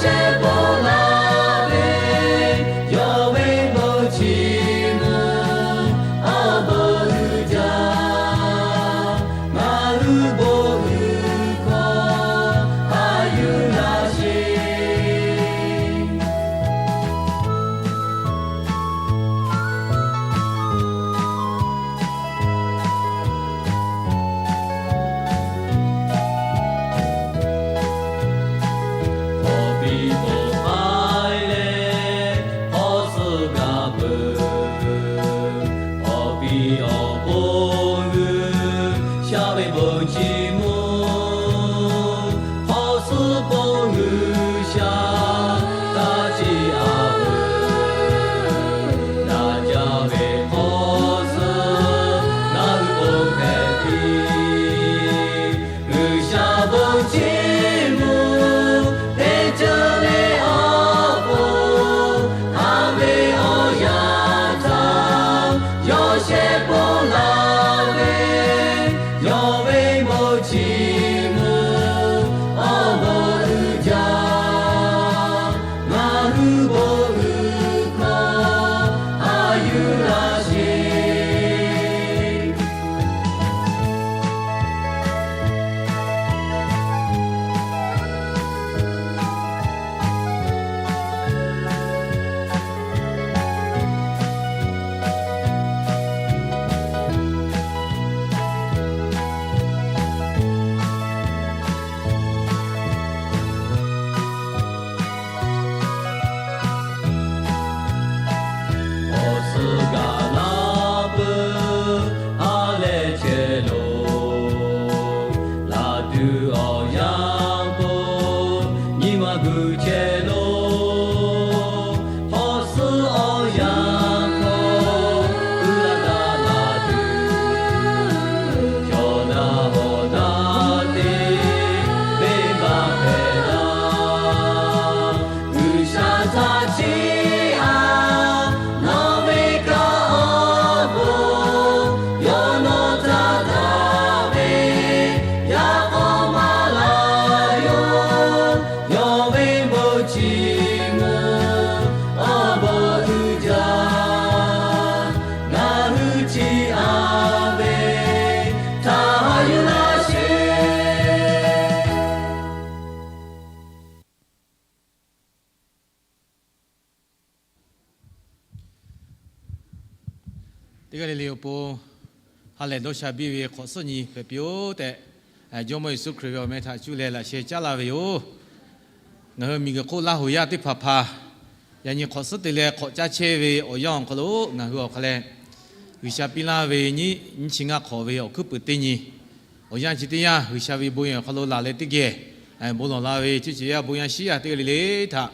shehˆ bon laˇ ve, yawˇ ve bon chi mvuh awˬ bon uiˍ jaˇ. Ngaˬ hui bon uiˍ hkawˇ a yuˬ laˇ sheˍ. Awˬ piˍ awˬ k'ai leh hk'awˇ suhˉ g'a peuˬ. Awˬ piˍ awˬ pon G'uiˬsha ve bon chi mvuh, hk'awˇ suhˉ pon G'uiˬsha htaˇ chi a veuˬ. Daꞈ jaˇ ve hk'awˇ suhˉ ngaˬ hui bon hpehꞈ piˇ. G'uiˬsha bon chi mvuh teˇ ceuˬ le awˬ pon, haˍ ve awˬ yanˇ htaˇ yawˇ shehˆ bon laˇ ve, yawˇ ve bon chi mvuh awˬ bon uiˍ jaˇ. Ngaˬ hui bon uiˍ hkawˇ a yuˬ laˇ sheˍ. Awˬ suhˉ gaˬ la peuˬ, ha lehˬ chehˇ loˬ. Laˬ tuˬ awˬ yanˇ k'o, nyi ma guˬ chehˇ loˬ. Hk'awˇ suhˉ awˬ yanˇ hk'aw, uˉ laˇ daꞈ laˬ tuˬ, chaw daꞈ hawˬ daꞈ te venˇbaˆ hpehꞈ laˇ. G'uiˬsha htaꞈ chiˇ aꞈ, nawˬ ve kaꞈ awˬ bon, yawˇ nawˬ htaꞈ daꞈ ve yaꞈ k'aw maˍ laˇ yoˬ. Yawˇ ve bon chi mvuh awˬ bon uiˍ jaˇ. Ngaˬ hui chi a ve htaꞈ yuˬ laˇ sheˍ. Teˇ g'aˇ le le awˬ pon ha lehˬ dawˇ sha biˇ ve hk'awꞈ suhˉ nyi hpehꞈ piˇ-oˆ tehꞈ, Jawˇmawˇ Yeˍsuˆ Hkriꞈ ve awˬ meh htaꞈ cuˇ leh laꞈ sheh caˉ laˇ ve yoˬ. Ngaˬ hui miˬguiˬ hk'oˆ Laˇ huˍ yaˇ teˇ hpaˍ hpaˍ yaꞈ nyi hk'awꞈ suhˉ te leh hk'awꞈ caˇ chehˇ ve awˬ yanˇ awˬ hk'aw lo ngaˬ hui awˬ hk'a leh, G'uiˬsha piˇ laˇ ve nyiˇ chi ngaˇ hk'awꞈ ve awˬ hkuiˉ puiˍ teˇ nyi awˬ yanˇ chi teˇ yanˇ, G'uiˬsha ve bon yehˬ awˬ hk'aw lo laˬ leh teˇ geh bon lawˬ la ve chi ceuˬ yaˇ bon yaˇ shiˉ yaˇ teˇ g'aˇ le le htaꞈ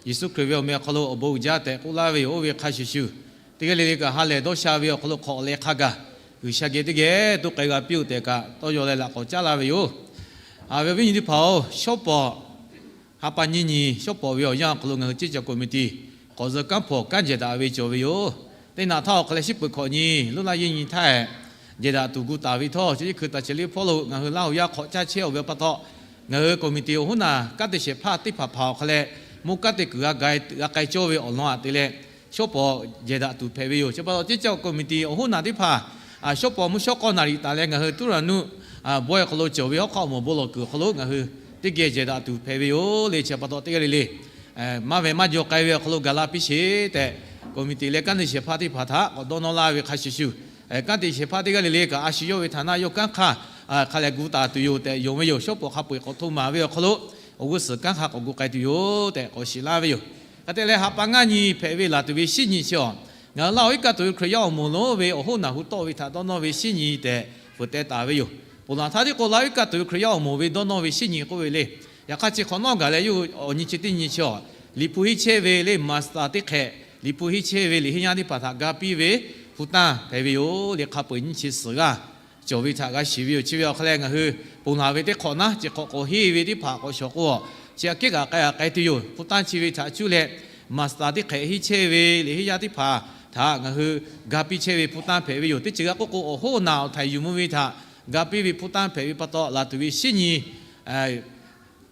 Yeˍsuˆ Hkriꞈ ve awˬ meh awˬ hk'aw lo awˬ bon uiˍ jaˇ tehꞈ k'oˆ laˇ ve yoˬ. Oˇ ve hk'a shuˍ shuˍ, teˇ g'aˇ le le kaꞈ ha lehˬ dawˇ sha ve awˬ hk'aw lo hk'awꞈ leh hk'a gaˬ G'uiˬsha geh teˇ geh toˇ k'ai g'a piˇ-oˆ tehꞈ kaꞈ tawˇ yaw leh laꞈ k'awꞈ caˉ laˇ ve yoˬ. Haꞈ ve awˬ viˉ nyi teˇ hpaˍ-oˬ, shawˉ pawˍ ha pa nyiˇ nyi shawˉ pawˍ ve awˬ yanˇ awˬ hk'aw lo ngaˬ hui ceˇ caˬ committee k'awꞈ zuhꞈ kanˉ hpawˍ kanˉ jehˬ daꞈ ve cawˬ ve yoˬ. Teˇ naꞈ htaˇ awˬ hk'a leh shiˉ peuˬ hkawꞈ nyi loˉ laˇ yeˇ nyi htaˇ, jehˬ daꞈ tuˬ gu taˍ ve htawˇ, chi teˇ hkui taˍ ceh liˇ hpawˇ lo ngaˬ hui Laˇ huˍ yaˇ hk'awꞈ caˇ chehˇ-oˬ ve pa taw, ngaˬ hui committee awˬ hoˉ naˬ kanˉ te shehˍ hpaˇ teˇ hpaˍ hpaˍ awˬ hk'a leh, mvuhˇ kanˉ te kuiˬ g'a k'ai g'a k'ai cawˇ ve awˬ lawn aꞈ te leh, shawˉ pawˍ jehˬ daꞈ tuˬ hpehꞈ ve yoˬ. Chi pa taw ceˇ caˬ committee awˬ hoˉ naˬ teˇ hpaˍ shawˉ pawˍ mvuhˇ shawˉ k'awˇ naˍ riˍ taˍ leh ngaˬ hui tuˉ raˍ nuˆ bawehˇ awˬ hk'aw lo cawˬ ve hawˉ hk'aˆ awˬ moˍ bon lawˬ kuiˬ awˬ hk'aw lo ngaˬ hui teˇ geh jehˬ daꞈ tuˬ hpehꞈ ve yoˬ le. Chi pa taw teˇ g'aˇ le le maˇ ve maˇ jaw k'ai ve awˬ hk'aw lo gaˬ la piˇ sheˍ tehꞈ, committee leh kanˉ te shehˍ hpaˇ teˇ hpaˍ htaꞈ k'awꞈ dawˇ nawˇ laˇ ve hk'a shuˍ shuˍ, kanˉ te shehˍ hpaˇ teˇ g'aˇ le le kaꞈ a shu yawˇ ve htaꞈ naˆ yawˇ kanˉ hk'aˇ hk'a leh gu taˍ tuˬ yoˬ tehꞈ yonˍ ve yoˬ. Shawˉ pawˍ hk'a peu-eˬ k'awꞈ hto maˍ ve awˬ hk'aw lo awˬ g'uˇ suhˍ kanˉ hk'a k'awꞈ gu k'ai tuˬ yoˬ tehꞈ k'awꞈ shiˍ laˇ ve yoˬ. Hk'e te leh, ha pa ngaˇ nyi hpehꞈ ve laˬ tuˬ ve shiˉ nyi chi awˬ, ngaˬ hui Laˇ huˍ iˉ kaˆ tuˬ ve Hkriꞈ yaˇ awˬ moˍ lonˉ ve awˬ hoˉ naˬ hu tawˆ ve htaꞈ dawˇ nawˇ ve shiˉ nyi tehꞈ fuiˍ teh taˍ ve yoˬ. Ponˬ laˬ htaˇ tiˉ k'o, Laˇ huˍ iˉ kaˆ tuˬ ve Hkriꞈ yaˇ awˬ moˍ ve dawˇ nawˇ ve shiˉ nyi k'oˆ ve le. Yaꞈ hk'aˇ, chi hk'awꞈ nawˉ gaˬ leh yawˇ hui awˬ nyi chi teˇ nyi chi awˬ, liꞈ hpu henˇ chehˇ ve le maˍsaˍ teˇ hk'ehꞈ, liꞈ hpu henˇ chehˇ ve liꞈ henˇ yaˇ teˇ hpaˍ htaꞈ ga piˇ ve hpu tanˇ hpehꞈ ve yoˬ le. Hk'a peu-eˬ nyiˇ chi suhˍ g'aˇ cawˬ ve htaꞈ g'a shiˍ ve yoˬ. Chi ve awˬ hk'a leh ngaˬ hui ponˬ laˬ ve teˇ hk'awꞈ naˉ, chi hk'awꞈ k'awꞈ henˇ ve teˇ hpaˍ k'awꞈ shawˍ k'o, chi aꞈ kehˉ kaꞈ k'ai aꞈ k'ai tuˬ yoˬ. Hpu tanˇ chi ve htaꞈ cuˇ leh, maˍsaˍ teˇ hk'ehꞈ henˇ chehˇ ve liꞈ henˇ yaˇ teˇ hpaˍ htaꞈ ngaˬ hui ga piˇ chehˇ ve hpu tanˇ hpehꞈ ve yoˬ. Teˇ ceuˬ g'a k'oˆ k'o, awˬ hoˉ naˬ awˬ htaiˍ yuˬ mvuh ve htaꞈ ga piˇ ve hpu tanˇ hpehꞈ ve pa taw, laˬ tuˬ ve shiˉ nyi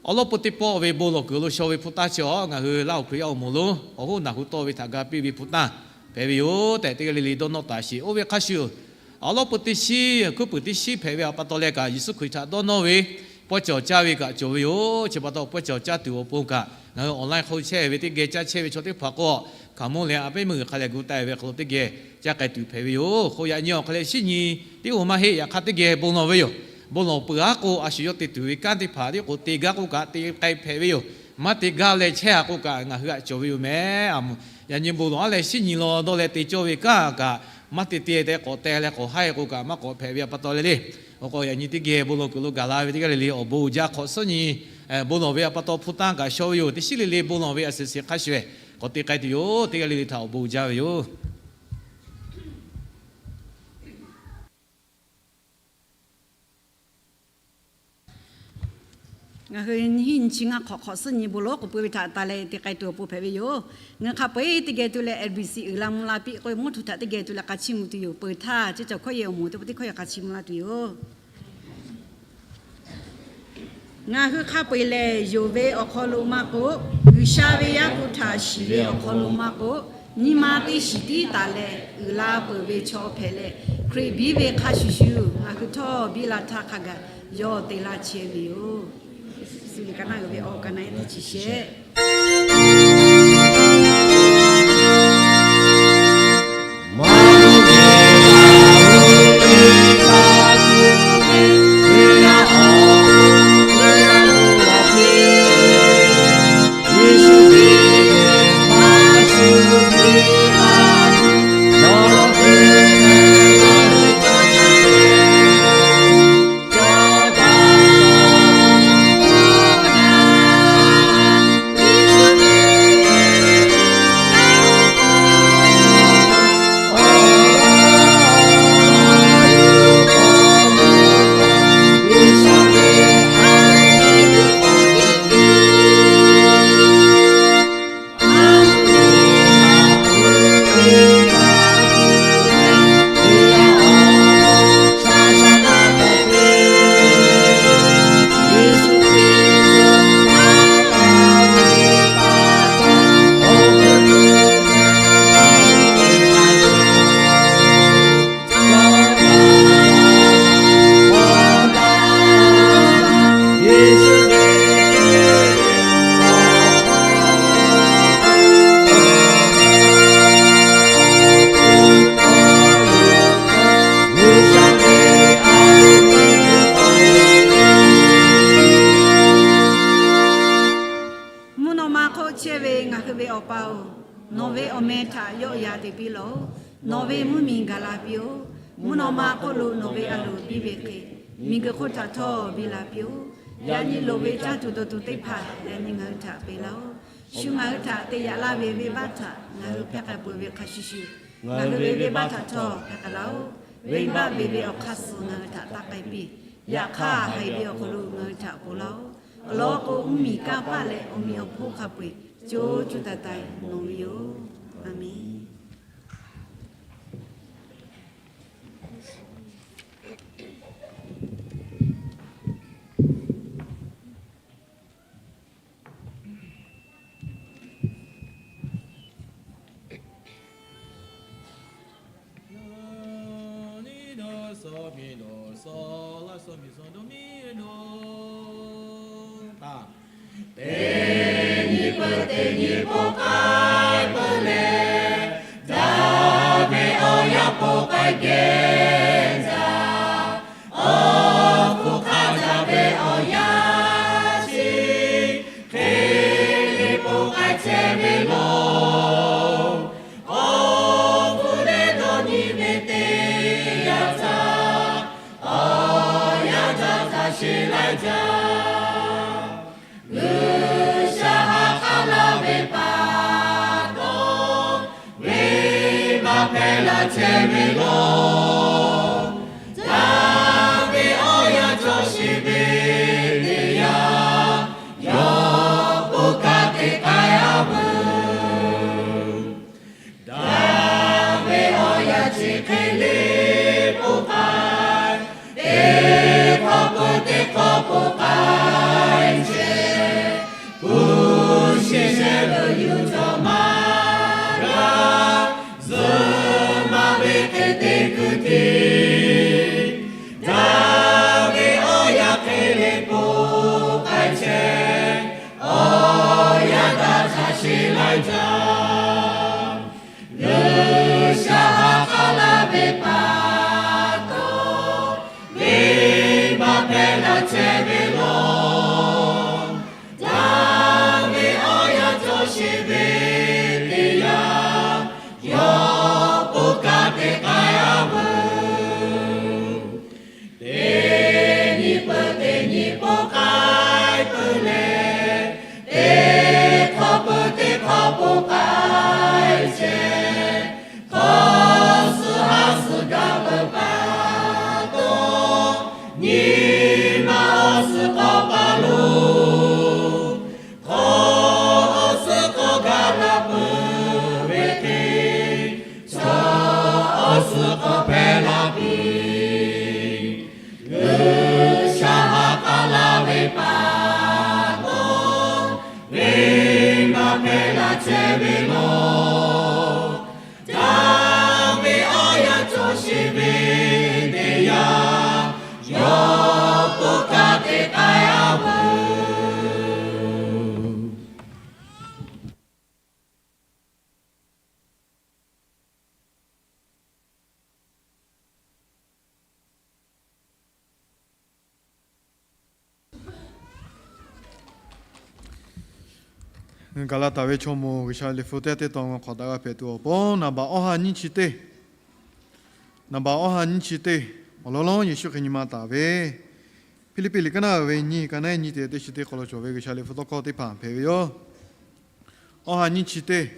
Awˬ lawn peu teˇ pawˆ ve bon lawˬ kuiˬ lo shaw ve hpu tanˇ chi awˬ, ngaˬ hui Laˇ huˍ Hkriꞈ yaˇ awˬ moˍ lonˉ awˬ hoˉ naˬ hu tawˇ ve htaꞈ ga piˇ ve hpu tanˇ hpehꞈ ve yoˬ tehꞈ, teˇ g'aˇ le le dawˇ nawˇ taˍ sheˍ. Oˇ ve hk'a shuˍ, awˬ lawn peu teˇ shiˉ, hkuiˉ puiˍ teˇ shiˉ hpehꞈ ve awˬ pa taw leh kaꞈ, Yeˍsuˆ Hkriꞈ htaꞈ dawˇ nawˇ ve pawehˇ cawˬ caˇ ve kaꞈ cawˬ ve yoˬ. Chi pa taw, pawehˇ cawˬ caˇ tuˬ awˬ pon kaꞈ, ngaˬ hui online hk'aw chehˇ ve teˇ geh caˇ chehˇ ve chaw teˇ hpaˍ k'o, hkaoˍmonˇ leh a pehˉ meuˇ g'uiˬ hk'a leh gu taˆ ve hk'aw lo teˇ geh caˇ k'ai tuˬ hpehꞈ ve yoˬ. K'o, yaꞈ nyi awˬ hk'a leh shinˉ nyi tiˉ oˇ maˇ heˆ. Yaꞈ hk'aˇ, teˇ geh bon lawˬ ve yoˬ. Bon lawˬ peuˬ aˉ k'o, a shu yawˇ te tuˬ ve kanˉ teˇ hpaˍ tiˉ k'o, te gaˇ k'oˆ kaꞈ te k'ai hpehꞈ ve yoˬ. Maˇ te gaˇ leh chehˇ a k'oˆ kaꞈ, ngaˬ hui htaꞈ cawˬ ve yoˬ mehˍ. Yaꞈ nyi bon lawˬ aˉ leh shinˉ nyi law dawˇ leh te cawˇ ve kanˉ kaꞈ, maˇ te te tehꞈ k'awꞈ te leh k'awꞈ haiˇ k'oˆ kaꞈ, maˇ k'awꞈ hpehꞈ ve awˬ pa taw leh le. Awˬ k'o, yaꞈ nyi teˇ geh bon lawˬ kuiˬ lo gaˬ la ve teˇ g'aˇ le le awˬ bon uiˍ jaˇ hk'awꞈ suhˉ nyi, bon lawˬ ve awˬ pa taw hpu tanˇ kaꞈ shaw ve yoˬ. Teˇ shiˉ le le bon lawˬ ve a suhˍ shiˍ hk'a shuˍ k'awꞈ te k'ai tuˬ yoˬ. Teˇ g'aˇ le le htaꞈ awˬ bon uiˍ jaˇ ve yoˬ. Ngaˬ hui nyiˇ hinˉ nyiˇ chi ngaˇ hk'awꞈ hk'awꞈ suhˉ nyi bon lawˬ k'oˆ peuˬ ve htaꞈ taˍ leh te k'ai tuˬ awˬ pon hpehꞈ ve yoˬ. Ngaˬ hui hk'a peu-eˬ teˇ geh tu leh L B C uiˍ la mvuh la piˇ k'oˆ ve mvuhˇ htu htaꞈ teˇ geh tu leh k'a chiˇ mvuh tuˬ yoˬ. Peuˬ htaˇ, chi cawˬ hkawˇ yehˬ awˬ moˍ teˇ pawˆ teˇ hkawˇ yehˬ k'a chiˇ mvuh laˇ tuˬ yoˬ. Ngaˬ hui hk'a peu-eˬ lehˬ, yonˍ ve awˬ hk'aw lo maˇ k'oˆ, G'uiˬsha ve Yaˇ hpu htaꞈ shiˍ ve awˬ hk'aw lo maˇ k'oˆ, nyi ma teˇ shiˍ tiˉ taˍ leh uiˍ la peuˬ ve chaw hpehꞈ leh, Hkriꞈ biˇ ve hk'a shuˍ shuˍ ngaˬ hui htawˇ biˇ la htaˇ hk'a gaˬ yawˇ te laˇ chehˇ ve yoˬ. Suh liꞈ ka naˆ uiˍ ve awˬ ka naˆ ehˉ teˇ chi shehˆ. Mvuhˇ naw ma hk'oˆ chehˇ ve ngaˬ hui ve Awˬ pa-oˬ, nawˬ ve awˬ meh htaꞈ yawˆ yan te piˇ lawˬ. Nawˬ ve mvuhˇ miˬ gaˬ la piˇ-oˬ. Mvuhˇ naw ma hk'oˆ lo nawˬ ve a loˍ biˇ ve hk'e, miˬguiˬ hk'oˆ htaꞈ htawˇ biˇ la piˇ-oˬ. Yaꞈ nyi loˍ ve caˇ tuˬ dawˬ tuˬ teˇ hpaˍ yaꞈ nyi ngaˬ hui htaꞈ peꞈ laˇ-oˆ. Shu ngaˬ hui htaꞈ te yaꞈ laˇ ve venˇbaˆ htaꞈ ngaˬ hui hpeh k'ai peuˬ ve hk'a shuˍ shuˍ, ngaˬ hui ve venˇbaˆ htaꞈ htawˇ hpeh k'ai laˇ-oˆ. Venˇbaˆ ve ve awˬ hk'aˇ suh ngaˬ hui htaꞈ taˇ k'ai piˇ. Yaꞈ hk'aˇ, haiˬ ve awˬ hk'aw lo ngaˬ hui htaꞈ ponˬ laˇ-oˆ. Awˬ lawn k'o, mvuhˇ miˬ, kanˇ paˆ leh awˬ meꞈ awˬ hponˇ hk'a peu-eˬ co co taiˍ taiˍ nawˬ ve yoˬ. A menˬ. Teˇ nyi peuˬ teˇ nyi po k'ai peuˬ leh, daꞈ ve awˬ yaˇ po k'ai geh daꞈ. Awˬ hpu hk'a daꞈ ve awˬ yaˇ chi hk'e ve po k'ai chehˇ ve yoˬ. Awˬ hpu leh dawˇ nyi ve teˇ yanˇ htaˇ, awˬ yanˇ htaˇ hk'a sheˍ laiˉ jaˇ. G'uiˬsha ha k'aˉ laˇ ve pa taw, venˇbaˆ hpehˇ laˇ chehˇ ve yoˬ. Daꞈ ve awˬ yanˇ cawˬ sheˍ ve teˇ yanˇ, yawˇ po kaꞈ te k'ai a veuˬ. Daꞈ ve awˬ yanˇ chi hk'e le po k'ai, teˇ hk'awꞈ peuˬ teˇ hk'awꞈ po k'ai chehˇ G'uiˬsha ha k'aˉ laˇ ve pa taw, venˇbaˆ hpehˇ laˇ chehˇ ve law. Daꞈ ve awˬ yanˇ cawˬ sheˍ ve teˇ yanˇ, yawˇ k'oˆ kaꞈ te k'ai a veuˬ. Teˇ nyi peuˬ teˇ nyi peuˬ k'ai peuˬ leh, teˇ hk'awꞈ peuˬ teˇ hk'awꞈ peuˬ k'ai chehˇ. Hk'awꞈ suh ha suh gaˬ peuˬ pa taw, nyi ma awˬ suhˍ k'awꞈ paˍ lo, hk'awꞈ awˬ suhˍ k'awꞈ gaˬ la peuˬ ve hk'e, chaw awˬ suhˍ k'awꞈ hpehˇ la piˇ. G'uiˬsha ha k'aˉ laˇ ve pa taw, venˇbaˆ hpehˇ laˇ chehˇ ve law. Daꞈ ve awˬ yanˇ cawˬ sheˍ ve teˇ yanˇ, yawˇ k'oˆ kaꞈ te k'ai a veuˬ. Ngaˬ hui Gaˍlaˍtaˍ ve chaw mawˬ G'uiˬsha liꞈ hpu teˇ g'aˇ teˇ tawn ngaˬ hk'awꞈ daꞈ g'a hpehꞈ tuˬ awˬ pon, naˍ baꞈ awˬ ha nyiˇ chi teˇ, naˍ baꞈ awˬ ha nyiˇ chi teˇ, awˬ lawn lonˉ Yeˍsuˆ Hkriꞈ nyi ma taˍ ve Hpiˇliˇpiˆ liꞈ kaˉ naˉ uiˍ ve nyiˇ kaˉ naˉ nyiˇ teˇ teˇ chi teˇ hk'aw lo cawˬ ve G'uiˬsha liꞈ hpu tawˇ hkawˇ teˇ hpaˍ hpehꞈ ve yoˬ. Awˬ ha nyiˇ chi teˇ,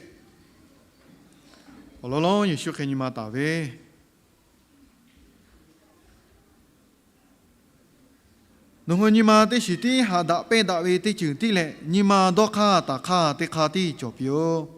awˬ lawn lonˉ Yeˍsuˆ Hkriꞈ nyi ma taˍ ve Nawˬ hui nyi ma teˇ shiˍ tiˉ haꞈ daꞈ pehnˇ daꞈ ve teˇ ceuˬ tiˉ leh, nyi ma dawˇ hk'aˇ taˍ hk'aˇ teˇ hk'aˇ tiˉ cawˬ piˇ-oˆ.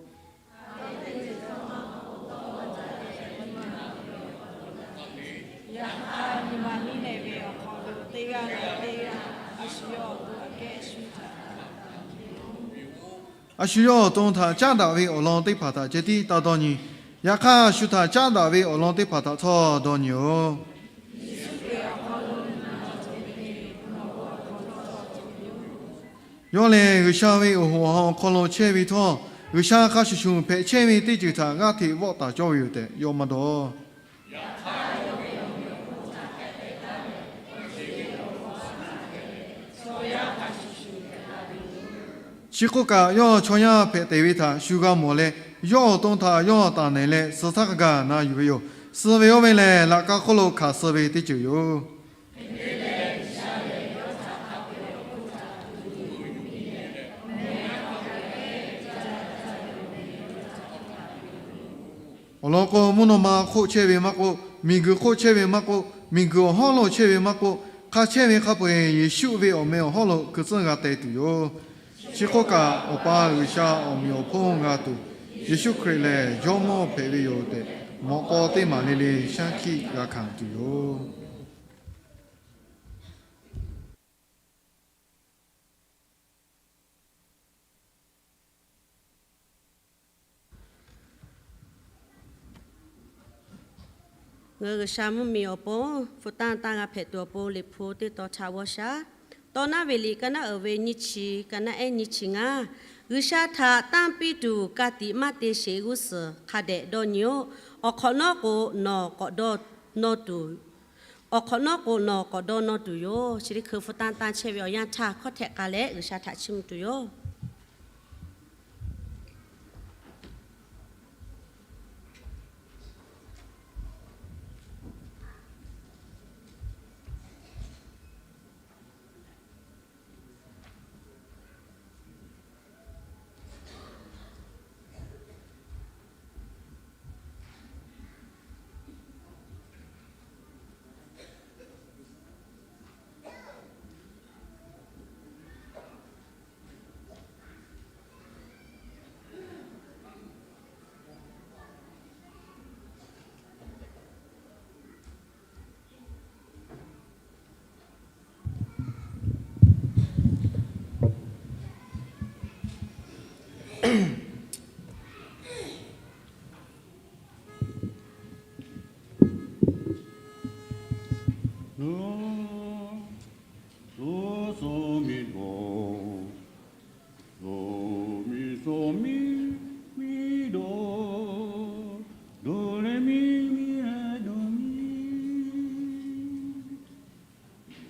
A shu yawˇ awˬ to htaꞈ caˉ daꞈ ve awˬ lawn teˇ hpaˍ htaꞈ ceh tiˉ taˇ dawˇ nyi. Yaꞈ hk'aˇ, a shu htaꞈ caˉ daꞈ ve awˬ lawn teˇ hpaˍ htaꞈ htawˇ dawˇ nyi-oˆ. Yawˇ lehˬ, G'uiˬsha ve awˬ hoꞈ awˬ han awˬ hk'aw lo chehˇ ve htawˇ, G'uiˬsha hk'a shuˍ shuˍ hpehꞈ chehˇ ve teˇ ceuˬ htaꞈ g'aˇ hteꞈ vawˆ taˍ cawˇ ve yoˬ tehꞈ yawˇ maˇ dawˇ. Chi hk'oˆ kaꞈ, yawˇ chaw yaˇ hpehꞈ te ve htaꞈ shu g'a mawˬ leh, yawˇ awˬ to htaꞈ yawˇ taˍ nehˬ leh suh htaˇ hk'a gaˬ na yuˬ ve yoˬ. Suh ve oˇ ve lehˬ, laꞈ ka hk'oˆ lo hkanˍ suh ve teˇ ceuˬ yoˬ. Awˬ lawn k'o, mvuhˇ naw ma hk'oˆ chehˇ ve maˇ k'oˆ, miˬguiˬ hk'oˆ chehˇ ve maˇ k'oˆ, miˬguiˬ awˬ hawˉ lo chehˇ ve maˇ k'oˆ, hk'a chehˇ ve hk'a peu-eˬ Yeˍsuˆ ve awˬ meh awˬ hawˉ lo hkui tcuhˇ g'a teh tuˬ yoˬ. Chi hk'oˆ kaꞈ, Awˬ pa G'uiˬsha awˬ meꞈ awˬ hponˇ g'a tuˬ, Yeˍsuˆ Hkriꞈ lehˬ Jawˇmawˇ hpehꞈ ve yoˬ tehꞈ, mawꞈ k'aw teˇ maˍ le le shaˉ hkiˆ g'a hkanˍ tuˬ yoˬ. Ngaˬ hui G'uiˬsha mvuhˇmiˬ awˬ pon hpu tanˇ tanˇ g'a hpehꞈ tuˬ awˬ pon, liꞈ hpu teˇ tawn htaꞈ g'awˇ shaˉ. Tawˇ naˉ ve liꞈ kaˉ naˉ uiˍ ve nyiˇ chi, kaˉ naˉ ehˉ nyiˇ chi ngaˇ. G'uiˬsha htaꞈ tanˇ piˇ tuˬ ka tiꞈ maˇ te sheˍ g'uˇ suhˍ hk'a dehꞈ dawˇ nyi-oˆ. Awˬ hk'awꞈ nawˉ k'o, nawˬ k'awꞈ dawˇ nawˇ tuˬ, awˬ hk'awꞈ nawˉ k'o, nawˬ k'awꞈ dawˇ nawˇ tuˬ yoˬ. Chi teˇ hkui hpu tanˇ tanˇ chehˇ ve awˬ yanˇ htaˇ hkawˇ htehꞈ k'a leh G'uiˬsha htaꞈ chiˇ mvuh tuˬ yoˬ.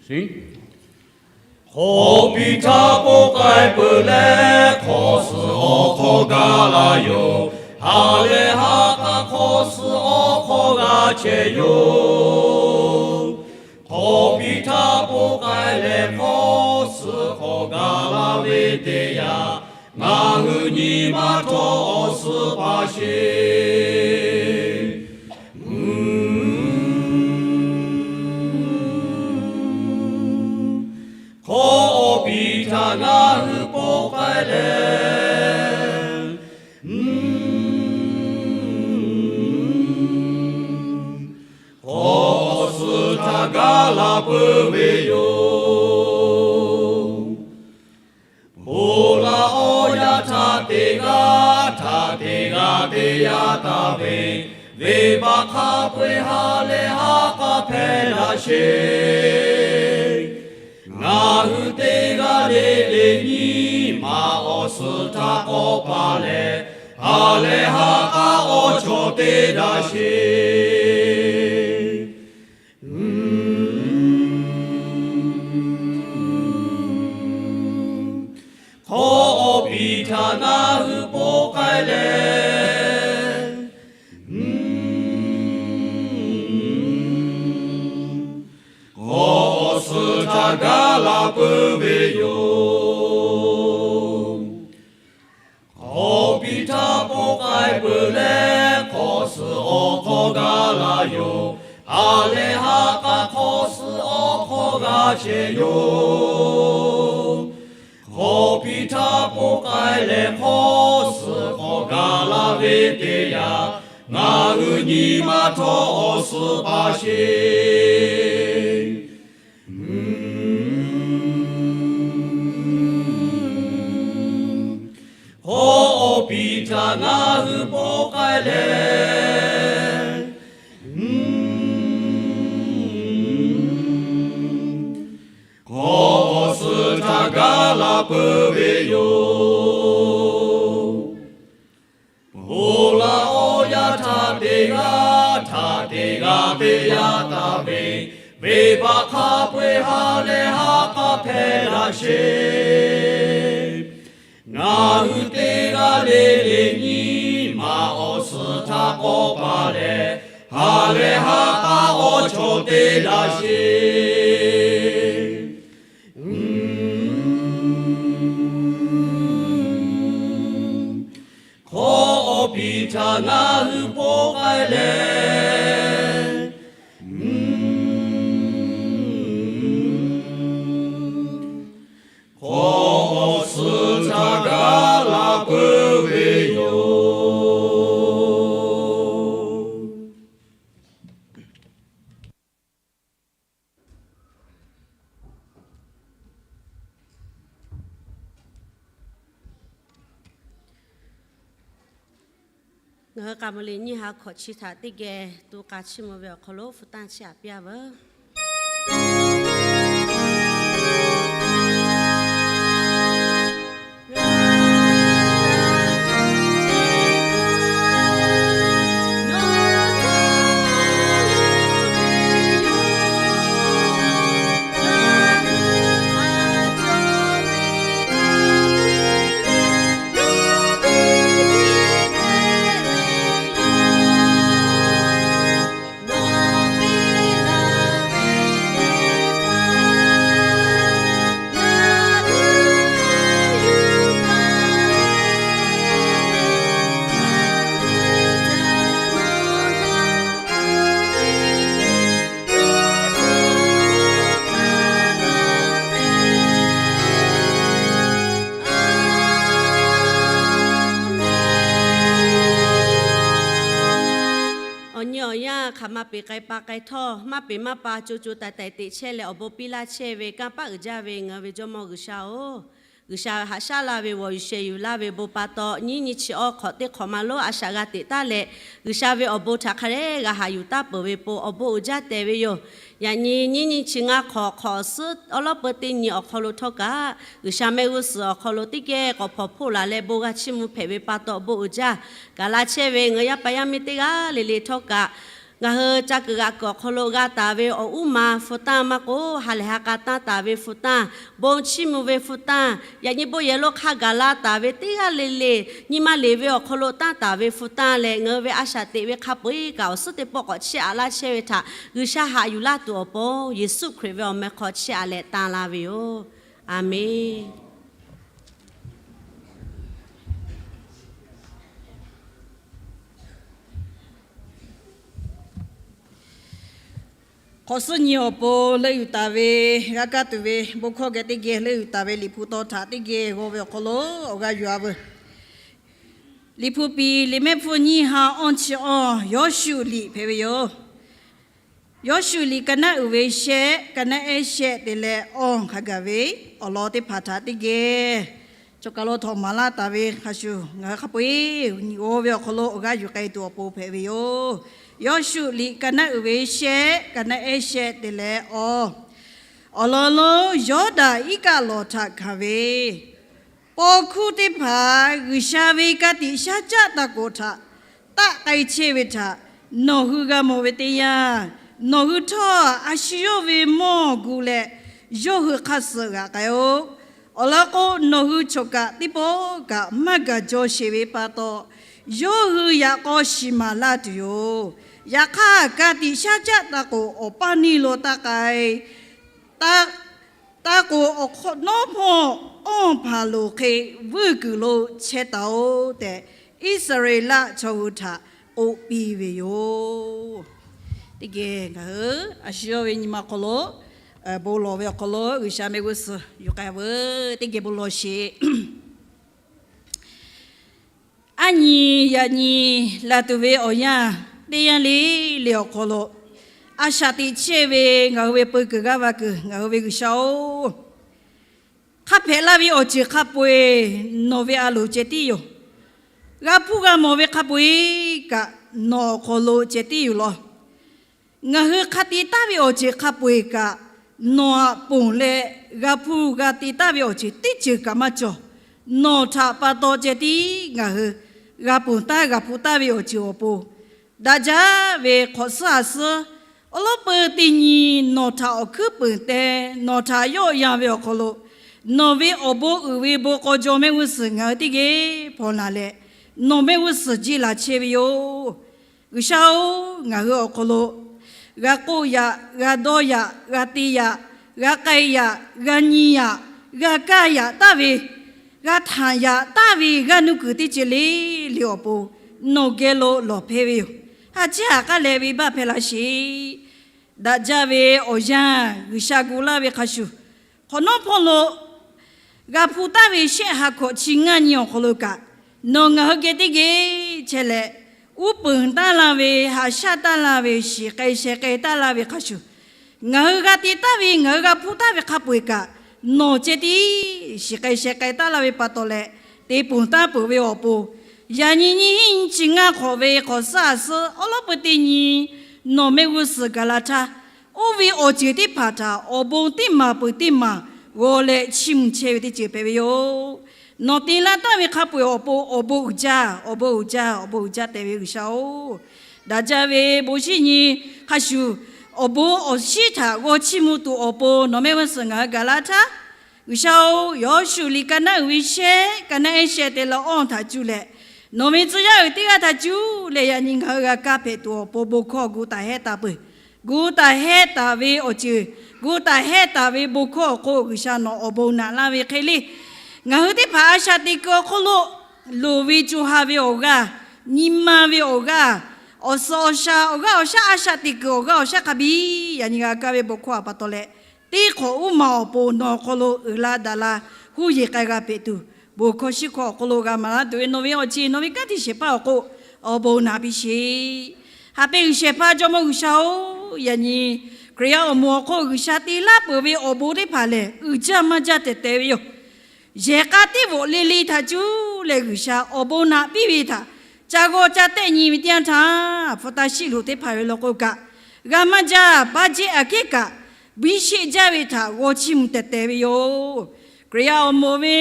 Hk'awꞈ piˇ htaˇ k'oˆ k'ai peuˬ leh, hk'awꞈ suhˍ awˬ hk'aw gaˬ la yoˬ. Ha lehˬ ha k'a hk'awꞈ suhˍ awˬ hk'aw g'a chehˇ yoˬ. Hk'awꞈ piˇ htaˇ k'oˆ k'ai leh, hk'awꞈ suhˍ hk'aw gaˬ la ve teˇ yanˇ, ngaˬ hui nyi ma htawˇ awˬ suhˍ paˍ sheˍ. Hk'awꞈ piˇ htaˇ ngaˬ hui k'oˆ k'ai leh, hk'awꞈ suhˍ htaꞈ gaˬ la peuˬ ve yoˬ. Ponˬ laˬ awˬ yaˇ htaꞈ teˇ g'aˇ htaꞈ teˇ g'aˇ te yaˇ taˍ ve, venˇbaˆ hk'a peu-eˬ ha lehˬ ha k'a hpehꞈ laˇ sheˍ. Ngaˬ hui teˇ g'aˇ le le nyi ma awˬ suhˍ htaꞈ k'awꞈ paˍ leh, ha lehˬ ha k'a awˬ chawˇ te daꞈ sheˍ. Hk'awꞈ piˇ htaˇ ngaˬ hui k'oˆ k'ai leh, hk'awꞈ suhˍ htaꞈ gaˬ la peuˬ ve yoˬ. Hk'awꞈ piˇ htaˇ k'oˆ k'ai peuˬ leh, hk'awꞈ suhˍ awˬ hk'aw gaˬ la yoˬ. Ha lehˬ ha k'a hk'awꞈ suhˍ awˬ hk'aw g'a chehˇ yoˬ. Hk'awꞈ piˇ htaˇ k'oˆ k'ai leh, hk'awꞈ suhˍ hk'aw gaˬ la ve teˇ yanˇ, ngaˬ hui nyi ma htawˇ awˬ suhˍ paˍ sheˍ. Hk'awꞈ piˇ htaˇ ngaˬ hui k'oˆ k'ai leh, hk'awꞈ suhˍ htaꞈ gaˬ la peuˬ ve yoˬ. Ponˬ laˬ awˬ yaˇ htaꞈ teˇ g'aˇ htaꞈ teˇ g'aˇ te yaˇ taˍ ve, venˇbaˆ hk'a peu-eˬ ha lehˬ ha k'a hpehꞈ laˇ sheˍ. Ngaˬ hui teˇ g'aˇ le le nyi ma awˬ suhˍ htaꞈ k'awꞈ paˍ leh, ha lehˬ ha k'a awˬ chawˇ te laˇ sheˍ. Hk'awꞈ piˇ htaˇ ngaˬ hui k'oˆ k'ai leh, hk'awꞈ suhˍ htaꞈ gaˬ la peuˬ ve yoˬ. Ngaˬ hui k'a mvuh le nyiˇ ha hkawꞈ chi htaꞈ teˇ geh tu k'a chiˇ mvuh ve awˬ hk'aw lo hpu tanˇ chiˇ aꞈ piˇ-a veuˬ. Awˬ nyi awˬ yanˇ hk'aˬ ma peˬ k'ai pa k'ai htawˇ, maˇ peˬ maˇ pa co co taiˍ taiˍ teꞈ chehˇ leh awˬ bon piˇ laˇ chehˇ ve kanˇ paˆ uiˍ jaˇ ve ngaˬ hui ve Jawˇmawˇ G'uiˬsha-oˬ, G'uiˬsha haꞈ shaˉ laˇ ve, g'awˬ yuˬ shehˍ yuˬ laˇ ve bon pa taw, nyiˇ nyi chi awˇ hk'awꞈ teˇ hk'awꞈ ma lonˉ a shaꞈ g'a teꞈ taˉ leh, G'uiˬsha ve awˬ bon htaꞈ hk'a dehꞈ g'a haꞈ yuˬ taˉ peuˬ ve po awˬ bon uiˍ jaˇ tehꞈ ve yoˬ. Yaꞈ nyi nyiˇ nyi chi ngaˇ hk'awꞈ hk'awꞈ suhˉ awˉ lawˉ peu teˇ nyi awˬ hk'aw lo htawˇ kaꞈ, G'uiˬsha mehˆ g'uˇ suhˍ awˬ hk'aw lo teˇ geh k'awꞈ hpawnˬ hpoˆ laˬ leh bon g'a chiˇ mvuh hpehꞈ ve pa taw bon uiˍ jaˇ. Gaˬ la chehˇ ve ngaˬ hui yaˇ pa yaˇ miˇ teˇ g'aˇ le le htawˇ kaꞈ, Ngaˬ hui ca kuiˬ g'aꞈ kuiˬ awˬ hk'aw lo g'a taˍ ve awˬ uˉ ma 負担 maˇ k'oˆ, ha lehˬ ha k'a tanˇ taˍ ve 負担, bon chiˇ mvuh ve 負担, yaꞈ nyi bon yehˬ lo hk'a gaˬ la taˍ ve teˇ g'aˇ le le, nyi ma liꞈ ve awˬ hk'aw lo tanˇ taˍ ve 负担 leh, ngaˬ hui ve a shaꞈ teꞈ ve hk'a peu-eˬ kaꞈ awˬ suhˉ teˇ pawˆ k'awꞈ chiˇ aꞈ laˇ chehˇ ve htaꞈ G'uiˬsha haꞈ yuˬ laˇ tuˬ awˬ pon, Yeˍsuˆ Hkriꞈ ve awˬ meh hk'aw chiˇ aꞈ leh tanˇ laˇ ve yoˬ. A menˬ. Hk'awꞈ suhˉ nyi awˬ pon leuˆ yuˬ taˍ ve, g'a kaˇ tuˬ ve bon hkawˇ geh teˇ geh leuˆ yuˬ taˍ ve Liꞈ hpu taw htaꞈ teˇ geh g'aw ve awˬ hk'aw lo awˬ g'aˇ yuˬ-a veuˬ. Liꞈ hpu piˍ liꞈ mehˆ hpfuhˇ nyiˇ ha awˇ chi awˇ, Yawˇshuˆ liꞈ hpehꞈ ve yoˬ. Yawˇshuˆ liꞈ ka naˉ uiˍ ve shehˆ, ka naˉ ehˉ shehˆ te leh awˇ hk'a gaˬ ve awˬ lawn teˇ hpaˍ htaꞈ teˇ geh cawˬ kaˬ lo htawꞈ maˍ laˇ taˍ ve hk'a shuˍ, ngaˬ hui hk'a peu-eˬ nyi g'aw ve awˬ hk'aw lo awˬ g'aˇ yuˬ k'ai tuˬ awˬ pon hpehꞈ ve yoˬ. Yawˇshuˆ liꞈ ka naˉ uiˍ ve shehˆ, ka naˉ ehˉ shehˆ te leh awˇ. Awˬ lawn lonˉ Yawˇdanˍ iˉ kaˆ lawˬ htaꞈ hkanˍ ve paw hkuˇ teˇ hpaˍ G'uiˬsha ve ka tiꞈ shaˉ caˆ taˇ k'oˍ htaꞈ taˆ k'ai chehˇ ve htaꞈ nawˬ hui g'a mawˬ ve teˇ yanˇ, nawˬ hui htawˇ a shu yawˇ ve mawˇ gu leh yawˇ hui hk'aˇ suh g'aꞈ k'ai-oˆ. Awˬ lawn k'o, nawˬ hui chawˬ kaꞈ teˇ pawˆ kaꞈ maˇ gaˬ jaw sheˍ ve pa taw, yawˇ hui yaꞈ k'aw shiˍ maˍ laˇ tuˬ yoˬ. Yaꞈ hk'aˇ, ka tiꞈ shaˉ caˆ taˇ k'oˍ awˬ paˇ neˇ lo taˇ k'ai, taˇ k'oˍ awˬ hk'awꞈ nawˉ hpawˇ awˇ hpaˍ loˍ hk'e vuiˇ kuiˬ lo chehˇ taˍ-oꞈ tehꞈ, Iˉsaˍreˍlaˆ chaw hui htaꞈ k'oˆ piˇ ve yoˬ. Teˇ geh ngaˬ hui a shu yawˇ ve nyi ma hk'aw lo bon lawˬ ve awˬ hk'aw lo G'uiˬsha mehˆ g'uˇ suhˍ yuˬ k'ai veuˬ. Teˇ geh bon lawˬ sheˍ. Aˉ nyi yaꞈ nyi laˬ tuˬ ve awˬ yanˇ teˇ yanˇ le le awˬ hk'aw lo, a shaꞈ teꞈ chehˇ ve ngaˬ hui ve peu kuiˬ g'aˇ va kuiˬ ngaˬ hui ve G'uiˬsha-oˬ, hk'a hpehꞈ laˇ ve awˬ ceuˬ hk'a peu-eˬ nawˬ ve a loˍ ceh tiˉ yoˬ. G'a hpuˇ g'a mawˬ ve hk'a peu-eˬ kaꞈ nawˬ awˬ hk'aw lo ceh tiˉ yoˬ law. Ngaˬ hui hk'a te taˍ ve awˬ ceuˬ hk'a peu-eˬ kaꞈ, nawˬ aꞈ ponˬ leh g'a hpuˇ g'a te taˍ ve awˬ ceuˬ teˇ ceuˬ kaꞈ maˇ cawˬ. Nawˬ htaꞈ pa taw ceh tiˉ ngaˬ hui g'a ponˬ taˉ g'a hpuˇ taˍ ve awˬ ceuˬ awˬ pon, daꞈ jaˇ ve hk'awꞈ suhˉ a suhˉ awˉ lawˉ peu teˇ nyi nawˬ htaꞈ awˬ hkuiˉ peunˍ teh, nawˬ htaꞈ yawˆ yan ve awˬ hk'aw lo, nawˬ ve awˬ bon uiˍ ve bon k'aw jaw mehˆ g'uˇ suhˍ ngaˬ hui teˇ geh hpawnˬ laˬ leh, nawˬ mehˆ g'uˇ suhˍ jeˇ laˬ chehˇ ve yoˬ. G'uiˬsha-oˬ, ngaˬ hui awˬ hk'aw lo g'a k'oˆ yaꞈ, g'a dawˇ yaꞈ, g'a te yaꞈ, g'a k'ai yaꞈ, g'a nyi yaꞈ, g'a kaˇ yaꞈ taˍ ve, g'a htanˍ yaꞈ taˍ ve g'aˇ nuˇ kuiˬ teˇ ceuˬ le le awˬ pon nawˬ geh lo lawˬ hpehˇ ve yoˬ. Ha chehˇ haˍ k'aˉ leh venˇbaˆ hpehˇ la sheˍ. Daꞈ jaˇ ve awˬ yanˇ G'uiˬsha gu laˇ ve hk'a shuˍ, hk'awꞈ nawˉ hpawˇ lo g'a hpu taˍ ve shehˆ ha hkawꞈ chi ngaˇ nyi awˬ hk'aw lo kaꞈ, nawˬ ngaˬ hui geh teˇ geh chehˇ leh, uˉ peunˍ taˍ laˇ ve, haꞈ shaˆ taˍ laˇ ve, shiˍ k'ai sheh k'ai taˍ laˇ ve hk'a shuˍ, ngaˬ hui g'a te taˍ ve, ngaˬ hui g'a hpu taˍ ve hk'a peu-eˬ kaꞈ, nawˬ ceh tiˉ shiˍ k'ai sheh k'ai taˍ laˇ ve pa taw leh, te ponˬ taˍ peuˬ ve awˬ pon, yaꞈ nyi nyiˇ hinˉ nyiˇ chi ngaˇ hk'awꞈ ve hk'awꞈ suhˉ a suhˉ awˉ lawˉ peu teˇ nyi nawˬ mehˆ g'uˇ suhˍ gaˬ la htaˇ, oˇ ve awˬ ceuˬ teˇ hpaˍ htaꞈ awˬ bon teˇ maˬ peuˬ teˇ maˬ g'aw leh chiˇ mvuh chehˇ ve teˇ ceuˬ hpehꞈ ve yoˬ. Nawˬ te laˇ taˍ ve hk'a peu-eˬ awˬ pon awˬ bon uiˍ jaˇ, awˬ bon uiˍ jaˇ, awˬ bon uiˍ jaˇ tehꞈ ve G'uiˬsha-oˬ, daꞈ jaˇ ve bon shinˉ nyi hk'a shuˍ, awˬ bon awˬ shinˉ htaꞈ g'aw chiˇ mvuh tuˬ awˬ pon nawˬ mehˆ g'uˇ suhˍ ngaˬ hui gaˬ la htaˇ, G'uiˬsha-oˬ, Yawˇshuˆ liꞈ ka naˉ uiˍ ve shehˆ, ka naˉ ehˉ shehˆ te leh awˇ htaꞈ cuˇ leh, nawˬ ve tcuh yaˇ uiˍ teˇ g'aˇ htaꞈ cuˇ leh yaꞈ nyi ngaˬ hui g'a kaˇ hpehꞈ tuˬ awˬ pon bon hkawˇ gu taˍ hehˉ taˍ peuˬ. Gu taˍ hehˉ taˍ ve awˬ ceuˬ, gu taˍ hehˉ taˍ ve bon hkawˇ awˬ hk'oˆ G'uiˬsha nawˬ awˬ bon naꞈ laˇ ve hk'e le, ngaˬ hui teˇ hpaˍ a shaꞈ teꞈ kuiˬ awˬ hk'oˆ lo loˍ ve co ha ve awˬ g'aˇ, nyi ma ve awˬ g'aˇ, awˬ suhˍ awˬ shaˍ awˬ g'aˇ awˬ shaˉ a shaꞈ teꞈ kuiˬ awˬ g'aˇ awˬ shaˉ hk'a biˇ yaꞈ nyi g'a kaˇ ve bon hkawˇ a pa taw leh, teˇ hk'awꞈ uˉ ma awˬ pon nawˬ awˬ hk'aw lo uiˍ la daꞈ la, huˉ yeˬ k'ai g'a hpehꞈ tuˬ, bon hkawˇ shiˉ hkawˇ awˬ hk'aw lo g'a maˍ laˇ tuˬ ve nawˬ ve awˬ ceˬ nawˬ ve kanˉ te shehˍ hpaˇ awˬ hk'oˆ awˬ bon naꞈ piˇ sheˍ. Haꞈ pehnˇ G'uiˬ shehˍ hpaˇ Jawˇmawˇ G'uiˬsha-oˬ, yaꞈ nyi Hkriꞈ yaˇ awˬ moˍ awˬ hk'oˆ G'uiˬsha te laˇ peuˬ ve awˬ bon teˇ hpaˍ lehˬ, uiˍ jaˇ maˇ jaˇ tehꞈ tehꞈ ve yoˬ. Yehˬ k'a teˇ bvuhꞈ le le htaꞈ cuˇ leh G'uiˬsha awˬ bon naꞈ piˇ ve htaꞈ ca g'aw ca tehˆ nyi ve teˇ yanˇ htaˇ, hpu ta shiˆ loꞈ teˇ hpaˍ ve law k'o kaꞈ, g'a maˇ jaˇ, baˆ jehˇ aꞈ kehˉ kaꞈ, biˇ sheˆ jaˇ ve htaꞈ g'aw chiˇ mvuh tehꞈ tehꞈ ve yoˬ. Hkriꞈ yaˇ awˬ moˍ ve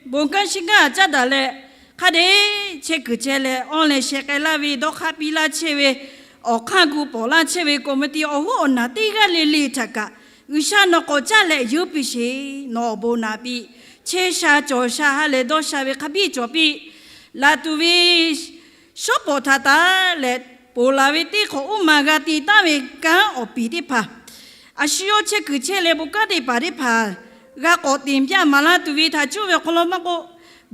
bon kanˉ shiˉ kanˉ caˉ daꞈ leh, hk'a dehꞈ chehˇ kuiˬ chehˇ leh awˇ leh sheh k'ai laˇ ve, dawˇ hk'aˇ piˇ laˇ chehˇ ve, awˬ hk'aˇ gu pawˍ laˇ chehˇ ve committee awˬ hoˉ awˬ naˬ teˇ g'aˇ le le htaꞈ kaꞈ, G'uiˬsha nawˬ k'awꞈ caˇ leh yonˍ piˇ sheˍ. Nawˬ awˬ bon naꞈ piˇ, chehˇ sha cawˬ sha ha lehˬ dawˇ sha ve hk'a biˇ cawˬ piˇ. Laˬ tuˬ ve shawˉ pawˍ htaꞈ taˍ leh, ponˬ laˬ ve teˇ hk'awꞈ uˉ ma g'a te taˍ ve kanˉ awˬ piˍ teˇ hpaˍ, a shu yawˇ chehˇ kuiˬ chehˇ leh bon kanˉ te paˍ teˇ hpaˍ g'a k'awꞈ teꞈ pyaˇ maˍ laˇ tuˬ ve htaꞈ cuˇ ve awˬ hk'aw lo maˇ k'oˆ,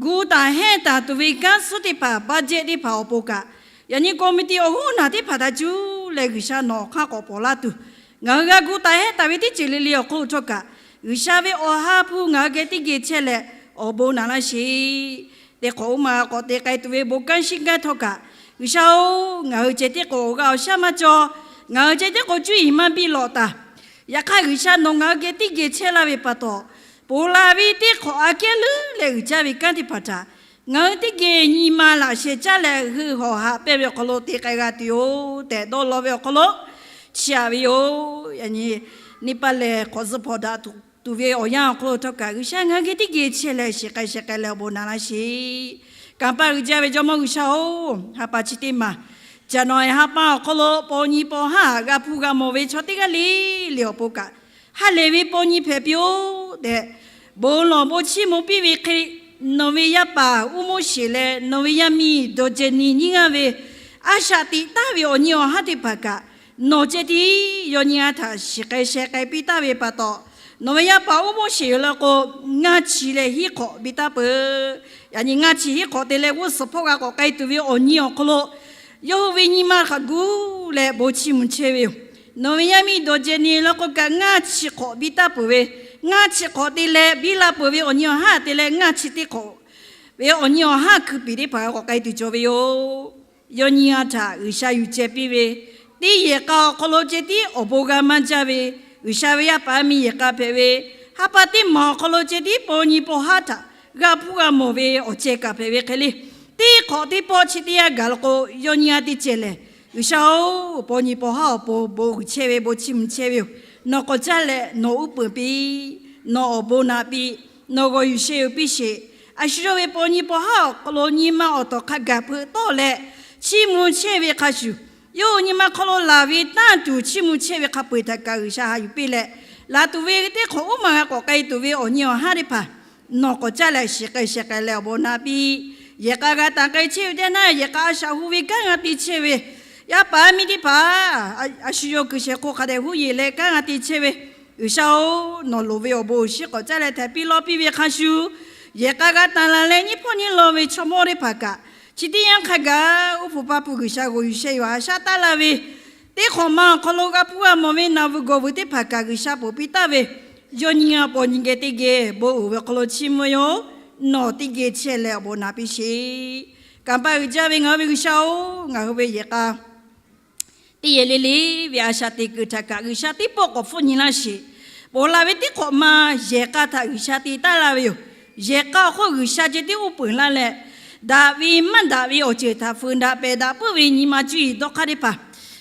gu taˍ hehnˇ taˍ tuˬ ve kanˉ suhˉ teˇ hpaˍ, budget teˇ hpaˍ awˬ pon kaꞈ, yaꞈ nyi committee awˬ hoˉ awˬ naˬ teˇ hpaˍ htaꞈ cuˇ leh G'uiˬsha nawˬ awˬ hk'aˇ k'awꞈ pawˍ laˇ tuˬ, ngaˬ hui g'a gu taˍ hehnˇ taˍ ve teˇ ceuˬ le le awˬ hk'oˆ htawˇ kaꞈ, G'uiˬsha ve awˬ ha hpu ngaˬ hui geh teˇ geh chehˇ leh awˬ bon naꞈ laˇ sheˍ. Teˇ hk'awꞈ uˉ ma k'awꞈ te k'ai tuˬ ve bon kanˉ shinˉ kanˉ htawˇ kaꞈ, G'uiˬsha-oˬ, ngaˬ hui ceh tiˉ k'o awˬ g'a awˬ shaˉ maˇ cawˬ. Ngaˬ hui ceh tiˉ k'o cuˇ yiˍ maˇ biˇ lawꞈ taˍ. Yaꞈ hk'aˇ G'uiˬsha nawˬ ngaˬ hui geh teˇ geh chehˇ laˇ ve pa taw, ponˬ laˬ ve teˇ hk'awꞈ aꞈ kehˉ leuˉ leh uiˍ jaˇ ve kanˉ teˇ hpaˍ htaꞈ ngaˬ hui teˇ geh nyi ma laꞈ sheh caˇ leh, hui hawˬ haꞈ pehnˇ ve awˬ hk'aw lo te k'ai g'a tuˬ yoˬ tehꞈ dawˇ law ve awˬ hk'aw lo chiˇ aꞈ ve yoˬ. Yaꞈ nyi, neˇ paˇ lehˬ hk'awꞈ zuhˆ hpawꞈ daꞈ tuˬ ve awˬ yanˇ awˬ hk'aw lo htawˇ kaꞈ, G'uiˬsha ngaˬ hui geh teˇ geh chehˇ leh shiˍ k'ai sheh k'ai leh awˬ bon naꞈ laˇ sheˍ. Kanˍ paˇ uiˍ jaˇ ve Jawˇmawˇ G'uiˬsha-oˬ, ha pa chi teˇ maˬ, January ha pa awˬ hk'aw lo paw nyi paw haˉ g'a hpuˇ g'a mawˬ ve chaw teˇ g'aˇ le le awˬ pon kaꞈ, ha lehˬ ve paw nyi hpehꞈ piˇ-oˆ tehꞈ, bon lawˬ bon chiˇ mvuh piˇ ve hk'e, nawˬ ve yaˇ paˍ uˉ Moˉseˍ leh nawˬ ve yaˇ miˇ dawˬ jehˬ nyi nyiˇ g'aˇ ve a shaꞈ teꞈ taˍ ve awˬ nyi awˬ haˉ teˇ hpaˍ kaꞈ, nawˬ ceh tiˉ yaw nyi a htaꞈ shiˍ k'ai sheh k'ai piˇ taˍ ve pa taw, nawˬ ve yaˇ paˍ uˉ Moˉseˍ law k'o, ngaˇ chi leh hiˉ hk'awꞈ biˇ taˍ peuˬ. Yaꞈ nyi ngaˇ chi hiˉ hk'awꞈ te leh g'uˇ suhˍ hpawˇ g'a k'awꞈ k'ai tuˬ ve awˬ nyi awˬ hk'aw lo, yawˇ hui ve nyi ma hk'aˬ gu leh bon chiˇ mvuh chehˇ ve yoˬ. Nawˬ ve yaˇ miˇ dawˬ jehˬ nyi law k'o kaꞈ, ngaˇ chi hk'awꞈ biˇ taˍ peuˬ ve, ngaˇ chi hk'awꞈ te leh biˇ la peuˬ ve awˬ nyi awˬ haˉ te leh ngaˇ chi teˇ hk'awꞈ ve awˬ nyi awˬ haˉ hkui piˍ teˇ hpaˍ k'awꞈ k'ai tuˬ cawˬ ve yoˬ. Yaw nyi a htaꞈ G'uiˬsha yuˬ ceh piˇ ve, teˇ yehˬ k'a awˬ hk'aw lo ceh tiˉ awˬ bon g'a maˇ jaˇ ve, G'uiˬsha ve yaˇ paˍ miˇ yehˬ k'a hpehꞈ ve, ha pa teˇ maˬ awˬ hk'aw lo ceh tiˉ paw nyi paw haˉ htaꞈ g'a hpuˇ g'a mawˬ ve awˬ ceh kaꞈ hpehꞈ ve hk'e le. Teˇ hk'awꞈ teˇ pawˆ chi teˇ yanˇ gaˬ law k'o, yaw nyi a te ceh lehˬ, G'uiˬsha-oˬ, paw nyi paw haˉ awˬ pon bon g'uiˬ chehˇ ve, bon chiˇ mvuh chehˇ ve yoˬ. Nawˬ k'awꞈ caˇ leh nawˬ uˉ peunˍ piˇ, nawˬ awˬ bon naꞈ piˇ, nawˬ g'awˬ yuˬ sheh yuˬ piˇ sheˍ. A shu yawˇ ve paw nyi paw haˉ awˬ hk'aw lo nyi ma awˬ tawˍ hk'a gaˬ hpeuꞈ tawˆ leh chiˇ mvuh chehˇ ve hk'a shuˍ, yawˇ hui nyi ma hk'aw lo laˬ ve tanˇ tuˬ chiˇ mvuh chehˇ ve hk'a peu-eˬ htaꞈ kaꞈ G'uiˬsha haꞈ yuˬ piˇ leh, laˬ tuˬ ve teˇ hk'awꞈ uˉ ma g'a k'awꞈ k'ai tuˬ ve awˬ nyi awˬ haˉ teˇ hpaˍ nawˬ k'awꞈ caˇ leh shiˍ k'ai sheh k'ai leh awˬ bon naꞈ piˇ. Yehˬ k'a g'a tanˍ k'ai chehˇ ve teˇ naˇ, yehˬ k'a a shaꞈ hu ve kanˉ g'a te chehˇ ve, yaˇ paˍ miˇ teˇ hpaˍ, a shu yawˇ kuiˬ shehˍ hk'oˆ hk'a dehꞈ huˉ yeˬ leh kanˉ g'a te chehˇ ve, G'uiˬsha-oˬ, nawˬ loˍ ve awˬ bon awˬ shinˉ k'awꞈ caˇ leh htaiˍ piˇ lawˇ piˇ ve hk'a shuˍ, yehˬ k'a g'a tanˍ laˬ leh nyiˇ hpawˇ nyiˇ law ve chaw mawˇ teˇ hpaˍ kaꞈ, chi teˇ yanˇ hk'a gaˬ uˉ hpu paˇ hpu G'uiˬsha g'awˬ yuˬ sheh yuˬ haꞈ shaˉ taˉ laˇ ve, teˇ hk'awꞈ ma awˬ hk'aw lo g'a hpuˇ g'a mawˬ ve naˬ vuiˬ gawˬ vuiˬ teˇ hpaˍ kaꞈ G'uiˬsha poˬ piˇ taˍ ve, yaw nyi a paw nyi geh teˇ geh bon uiˍ ve awˬ hk'aw lo chiˇ mvuh yoˬ. Nawˬ teˇ geh chehˇ leh awˬ bon naꞈ piˇ sheˍ. Kanˍ paˇ uiˍ jaˇ ve ngaˬ hui ve G'uiˬsha-oˬ, ngaˬ hui ve yehˬ k'a teˇ yehˬ le le ve a shaꞈ teꞈ kuiˬ htaꞈ kaꞈ G'uiˬsha teˇ pawˆ k'awꞈ hpfuhˆ nyi laˇ sheˍ. Ponˬ laˬ ve teˇ hk'awꞈ ma yehˬ k'a htaꞈ G'uiˬsha te taˉ laˇ ve yoˬ. Yehˬ k'a awˬ hk'oˆ G'uiˬsha ceh tiˉ uˉ peunˍ laˇ leh, daꞈ ve maˇ daꞈ ve awˬ ceuˬ htaꞈ fuiˍ daꞈ pehˬ daꞈ puiˉ ve nyi ma cuˇ yiˍ dawˇ hk'aˇ teˇ hpaˍ,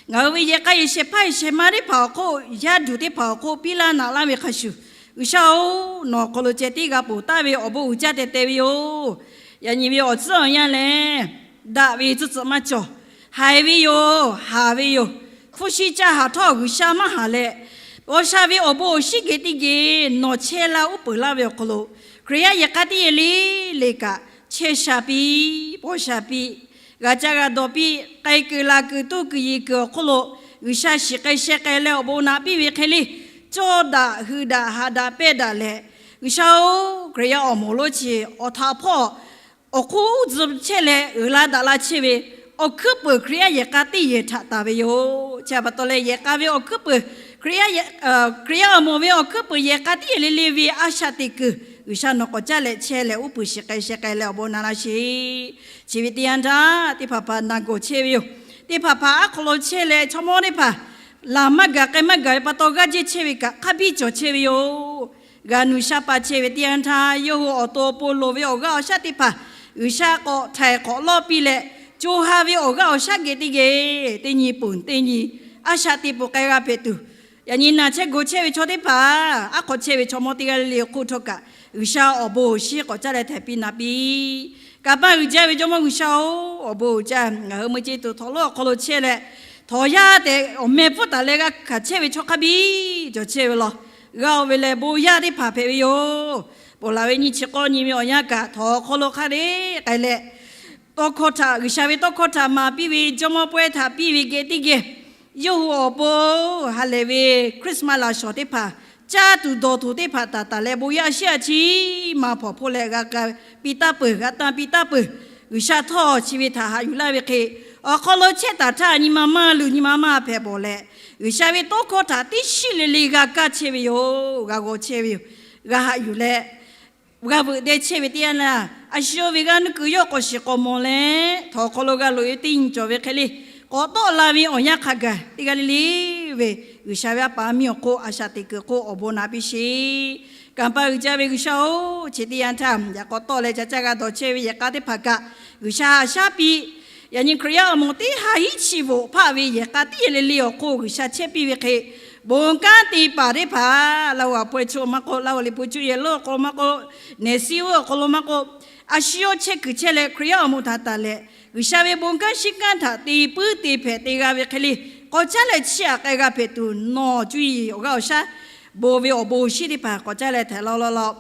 ngaˬ hui ve yehˬ k'a yehˬ shehˍ hpaˇ yehˬ shehˍ ma teˇ hpaˍ awˬ hk'oˆ, yaˇ duˬ teˇ hpaˍ awˬ hk'oˆ piˇ laˇ naꞈ laˇ ve hk'a shuˍ, G'uiˬsha-oˬ, nawˬ awˬ hk'aw lo ceh tiˉ g'a ponˬ taˍ ve awˬ bon uiˍ jaˇ teh teh ve yoˬ. Yaꞈ nyi ve awˬ tcuhˉ awˬ yanˇ lehˬ, daꞈ ve tcuhˉ tcuhꞈ maˇ cawˬ. Haiˬ ve yoˬ, haˍ ve yoˬ. Hpu shi ca haˍ htawˇ G'uiˬsha maˇ haˍ leh, paw sha ve awˬ bon awˬ shinˉ geh teˇ geh nawˬ chehˇ laˇ uˉ peunˍ laˇ ve awˬ hk'aw lo, Hkriꞈ yaˇ yehˬ k'a teˇ yehˬ le le kaꞈ chehˇ sha piˇ, paw sha piˇ, g'a caˇ g'a dawˬ piˇ, k'ai kuiˬ laˬ kuiˬ toˇ kuiˬ yeˬ kuiˬ awˬ hk'oˆ lo G'uiˬsha shiˍ k'ai sheh k'ai leh awˬ bon naꞈ piˇ ve hk'e le, cawˇ daꞈ hui daꞈ haꞈ daꞈ pehnˇ daꞈ leh, G'uiˬsha-oˬ, Hkriꞈ yaˇ awˬ moˍ lonˉ chi awˬ htaꞈ hpawˇ awˬ hk'oˆ uˉ tcuh chehˇ leh uiˍ la daꞈ la chehˇ ve awˬ hkuiˉ peuˬ Hkriꞈ yaˇ yehˬ k'a teˇ yehˬ htaꞈ taˍ ve yoˬ. Chi pa taw leh yehˬ k'a ve awˬ hkuiˉ peuˬ, Hkriꞈ yaˇ awˬ moˍ ve awˬ hkuiˉ peuˬ yehˬ k'a teˇ yehˬ le le ve a shaꞈ teꞈ kuiˬ G'uiˬsha nawˬ k'awꞈ caˇ leh chehˇ leh uˉ peunˍ shiˍ k'ai sheh k'ai leh awˬ bon naꞈ laˇ sheˍ. Chi ve teˇ yanˇ htaˇ teˇ hpaˍ hpaˍ naˬ gawˬ chehˇ ve yoˬ. Teˇ hpaˍ hpaˍ aˉ hk'aw lo chehˇ leh chaw mawˇ teˇ hpaˍ laˬ maˇ gaˬ k'ai maˇ gaˬ ve pa taw g'aˇ jehˇ chehˇ ve kaꞈ hk'a biˇ cawˬ chehˇ ve yoˬ. G'a nu shaˉ pa chehˇ ve teˇ yanˇ htaˇ, yawˇ hui awˬ to awˬ pon loˍ ve awˬ g'aˇ awˬ shaˉ teˇ hpaˍ G'uiˬsha k'awꞈ htaiˍ k'awꞈ lawˇ piˇ leh, co ha ve awˬ g'aˇ awˬ shaˉ geh teˇ geh teˇ nyi ponˬ teˇ nyi a shaꞈ teꞈ ponˬ k'ai g'a hpehꞈ tuˬ, yaꞈ nyi naˬ chehˇ gawˬ chehˇ ve chaw teˇ hpaˍ aˉ hk'aw chehˇ ve chaw mawˇ teˇ g'aˇ le le hk'oˆ htawˇ kaꞈ, G'uiˬsha awˬ bon awˬ shinˉ k'awꞈ caˇ leh htaiˍ piˇ naꞈ piˇ. Kanˍ paˇ uiˍ jaˇ ve Jawˇmawˇ G'uiˬsha-oˬ, awˬ bon uiˍ jaˇ. Ngaˬ hui mui ce tuˬ htawnˍ lonˉ awˬ hk'aw lo chehˇ leh, Htawnˍ yaˇ tehꞈ awˬ meh pfuhˇ taˍ leh g'a hkanˍ chehˇ ve chaw hk'a biˇ cawˬ chehˇ ve law. G'a oˇ ve lehˬ, bon yaˇ teˇ hpaˍ hpehꞈ ve yoˬ. Ponˬ laˬ ve nyiˇ chi k'awˇ nyi ve awˬ yanˇ kaꞈ htawnˍ awˬ hk'aw lo hk'a dehꞈ k'ai leh, tawˇ hkawˇ htaꞈ, G'uiˬsha ve tawˇ hkawˇ htaꞈ maˍ piˇ ve, jawˇmawˇ pawehˇ htaꞈ piˇ ve geh teˇ geh, yawˇ hui awˬ pon ha lehˬ ve Christmas laꞈ shawˍ teˇ hpaˍ caˇ tuˬ dawˬ tuˬ teˇ hpaˍ taˍ taˍ leh, bon yaˇ shiˉ a chi maˇ hpawnˬ hpoˆ leh g'a k'a piˇ taˇ peuˬ, g'a tanˇ piˇ taˇ peuˬ. G'uiˬsha htawˇ chi ve htaꞈ haꞈ yuˬ laˇ ve hk'e, awˬ hk'aw lo chehˇ taˍ htaˇ nyi ma maˇ luˬ, nyi ma maˇ hpehꞈ bawˬ leh, G'uiˬsha ve tawˇ hkawˇ htaꞈ teˇ shiˉ le le g'a kaˇ chehˇ ve yoˬ, g'a g'aw chehˇ ve yoˬ, g'a haꞈ yuˬ leh g'a veuꞈ deh chehˇ ve teˇ yanˇ laˇ, a shu yawˇ ve g'aˇ nuˇ kuiˬ yawˇ k'awꞈ shiˍ k'awꞈ mawˬ leh, htawnˍ hk'aw lo g'a loꞈ e teˇ nyi cawˬ ve hk'e le, k'awꞈ tawˆ la ve awˬ yanˇ hk'a gaˬ teˇ g'aˇ le le ve G'uiˬsha ve a pa miˇ awˬ hk'oˆ a shaꞈ teꞈ kuiˬ hk'oˆ awˬ bon naꞈ piˇ sheˍ. Kanˍ pa uiˍ jaˇ ve G'uiˬsha-oˬ, chi teˇ yanˇ htaˇ yaꞈ k'aw tawˆ leh ca caˇ g'a dawˬ chehˇ ve yehˬ k'a teˇ hpaˍ kaꞈ G'uiˬsha haꞈ shaˉ piˇ. Yaꞈ nyi Hkriꞈ yaˇ awˬ moˍ teˇ ha hiˉ chi voꞈ hpaˆ ve yehˬ k'a teˇ yehˬ le le awˬ hk'oˆ G'uiˬsha chehˇ piˇ ve hk'e, bon kanˉ te paˍ teˇ hpaˍ, Laˇ huˍ awˬ pawehˇ chi awˬ maˇ k'oˆ, Laˇ huˍ liꞈ hpu cuˇ yehˬ lonˉ awˬ hk'aw lo maˇ k'oˆ, Nehˬ siˉ oˇ awˬ hk'aw lo maˇ k'oˆ, a shu yawˇ chehˇ kuiˬ chehˇ leh Hkriꞈ yaˇ awˬ moˍ htaꞈ taˍ leh, G'uiˬsha ve bon kanˉ shinˉ kanˉ htaꞈ te puiˉ te hpehꞈ te g'a ve hk'e le, k'awꞈ caˉ leh chiˇ aꞈ k'ai g'a hpehꞈ tuˬ, nawˬ cuˇ yiˍ awˬ g'aˇ awˬ shaˉ bon ve awˬ bon awˬ shinˉ teˇ hpaˍ k'awꞈ caˉ leh htaiˍ law law law.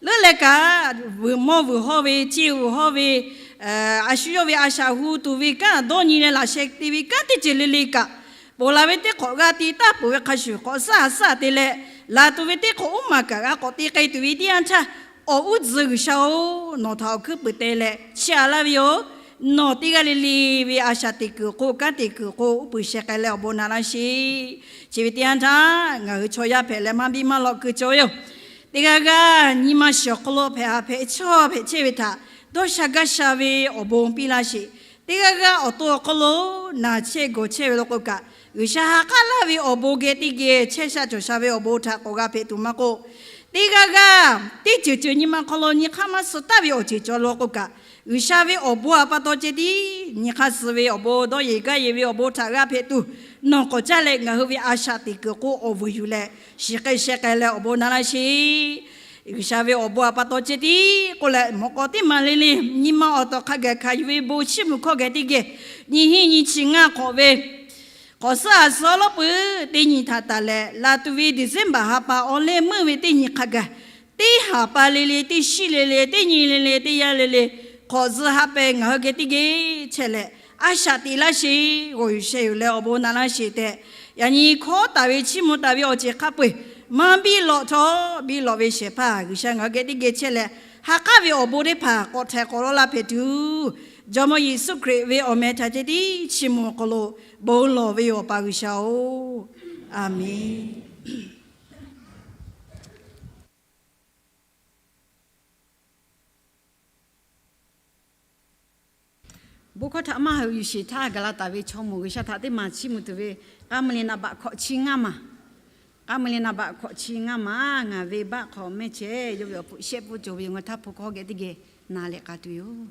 Leuˉ leh kaꞈ, vuiˬ mawˇ vuiˬ hawˇ ve, ceˇ vuiˬ hawˇ ve, a shu yawˇ ve a shaꞈ hu tuˬ ve kanˉ, dawˇ nyi leh laꞈ sheh te ve kanˉ teˇ ceuˬ le le kaꞈ, ponˬ laˬ ve teˇ hk'awꞈ g'a te taˇ peuˬ ve hk'a shuˍ, k'awꞈ suhˉ ha suhˉ te leh, laˬ tuˬ ve teˇ hk'awꞈ uˉ maˬ kaꞈ g'a k'awꞈ te k'ai tuˬ ve teˇ yanˇ htaˇ, awˬ uˉ tcuh G'uiˬsha-oˬ, nawˬ htaꞈ awˬ hkuiˉ puiˍ te leh chiˇ aꞈ laˇ ve yoˬ. Nawˬ teˇ g'aˇ le le ve a shaꞈ teꞈ kuiˬ awˬ hk'oˆ, kanˉ teꞈ kuiˬ awˬ hk'oˆ uˉ peunˍ sheh k'ai leh awˬ bon naꞈ laˇ sheˍ. Chi ve teˇ yanˇ htaˇ ngaˬ hui chaw yaˇ hpehꞈ leh maˇ biˇ maˇ lawꞈ keu cawˬ ve yoˬ. Teˇ g'aˇ g'aˇ nyi ma shiˍ awˬ hk'aw lo hpehꞈ ha hpehꞈ chawˇ hpehꞈ chehˇ ve htaꞈ dawˇ sha gaˇ sha ve awˬ bon piˇ laˇ sheˍ. Teˇ g'aˇ g'aˇ awˬ to awˬ hk'aw lo naˬ chehˇ gawˬ chehˇ ve law k'o kaꞈ, G'uiˬsha ha k'aˉ laˇ ve awˬ bon geh teˇ geh chehˇ sha cawˬ sha ve awˬ bon htaꞈ k'awꞈ g'a hpehꞈ tuˬ maˇ k'oˆ, teˇ g'aˇ g'aˇ teˇ ceuˬ ceuˬ nyi ma hk'aw lo nyi hk'aˇ maˇ suh taˍ ve awˬ ceuˬ cawˬ law k'o kaꞈ, G'uiˬsha ve awˬ bon a pa taw ceh tiˉ nyi hk'aˇ suh ve awˬ bon, dawˇ yeˬ gaˇ yeˬ ve awˬ bon htaꞈ g'a hpehꞈ tuˬ, nawˬ k'awꞈ caˇ leh ngaˬ hui ve a shaꞈ teꞈ kuiˬ k'o awˬ vuiˬ yuˬ leh shiˍ k'ai sheh k'ai leh awˬ bon naꞈ laˇ sheˍ. G'uiˬsha ve awˬ bon a pa taw ceh tiˉ k'oˆ leh, mawꞈ k'aw teˇ maˬ le le nyi ma awˬ tawˍ hk'a gaˬ hkanˍ yuˬ ve bon chiˇ mvuh hkawˇ geh teˇ geh, nyi hiˆ nyi chi ngaˇ hk'awꞈ ve hk'awꞈ suhˉ a suhˉ lawˉ peuˬ teˇ nyi htaꞈ taˍ leh, laˬ tuˬ ve December ha pa awˬ leh meuˇ ve teˇ nyi hk'a gaˬ, teˇ haˍ pa le le, teˇ shiˉ le le, teˇ nyi le le, teˇ yanˇ le le, hk'awꞈ zuh ha pehˍ ngaˬ hui geh teˇ geh chehˇ leh, a shaꞈ teꞈ laˇ sheˍ, g'awˬ yuˬ sheh yuˬ leh awˬ bon naꞈ laˇ sheˍ tehꞈ, yaꞈ nyi hkawˉ taˍ ve chiˇ mvuh taˍ ve awˬ ceuˬ hk'a peu-eˬ maˇ biˇ lawꞈ htawˇ, biˇ lawꞈ ve shehˍ hpaˇ G'uiˬsha ngaˬ hui geh teˇ geh chehˇ leh, ha k'aˉ ve awˬ bon teˇ hpaˍ k'awꞈ htaiˍ k'awꞈ lawˇ laˇ hpehꞈ tuˬ, Jawˇmawˇ Yeˍsuˆ Hkriꞈ ve awˬ meh htaꞈ ceh tiˉ chiˇ mvuh awˬ hk'aw lo bon lawˬ ve yoˬ, Awˬ pa G'uiˬsha-oˬ. Aˍmenˍ. Bon hkawˇ htaꞈ maˇ hui yuˬ sheˍ htaˇ, Gaˍlaˍtaˍ ve chaw moˍ G'uiˬsha htaꞈ teˇ maˬ chiˇ mvuh tuˬ ve, k'aˉ mvuh le naˍ baꞈ hkawꞈ chi ngaˇ maˬ, k'aˉ mvuh le naˍ baꞈ hkawꞈ chi ngaˇ maˬ, ngaˬ ve baˆ hk'aw mehˇ chehˇ yawˇ ve awˬ hpu shehˆ pfuhˇ cawˬ ve yoˬ. Ngaˬ htaˇ hpu hkawˇ geh teˇ geh na leh k'a tuˬ yoˬ.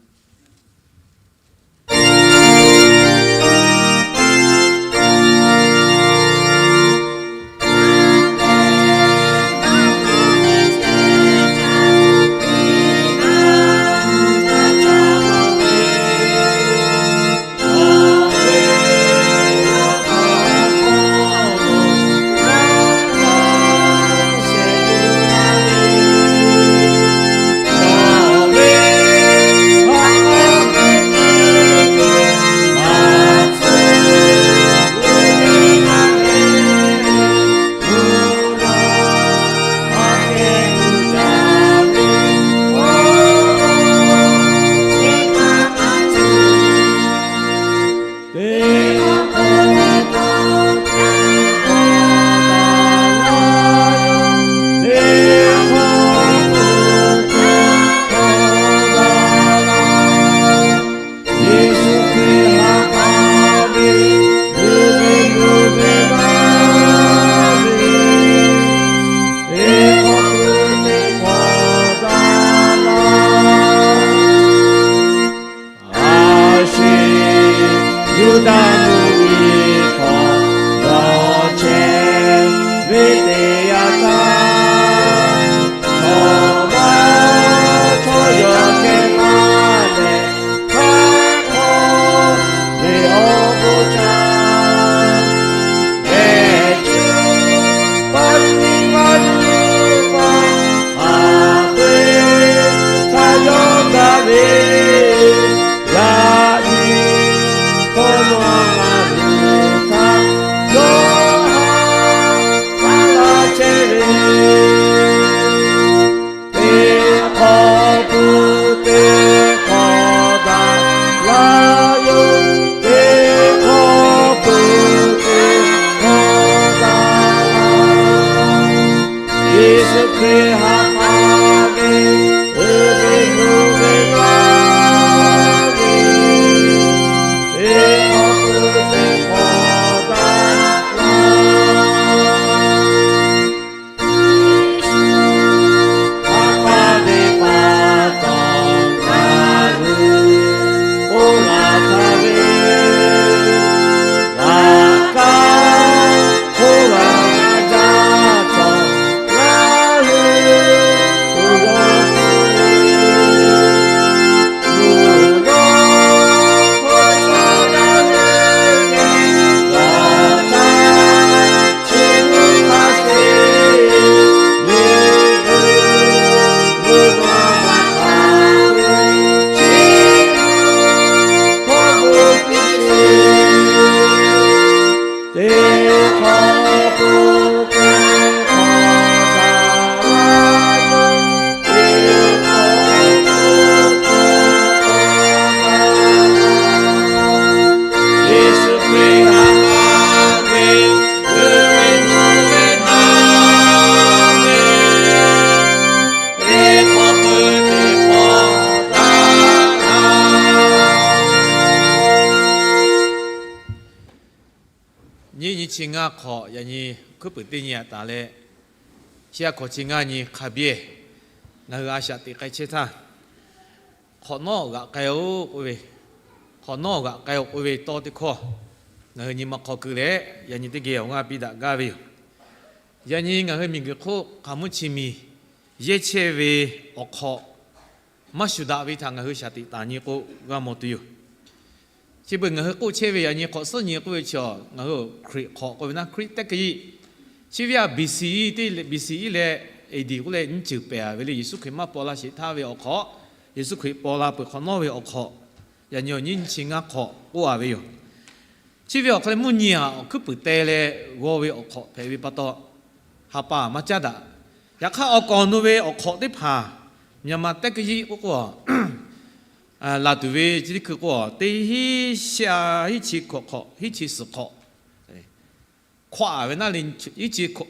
Nyiˇ nyi chi ngaˇ hk'awꞈ yaꞈ nyi hkuiˉ puiˍ teˇ nyi aꞈ taˍ leh, chi a hkawꞈ chi ngaˇ nyi hk'a biˇ ngaˬ hui a shaꞈ teꞈ k'ai chehˇ htaˇ, hk'awꞈ nawˉ g'aꞈ k'ai-o k'oˆ ve, hk'awꞈ nawˉ g'aꞈ k'ai-o k'oˆ ve tawˇ teˇ hkawˇ ngaˬ hui nyi ma hk'aw keu leh, yaꞈ nyi teˇ geh awˬ g'aˇ piˇ daꞈ gaˇ ve yoˬ. Yaꞈ nyi ngaˬ hui miˬguiˬ hk'oˆ hk'aˬ mvuhˇ chi miˬ yehˇ chehˇ ve awˬ hk'awꞈ maˇ shuˍ daꞈ ve htaꞈ ngaˬ hui shaˍ tiꞈ taˍ nyi k'o, g'a mawˬ tuˬ yoˬ. Chi beuꞈ ngaˬ hui k'oˆ chehˇ ve yaꞈ nyi hk'awꞈ suhˉ nyi k'oˆ ve chi, ngaˬ hui Hkriꞈ hk'awꞈ k'oˆ ve naˉ, Hkriꞈ teˇ hkui iˉ, chi ve a B C E teˇ, B C E leh A D k'oˆ leh nyiˇ ceuˬ pehˍ ve le. Yeˍsuˆ Hkriꞈ maˇ paw la sheˍ htaˇ ve awˬ hk'awꞈ, Yeˍsuˆ Hkriꞈ paw la peuˬ hk'awꞈ nawˉ ve awˬ hk'awꞈ, yaꞈ nyi awˬ nyiˇ nyi chi ngaˇ hk'awꞈ k'oˆ a ve yoˬ. Chi ve awˬ hk'aw leh mvuhˇ nyi aꞈ awˬ hkuiˉ puiˍ te leh g'aw ve awˬ hk'awꞈ hpehꞈ ve pa taw, ha pa maˇ caˉ daꞈ. Yaꞈ hk'aˇ, awˬ kaˍ awˬ nu ve awˬ hk'awꞈ teˇ hpaˍ, Myanmar teˇ hkui iˉ k'oˆ k'o, laˬ tuˬ ve chi teˇ hkui k'o, teˇ hinˉ shehˆ a hiˉ chi hkawꞈ hk'awꞈ hiˉ chi suhˍ hk'awꞈ hkawꞈ a ve naˉ le, hiˉ chi hkawꞈ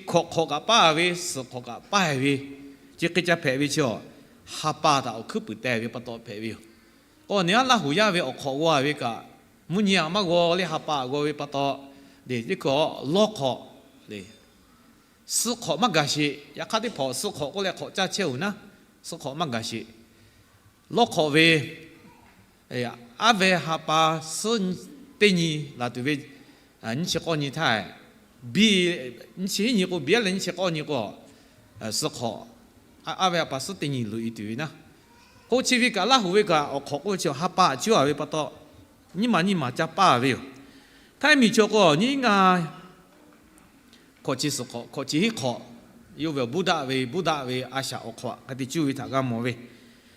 hk'awꞈ kaꞈ paˇ ve, suhˍ hk'awꞈ kaꞈ paˇ ve, chi hk'e ca hpehꞈ ve chi, ha pa htaꞈ awˬ hkuiˉ puiˍ te ve pa taw hpehꞈ ve yoˬ. K'o, neˇ aˉ Laˇ huˍ yaˇ ve awˬ hk'awꞈ g'aw ve kaꞈ, mvuhˇ nyi aꞈ maˇ g'aw leh ha pa g'aw ve pa taw, teˇ hkui lawˇ hk'awꞈ le, suhˍ hk'awꞈ maˇ gaˬ sheˍ. Yaꞈ hk'aˇ, teˇ hpaˍ suhˍ hk'awꞈ k'oˆ leh hk'awꞈ caˇ chehˇ-oˬ naˉ, suhˍ hk'awꞈ maˇ gaˬ sheˍ. Lawˇ hk'awꞈ ve, aˉ ve ha pa suhˉ teˇ nyi laˬ tuˬ ve, nyiˇ chi k'awˇ nyi htaˇ, biˇ, nyiˇ chi hiˉ nyi k'o biˇ leh nyiˇ chi k'awˇ nyi k'o, suhˍ hk'awꞈ, aˉ ve ha pa suhˉ teˇ nyi loꞈ e tuˬ ve naˉ. K'o, chi ve kaꞈ Laˇ huˍ ve kaꞈ awˬ hk'awꞈ k'oˆ ve chi ha pa aꞈ cuˇ a ve pa taw, nyiˇ maˬ nyiˇ maˬ ca paˇ ve yoˬ. Htaiˇ miˬ chaw k'o, nyiˇ ngaˇ hkawꞈ chi suhˍ hk'awꞈ, hkawꞈ chi hiˉ hk'awꞈ, yawˇ ve awˬ buˇ daꞈ ve, buˇ daꞈ ve a shaꞈ awˬ hk'awꞈ aꞈ hk'a te cuˇ ve htaꞈ g'a mawˬ ve.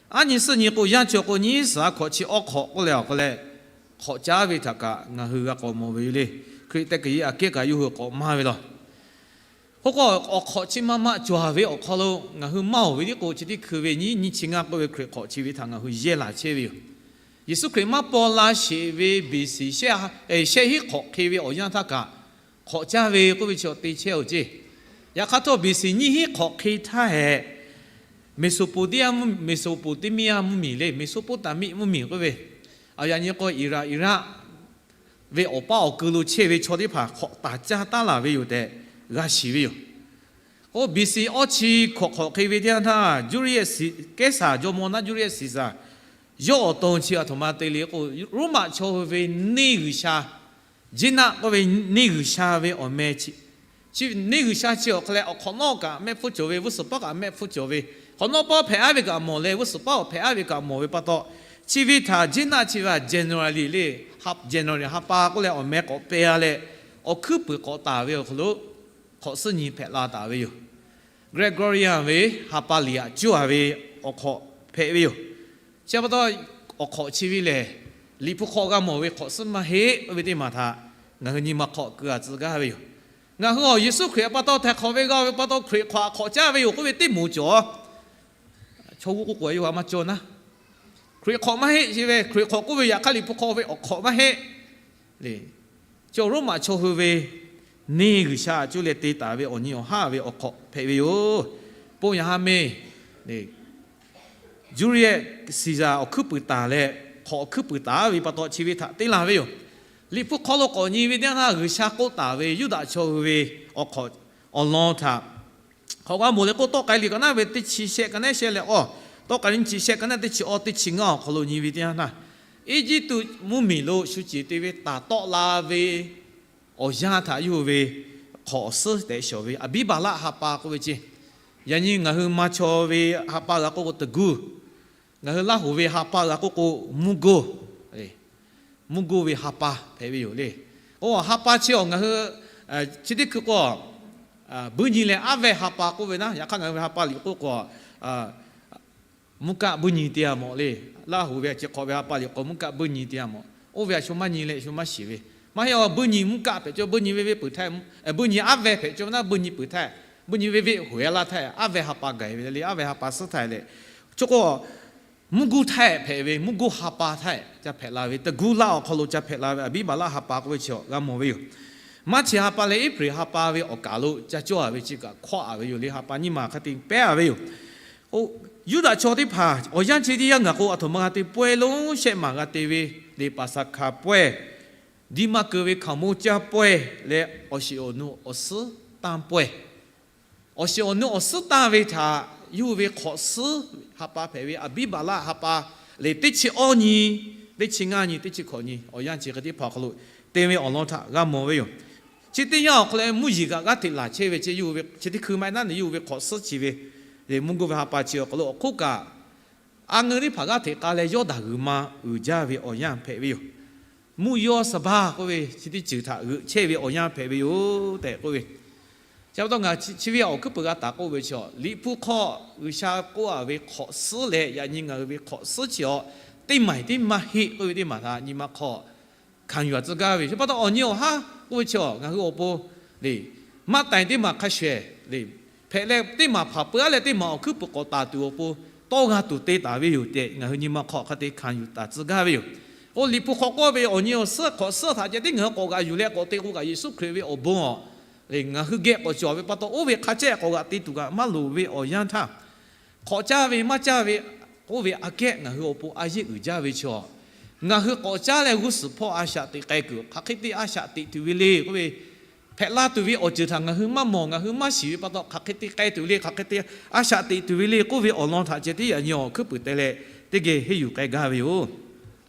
Aˉ nyi suhˉ nyi k'o, yaˇ chaw k'o nyiˇ suhˍ a hkawꞈ chi awˇ hk'awꞈ k'oˆ leh awˬ hk'aw leh, hk'awꞈ caˉ ve htaꞈ kaꞈ ngaˬ hui g'a k'awꞈ mawˬ ve yoˬ le. Hkriꞈ teˇ hkui iˉ aꞈ kehˉ kaꞈ yawˇ hui k'awꞈ maˇ ve law. K'o k'o, awˬ hk'awꞈ chi maˇ maꞈ cawˬ ve awˬ hk'aw lo ngaˬ hui maˇ oˬ ve tiˉ k'o, chi teˇ hkui ve nyiˇ nyi chi ngaˇ k'oˆ ve Hkriꞈ hk'awꞈ chi ve htaꞈ ngaˬ hui yehˇ laˬ chehˇ ve yoˬ. Yeˍsuˆ Hkriꞈ maˇ paw la sheˍ ve B C shehˆ, shehˆ hiˉ hk'awꞈ hk'e ve awˬ yanˇ htaˇ kaꞈ, hk'awꞈ caˇ ve k'oˆ ve chi awˬ te chehˇ-oˬ ceˇ. Yaꞈ hk'aˇ htawˇ, B C nyiˇ hiˉ hk'awꞈ hk'e htaˇ hehꞈ, Meˍsoˍpoˍteˇmiˇyaˇ, Meˍsoˍpoˍteˇmiˇyaˇ mvuhˇ miˬ le, Meˍsoˍpoˍtaˍmiˆ mvuhˇ miˬ k'oˆ ve, aˬ yaꞈ nyi k'o Iˍraꞈ, Iˍraˆ ve awˬ paˇ awˬ keu lo chehˇ ve chaw teˇ hpaˍ hk'awꞈ taˍ caˇ taˉ laˬ ve yoˬ tehꞈ g'a shiˍ ve yoˬ. K'o, B C awˇ chi hkawꞈ hk'awꞈ hk'e ve teˇ yanˇ htaˇ, Julius Caesar, jawˇmawˇ naˉ Julius Caesar, yawˇ awˬ to chi aˬ htoꞈ ma te le k'o, Roˉmaꞈ chaw hui ve neˇ g'uiˬsha, Jiˇnaˆ k'oˆ ve neˇ g'uiˬsha ve awˬ meh chi, neˇ g'uiˬsha chi awˬ hk'aw leh awˬ hk'awꞈ nawˉ kaꞈ mehˆ hpfuhˇ cawˬ ve, g'uˇ suhˍ paˉ kaꞈ mehˆ hpfuhˇ cawˬ ve, hk'awꞈ nawˉ paˉ hpehꞈ aˉ ve kaꞈ mawˬ leh g'uˇ suhˍ paˉ awˬ hpehꞈ aˉ ve kaꞈ mawˬ ve pa taw, chi ve htaꞈ Jiˇnaˆ chi ve general le, general ha pa k'oˆ leh awˬ meh k'awꞈ peh a leh, awˬ hkuiˉ puiˍ k'awꞈ taˍ ve awˬ hk'aw lo hk'awꞈ suhˉ nyi hpehꞈ la taˍ ve yoˬ. Gregorian ve ha pa liꞈ aꞈ cuˇ a ve awˬ hk'awꞈ hpehꞈ ve yoˬ. Chi pa taw, awˬ hk'awꞈ chi ve lehˬ, Liꞈ hpu hk'aw g'a mawˬ ve hk'awꞈ suhˉ maˇ heˆ k'oˆ ve teˇ maˬ htaꞈ ngaˬ hui nyi ma hk'aw keu a tcuh gaˇ ve yoˬ. Ngaˬ hui awˬ Yeˍsuˆ Hkriꞈ pa taw htaiˍ hk'awꞈ ve g'a ve pa taw, Hkriꞈ hk'awꞈ aꞈ hk'awꞈ caˇ ve yoˬ k'oˆ ve teˇ moˍ cawˬ. Chaw g'uˇ k'oˆ k'o a yawˇ ha maˇ cawˇ naˉ, Hkriꞈ hk'awꞈ maˇ heˆ chi ve, Hkriꞈ hk'awꞈ k'oˆ ve yaꞈ hk'aˇ Liꞈ hpu hk'aw ve awˬ hk'awꞈ maˇ heˆ le. Chaw Roˉmaꞈ chaw hui ve neˇ G'uiˬsha aꞈ cuˇ leh te taˍ ve awˬ nyi awˬ haˉ ve awˬ hk'awꞈ hpehꞈ ve yoˬ. Bon yaꞈ ha meh, Julius Caesar awˬ hkuiˉ puiˍ taˍ leh, hk'awꞈ awˬ hkuiˉ puiˍ taˍ ve pa taw chi ve htaꞈ te laˬ ve yoˬ. Liꞈ hpu hk'aw lo k'awꞈ nyi ve teˇ yanˇ htaˇ, G'uiˬsha k'oˆ taˍ ve Yuˇdaꞈ chaw hui ve awˬ hk'awꞈ awˬ lawn htaꞈ hk'awꞈ g'a mawˬ leh k'oˆ, Tawˆ k'ai liꞈ kaꞈ naˉ ve teˇ chi shehˆ kaꞈ naˉ shehˆ leh awˬ, Tawˆ k'ai liꞈ nyiˇ chi shehˆ kaꞈ naˉ teˇ chi awˬ teˇ chi ngaˇ awˬ hk'aw lo nyi ve teˇ yanˇ htaˇ, Eˇjiˇtuꞈ mvuhˇmiˬ lo shu ceˬ te ve taˍ tawˆ la ve awˬ yanˇ htaꞈ yawˇ hui ve hk'awꞈ suhˉ tehꞈ shawˍ ve Aˍbiˇbaˍlaˆ ha pa k'oˆ ve ceˇ. Yaꞈ nyi ngaˬ hui ma chaw ve ha pa g'a k'oˆ k'o teˇ guˇ, ngaˬ hui Laˇhuˍ ve ha pa g'a k'oˆ k'o mvuhˇ goˇ, mvuhˇ goˇ ve ha pa hpehꞈ ve yoˬ le. Oˇ ha pa chi awˬ ngaˬ hui chi teˇ hkui k'o, buiˇ nyi leh aˉ vehˇ ha pa k'oˆ ve naˉ, yaꞈ hk'aˇ ngaˬ hui ve ha pa liꞈ k'oˆ k'o, mvuhˇ kaˆ buiˇ nyi te a mawˬ le. Laˇhuˍ ve chi hk'awꞈ ve ha pa liꞈ k'o mvuhˇ kaˆ buiˇ nyi te a mawˬ. Oˇ ve a shu maˇ nyi leh shu maˇ shiˍ ve. Maˇ heˆ, buiˇ nyi mvuhˇ kaˆ hpehꞈ cawˇ, buiˇ nyi ve veˆ peuˬ htaˇ, buiˇ nyi aˉ vehˇ hpehꞈ cawˇ ve naˉ, buiˇ nyi peuˬ htaˇ, buiˇ nyi ve veˆ hoꞈ e laˇ htaˇ, aˉ vehˇ ha pa gaˬ ve le, aˉ vehˇ ha pa suhˉ htaˇ leh, chi k'o mvuhˇ goˇ htaˇ hpehꞈ ve, mvuhˇ goˇ ha pa htaˇ ca hpehꞈ la ve, teˇ guˇ laˇ awˬ hk'aw lo ca hpehꞈ la ve Aˍbiˇbaˍlaˆ ha pa k'oˆ ve chi g'a mawˬ ve yoˬ. Maˇ chi ha pa leh Eˇpriˍ ha pa ve awˬ kaˍ lo ca cawˇ a ve chi kaꞈ hkawˇ a ve yoˬ le, ha pa nyiˇ ma hk'a te pehˉ a ve yoˬ. Yuˇdaꞈ chaw teˇ hpaˍ awˬ yanˇ chi teˇ yanˇ ngaˬ k'o, aˬ htoꞈ ma g'a te pawehˇ lonˉ shehˆ maˬ g'a te ve le, Paˍsaˍhkaˍ pawehˇ, diˇ maˇ keu ve hkaoˍmonˇ caˇ pawehˇ leh awˬ shiˍ awˬ nu awˬ suhˉ tanˇ pawehˇ. Awˬ shiˍ awˬ nu awˬ suhˉ tanˇ ve htaꞈ yawˇ hui ve hk'awꞈ suhˉ ha pa hpehꞈ ve Aˍbiˇbaˍlaˆ ha pa lehˬ, teˇ chi awˇ nyi, teˇ chi ngaˇ nyi, teˇ chi hkawꞈ nyi awˬ yanˇ chi hk'e teˇ hpaˍ awˬ hk'aw lo te ve awˬ lawn htaꞈ g'a mawˬ ve yoˬ. Chi teˇ yanˇ awˬ hk'aw lo mvuhˇ yeˬ kaꞈ g'aˇ hteꞈ laˬ chehˇ ve chi, yawˇ hui ve chi teˇ hkui maˇ heˆ naˉ, yawˇ hui ve hk'awꞈ suhˉ chi ve le, mvuhˇ goˇ ve ha pa chi awˬ hk'aw lo awˬ hk'oˆ kaꞈ a ngeu teˇ hpaˍ g'aˇ hteꞈ k'a leh Yawˇdanˍ g'uiˬ ma uiˍ jaˇ ve awˬ yanˇ hpehꞈ ve yoˬ. Mvuhˇ yawˇ saˍbaˆ k'oˆ ve chi teˇ ceuˬ htaꞈ g'euꞈ chehˇ ve awˬ yanˇ hpehꞈ ve yoˬ tehꞈ k'oˆ ve, chi pa taw ngaˬ chi ve awˬ hkuiˉ peuˬ g'a taˍ k'oˆ ve chi, Liꞈ hpu hk'aw G'uiˬsha k'oˆ a ve hk'awꞈ suhˉ leh yaꞈ nyi ngaˬ hui ve hk'awꞈ suhˉ chi awˬ, teˇ maˬ teˇ maˇ heˆ k'oˆ ve teˇ maˬ htaꞈ nyi ma hk'aw hkanˍ yuˬ a tcuh gaˇ ve. Chi pa taw awˬ nyi awˬ haˉ k'oˆ ve chi ngaˬ hui awˬ pon le, maˇ taiˍ teˇ maˬ hk'a shuˍ eˬ le, hpehꞈ leh teˇ maˬ hpaˍ peuˬ a leh teˇ maˬ awˬ hkuiˉ peuˬ k'awꞈ taˍ tuˬ awˬ pon tawˇ g'a tuˬ te taˍ ve yoˬ tehꞈ ngaˬ hui nyi ma hk'aw hk'a te hkanˍ yuˬ taˍ tcuh gaˇ ve yoˬ. Oˇ Liꞈ hpu hk'aw k'oˆ ve awˬ nyi awˬ suhˉ hk'awꞈ suhˉ htaꞈ ceh tiˉ ngaˬ hui k'awꞈ g'aꞈ yuˬ leh k'awꞈ te k'o kaꞈ, Yeˍsuˆ Hkriꞈ ve awˬ bon awˬ le ngaˬ hui geh k'awꞈ cawˬ ve pa taw, oˇ ve hk'a ceh k'awꞈ g'aꞈ te tuˬ kaꞈ maˇ loˍ ve awˬ yanˇ htaˇ, hk'awꞈ caˇ ve maˇ caˇ ve k'oˆ ve aꞈ kehˉ ngaˬ hui awˬ pon a yeˇ uiˍ jaˇ ve chaw, ngaˬ hui k'awꞈ caˇ leh g'uˇ suhˍ hpawˇ a shaꞈ teꞈ k'ai kuiˬ hk'aˬ hk'e te a shaꞈ teꞈ tuˬ ve le k'oˆ ve, hpehꞈ la tuˬ ve awˬ ceuˬ htaꞈ ngaˬ hui maˇ mawˬ, ngaˬ hui maˇ shiˍ ve pa taw, hk'aˬ hk'e te k'ai tuˬ le, hk'aˬ hk'e te a shaꞈ teꞈ tuˬ ve le k'oˆ ve awˬ lawn htaꞈ ceh tiˉ yaꞈ nyi awˬ hkuiˉ peuˬ te leh teˇ geh henˇ yuˬ k'ai gaˇ ve yoˬ.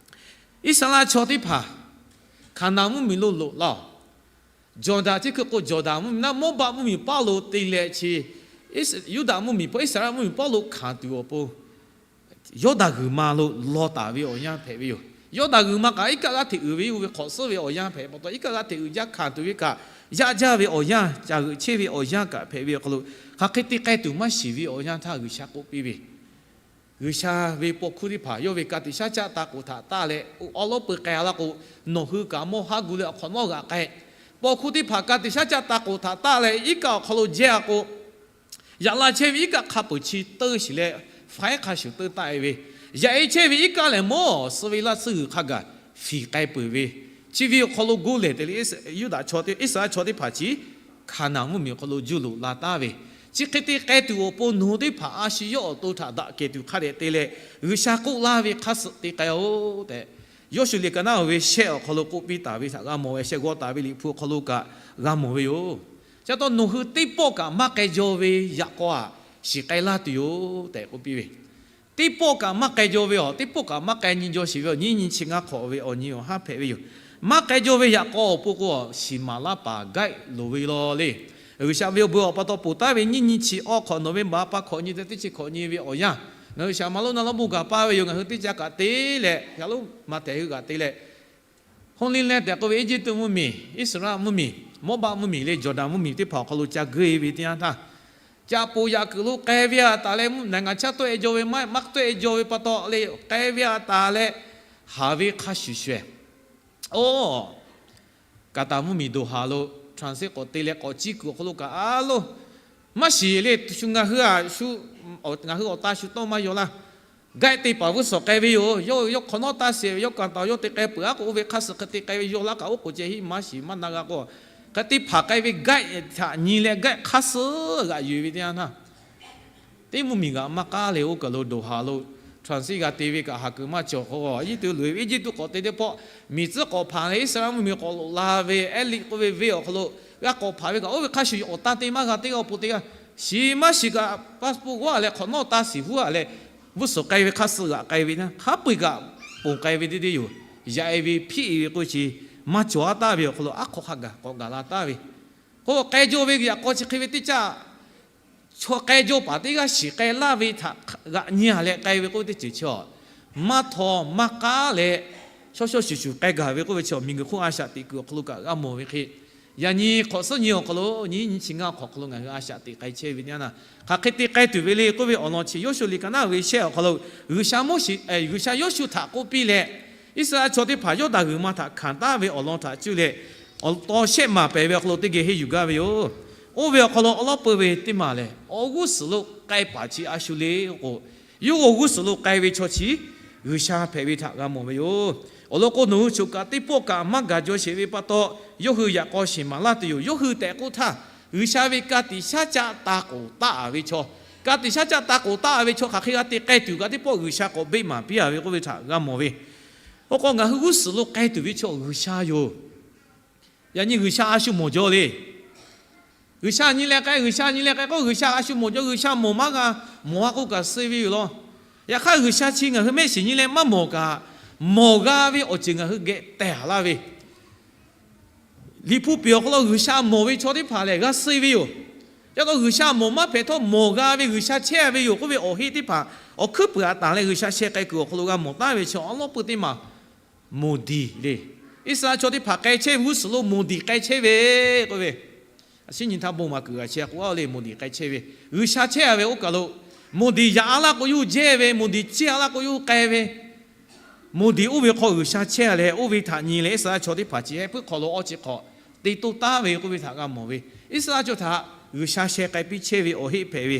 Iˉsaˍreˍlaˆ chaw teˇ hpaˍ Hkaˍnanˍ mvuhˇmiˬ lo loꞈ laˇ-oˬ, Jawˬdanˍ chi hkui k'o Jawˬdanˍ mvuhˇmiˬ naˉ Mawˇbaˆ mvuhˇmiˬ pawˇ lo te leh chi, Yuˇdaꞈ mvuhˇmiˬ hpawˇ Iˉsaˍreˍlaˆ mvuhˇmiˬ pawˇ lo hkanˍ tuˬ awˬ pon Yawˇdanˍ g'uiˬ ma lo law taˍ ve awˬ yanˇ hpehꞈ ve yoˬ. Yawˇdanˍ g'uiˬ ma kaꞈ iˉ kaˆ g'aˇ hteꞈ uiˍ ve yawˇ ve hk'awꞈ suhˉ ve awˬ yanˇ hpehꞈ pa taw, iˉ kaˆ g'aˇ hteꞈ uiˍ jaˇ hkanˍ tuˬ ve kaꞈ yaˇ jaˇ ve awˬ yanˇ, ca g'euꞈ chehˇ ve awˬ yanˇ kaꞈ hpehꞈ ve awˬ hk'aw lo, hk'aˬ hk'e te k'ai tuˬ maˇ shiˍ ve awˬ yanˇ htaˇ G'uiˬsha k'oˆ piˇ ve, G'uiˬsha ve paw hkuˇ teˇ hpaˍ yawˇ ve ka tiꞈ shaˉ caˆ ta k'oˍ htaꞈ taˆ leh awˉ lawˉ peu k'ai a laˇ k'o, nawˬ hui kaꞈ mawˇ haˉ gu leh awˬ hk'awꞈ nawˉ g'aꞈ k'ai. Paw hkuˇ teˇ hpaˍ ka tiꞈ shaˉ caˆ ta k'oˍ htaꞈ taˆ leh iˉ kaˆ awˬ hk'aw lo jehˇ a k'o, yaꞈ la chehˇ ve iˉ kaˆ hk'a peuˬ chi teuˇ shiˍ leh, faiˉ hk'a shuˍ teuˇ taˆ e ve, yaꞈ e chehˇ ve iˉ kaˆ lehˬ mawˇ suh ve laˇ tsuhˇ g'uiˬ hk'a gaˬ fiˍ k'ai peuˬ ve, chi ve awˬ hk'aw lo goˇ lehˬ te leh Yuˇdaꞈ chaw, Iˉsaˍreˍlaˆ chaw teˇ hpaˍ chi Hkaˍnanˍ mvuhˇmiˬ awˬ hk'aw lo juˇ loꞈ la taˍ ve, chi hk'e te k'ai tuˬ awˬ pon nawˬ hui teˇ hpaˍ a shu yawˇ awˬ to htaꞈ daꞈ kehˬ tuˬ hk'a dehꞈ te leh, G'uiˬsha k'oˆ laˇ ve hk'aˇ suh te k'ai-oˬ tehꞈ, Yawˇshuˆ liꞈ ka naˉ oˬ ve shehˆ awˬ hk'aw lo k'oˆ piˇ taˍ ve htaꞈ g'a mawˬ ve, shehˆ g'aw taˍ ve Liꞈ hpu awˬ hk'aw lo kaꞈ g'a mawˬ ve yoˬ. Chi pa taw nawˬ hui teˇ pawˆ kaꞈ maˇ k'ai jaw ve yaꞈ k'aw aꞈ shiˍ k'ai laˇ tuˬ yoˬ tehꞈ k'oˆ piˇ ve, teˇ pawˆ kaꞈ maˇ k'ai jaw ve awˬ, teˇ pawˆ kaꞈ maˇ k'ai nyi jaw shiˍ ve awˬ nyiˇ nyi chi ngaˇ hk'awꞈ ve awˬ nyi awˬ haˉ hpehꞈ ve yoˬ. Maˇ k'ai jaw ve yaꞈ k'aw awˬ pon k'o, shiˍ maˍ laˇ paˍ gaiˆ loˍ ve law le. G'uiˬsha ve awˬ bon awˬ pa taw ponˬ taˉ ve nyiˇ nyi chi awˇ hk'awꞈ nawˬ ve maˍ pa hkawꞈ nyi te teˇ chi hkawꞈ nyi ve awˬ yanˇ, ngaˬ hui shaˍ ma lonˉ naˆ lonˉ bon gaˬ paˇ ve yoˬ. Ngaˬ hui teˇ ca kaꞈ te leh, shaˍ lonˉ ma tehˬ hui kaꞈ te leh, Hoˇliˇlehˇ tehꞈ k'oˆ ve Eˇjiˇtuꞈ mvuhˇmiˬ, Iˉsaˍreˍlaˆ mvuhˇmiˬ, Mawˇbaˆ mvuhˇmiˬ le, Jawˍdanˍ mvuhˇmiˬ teˇ hpaˍ awˬ hk'aw lo ca geuˆ e ve teˇ yanˇ htaˇ, caꞈ poˍ yaꞈ kuiˬ lo k'ai ve a taˍ leh, mvuhˇ naˍ ngaˬ chaˇ tawˆ e jaw ve maˇ, maˇ tawˆ e jaw ve pa taw le, k'ai ve a taˍ leh, haˍ ve hk'a shuˍ shuˍ e, oˇ, Kaˍtaˍ mvuhˇmiˬ Doˍhaˍ lo transit k'awꞈ te leh k'awꞈ ciˇ kuiˬ awˬ hk'aw lo kaꞈ a loˇ, maˇ shiˍ le, shu ngaˬ hui a shu, ngaˬ hui awˬ ta shu tawˇ maˇ yaw laˇ. Gaiˆ te paˍ vuiˇ suhˍ k'ai ve yoˬ. Yawˇ, yawˇ hk'awꞈ nawˉ taˇ shiˍ ve, yawˇ kaꞈ taˍ yawˇ te k'ai peuˬ aˉ k'o, oˇ ve hk'aˇ suh hk'e te k'ai ve yaw laˇ kaꞈ oˉ k'oˍ ceh hiˆ maˇ shiˍ maˇ na g'a k'o, Hk'e te hpanˍ k'ai ve g'aˆ htaꞈ nyi leh g'aˆ hk'aˇ suh g'aꞈ yuˬ ve teˇ yanˇ htaˇ, teˇ mvuhˇmiˬ g'aꞈ maˇ k'aˉ leh oˇ kaˬ lo Doˍhaˍ lo Transit g'a te ve kaꞈ ha kuiˬ maˇ cawˬ k'o, Eˇjiˇtuꞈ loꞈ-e ve Eˇjiˇtuꞈ k'awꞈ te teˇ pawˆ, miˬ tcuhˉ k'awꞈ hpanˍ leh Iˉsaˍreˍlaˆ mvuhˇmiˬ k'awꞈ loꞈ la ve Ehˉliˆ k'oˆ ve venˇ awˬ hk'aw lo g'a k'awꞈ hpanˍ ve kaꞈ, oˇ ve hk'a shuˍ awˬ tan te maˇ g'a teˇ g'aˇ awˬ pon teˇ g'aˇ, shiˍ maˇ shiˍ kaꞈ passport g'awˇ-a leh hk'awꞈ nawˉ taˇ shiˍ huˉ-a leh, g'uˇ suhˍ k'ai ve hk'aˇ suh g'aꞈ k'ai ve naˇ hk'a peu-eˬ kaꞈ ponˬ k'ai ve teˇ deˇ yoˬ. Yaꞈ-e ve hpiˆ-e ve k'oˆ ve chi maˇ cawˬ-a taˍ ve awˬ hk'aw lo aˉ hk'aw hk'a gaˬ k'awꞈ gaˬ la taˍ ve k'o, k'ai jaw ve yaꞈ k'aw chi hk'e ve teˇ caˇ chaw k'ai jaw paˍ teˇ g'aˇ shiˍ k'ai laˇ ve htaꞈ g'aꞈ nyi-a leh k'ai ve k'oˆ ve teˇ ceuˬ chi-a, maˇ htaw maˇ k'aˉ leh, shaw shaw shuˍ shuˍ k'ai gaˬ ve k'oˆ ve chi-a, miˬguiˬ hk'oˆ a shaꞈ teꞈ kuiˬ awˬ hk'aw lo kaꞈ g'a mawˬ ve hk'e, yaꞈ nyi hk'awꞈ suhˉ nyi awˬ hk'aw lo nyiˇ nyiˇ chi ngaˇ awˬ hk'aw lo ngaˬ hui a shaꞈ teꞈ k'ai chehˇ ve teˇ yanˇ, hk'aˬ hk'e te k'ai tuˬ ve le k'oˆ ve awˬ lawn chi Yoˇshuˆ liꞈ ka naˉ ve shehˆ awˬ hk'aw lo G'uiˬsha Moˉseˍ, G'uiˬsha Yoˇshuˆ htaꞈ k'oˆ piˇ leh, Iˉsaˍreˍlaˆ chaw teˇ hpaˍ Yawˇdanˍ g'uiˬ ma htaꞈ hkanˍ taˍ ve awˬ lawn htaꞈ cuˇ leh, awˬ taw shehˆ maˬ pehˬ ve awˬ hk'aw lo teˇ geh henˇ yuˬ gaˇ ve yoˬ. Oˇ ve awˬ hk'aw lo awˬ lawn peuˬ ve teˇ maˬ lehˬ, awˬ g'uˇ suhˍ lo k'ai paˍ chi a shu le k'o, yawˇ hui awˬ g'uˇ suhˍ lo k'ai ve chaw chi G'uiˬsha hpehꞈ ve htaꞈ g'a mawˬ ve yoˬ. Awˬ lawn k'o, nawˬ hui choˬ kaꞈ teˇ pawˆ kaꞈ maˇ gaˬ jaw sheˍ ve pa taw, yawˇ hui yaꞈ k'aw shiˍ maˍ laˇ tuˬ yoˬ. Yawˇ hui tehꞈ k'oˆ htaˇ, G'uiˬsha ve ka tiꞈ shaˉ caˆ ta k'oˍ taˆ-a ve chaw, ka tiꞈ shaˉ caˆ ta k'oˍ taˆ-a ve chaw hk'aˬ hk'e g'a te k'ai tuˬ kaꞈ teˇ pawˆ G'uiˬsha k'awꞈ beˆ maˍ piˇ-a ve k'oˆ ve htaꞈ g'a mawˬ ve. Oˇ k'o, ngaˬ hui g'uˇ suhˍ lo k'ai tuˬ ve chaw G'uiˬsha yoˬ. Yaꞈ nyi G'uiˬsha a shu mawˬ jaw le. G'uiˬsha nyi leh k'ai, G'uiˬsha nyi leh k'ai k'o, G'uiˬsha a shu mawˬ jaw, G'uiˬsha mawˬ maˇ g'a, mawˬ-a k'oˆ kaꞈ suh ve yoˬ law. Yaꞈ hk'aˇ, G'uiˬsha chi ngaˬ hui mehˆ shiˍ nyi leh maˇ mawˬ kaꞈ, mawˬ g'a ve awˬ ceuˬ ngaˬ hui geh tehˬ-a laˇ ve, Liꞈ hpu piˍ awˬ hk'aw lo G'uiˬsha mawˬ ve chaw teˇ hpaˍ lehˬ g'a suh ve yoˬ. Yaꞈ taw G'uiˬsha mawˬ maˇ hpehꞈ htawˇ, mawˬ g'a ve G'uiˬsha chehˇ ve yoˬ k'oˆ ve awˬ heˆ teˇ hpaˍ awˬ hkuiˉ puiˍ a tanˍ leh G'uiˬsha sheh k'ai kuiˬ awˬ hk'aw lo g'a mawˬ taˍ ve chaw awˬ lawn peuˬ teˇ maˬ, moˍdiˍ le. Iˉsaˍreˍlaˆ chaw teˇ hpaˍ k'ai chehˇ ve g'uˇ suhˍ lo moˍdiˍ k'ai chehˇ ve k'oˆ ve, a shinˉ nyi htaˇ bon maˍ kuiˬ g'a chehˇ k'o, a le moˍdiˍ k'ai chehˇ ve, G'uiˬsha chehˇ ve oˇ kaˬ lo, moˍdiˍ yaꞈ-a laˇ k'o yawˇ hui jehˇ ve, moˍdiˍ ciˇ-a laˇ k'o yawˇ hui k'ai ve, moˍdiˍ oˇ ve hk'aw G'uiˬsha chehˇ leh, oˇ ve htaꞈ nyi leh Iˉsaˍreˍlaˆ chaw teˇ hpaˍ chi heh puiˉ hk'aw lo awˬ chi hk'awꞈ te toˇ taˍ ve k'oˆ ve htaꞈ g'a mawˬ ve. Iˉsaˍreˍlaˆ chaw htaꞈ G'uiˬsha sheh k'ai piˇ chehˇ ve awˬ heˆ hpehꞈ ve.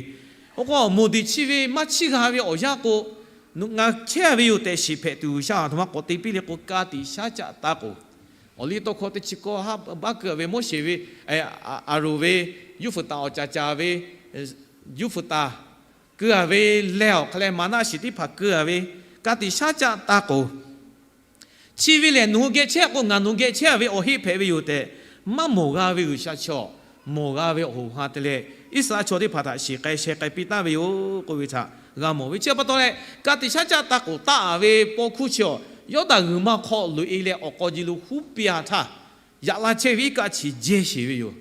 Oˇ k'o, moˍdiˍ chi ve maˇ chiˇ g'a ve awˬ yanˇ k'o, ngaˬ chehˇ ve yoˬ tehꞈ shiˍ hpehꞈ tuˬ G'uiˬsha a htoꞈ ma k'awꞈ te piˇ le k'o, ka tiꞈ shaˉ caˆ ta k'oˍ, awˬ liˇ tawˇ hkawˇ teˇ chi kawˇ haˉ baˆ keu-a ve Moˉseˍ ve, Aˍronˍ ve, Yuˇfuˍtaˍ awˬ caˍ caˍ ve, Yuˇfuˍtaˍ keu-a ve lehˬ, awˬ hk'aˬ lehˬ maˍnaˆ shiˍ teˇ hpaˍ keu-a ve, ka tiꞈ shaˉ caˆ ta k'oˍ, chi ve lehˬ nawˬ hui geh chehˇ k'o, ngaˬ nawˬ hui geh chehˇ ve awˬ heˆ hpehꞈ ve yoˬ tehꞈ, maˇ mawˬ g'a ve G'uiˬsha chi-a, mawˬ g'a ve awˬ hoꞈ ha te leh, Iˉsaˍreˍlaˆ chaw teˇ hpaˍ htaꞈ shiˍ k'ai sheh k'ai piˇ taˍ ve yoˬ k'oˆ ve htaꞈ g'a mawˬ ve. Chi pa taw leh, ka tiꞈ shaˉ caˆ ta k'oˍ taˆ-a ve paw hkuˇ chi-a, Yawˇdanˍ g'uiˬ ma hk'aw loꞈ-e leh awˬ k'aw ji lo huˉ piˇ-a htaˇ, yaꞈ la chehˇ ve iˉ kaˆ chi jehˇ sheˍ ve yoˬ.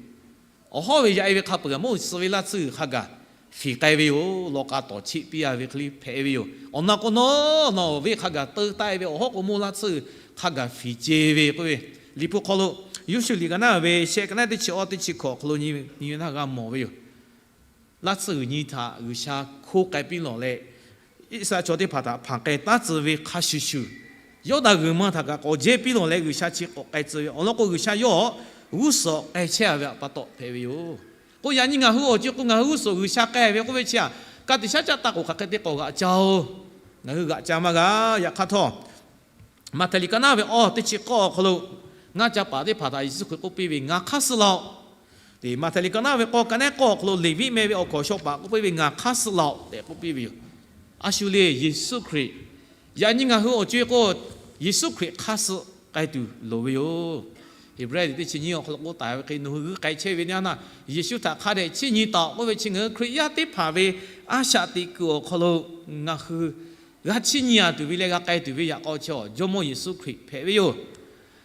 Awˬ hawˉ ve yaꞈ-e ve hk'a peuˬ g'a mawˇ suh ve laˇ tsuhˇ g'uiˬ hk'a gaˬ fiˍ k'ai ve yoˬ. Lawꞈ k'a tawˍ cheˆ piˇ-a ve hk'e le hpehꞈ ve yoˬ. Awˬ na k'o, nawˬ nawˬ ve hk'a gaˬ teu taˆ-e ve awˬ hawˉ k'o mawˇ laˇ tsuhˇ g'uiˬ hk'a gaˬ fiˍ ce ve k'oˆ ve, Liꞈ hpu hk'aw lo Yoˇshuˆ liꞈ ka naˉ ve shehˆ ka naˉ teˇ chi awˇ teˇ chi hkawꞈ awˬ hk'aw lo nyi ve htaˇ g'a mawˬ ve yoˬ. Laˇ tsuhˇ g'uiˬ nyi htaꞈ G'uiˬsha hkoˇ k'ai piˇ lawˬ leh, Iˉsaˍreˍlaˆ chaw teˇ hpaˍ htaꞈ hpanˍ k'ai taˉ tcuh ve hk'a shuˍ shuˍ, Yawˇdanˍ g'uiˬ ma htaꞈ kaꞈ k'awꞈ jehˇ piˇ lawˬ leh G'uiˬsha chi k'awꞈ k'ai tcuh ve awˬ lawn k'o, G'uiˬsha yawˇ g'uˇ suhˍ k'ai chehˇ-a ve pa taw hpehꞈ ve yoˬ. K'o, yaꞈ nyi ngaˬ hui awˬ co-e k'o, ngaˬ hui g'uˇ suhˍ G'uiˬsha k'ai ve k'oˆ ve chi-a, ka tiꞈ shaˉ caˆ ta k'oˍ hk'aˬ hk'e te k'awꞈ g'aꞈ ca-o. Ngaˬ hui g'aꞈ ca maˇ g'a. Yaꞈ hk'aˇ htawˇ, Maꞈhtehˍ liꞈ ka naˉ ve awˇ teˇ chi k'awˇ awˬ hk'aw lo, ngaˇ ca paˍ teˇ hpaˍ htaꞈ Yeˍsuˆ Hkriꞈ k'oˆ piˇ ve, Ngaˬ hk'aˇ suh laˬ-oꞈ. Maꞈhtehˍ liꞈ ka naˉ ve k'awˇ ka naˉ k'awˇ awˬ hk'aw lo Leˍviˆ meh ve awˬ hkawnˍ shaw paˍ k'oˆ piˇ ve, Ngaˬ hk'aˇ suh laˬ-oꞈ tehꞈ k'oˆ piˇ ve yoˬ. A shu le, Yeˍsuˆ Hkriꞈ, yaꞈ nyi ngaˬ hui awˬ co-e k'o, Yeˍsuˆ Hkriꞈ hk'aˇ suh k'ai tuˬ loˍ ve yoˬ. Heˍbrehˇ liꞈ teˇ chi nyiˇ awˬ hk'aw lo k'oˆ taˍ ve hk'e, nawˬ hui g'uiˇ k'ai chehˇ ve teˇ yanˇ, Yeˍsuˆ htaꞈ hk'a dehꞈ chiˇ nyi taˍ-oꞈ k'oˆ ve chi, ngaˬ hui Hkriꞈ yaˇ teˇ hpaˍ ve a shaꞈ teꞈ kuiˬ awˬ hk'aw lo ngaˬ hui g'a chiˇ nyi-a tuˬ ve leh g'a k'ai tuˬ ve yaꞈ k'aw chi-a, Jawˇmawˇ Yeˍsuˆ Hkriꞈ hpehꞈ ve yoˬ.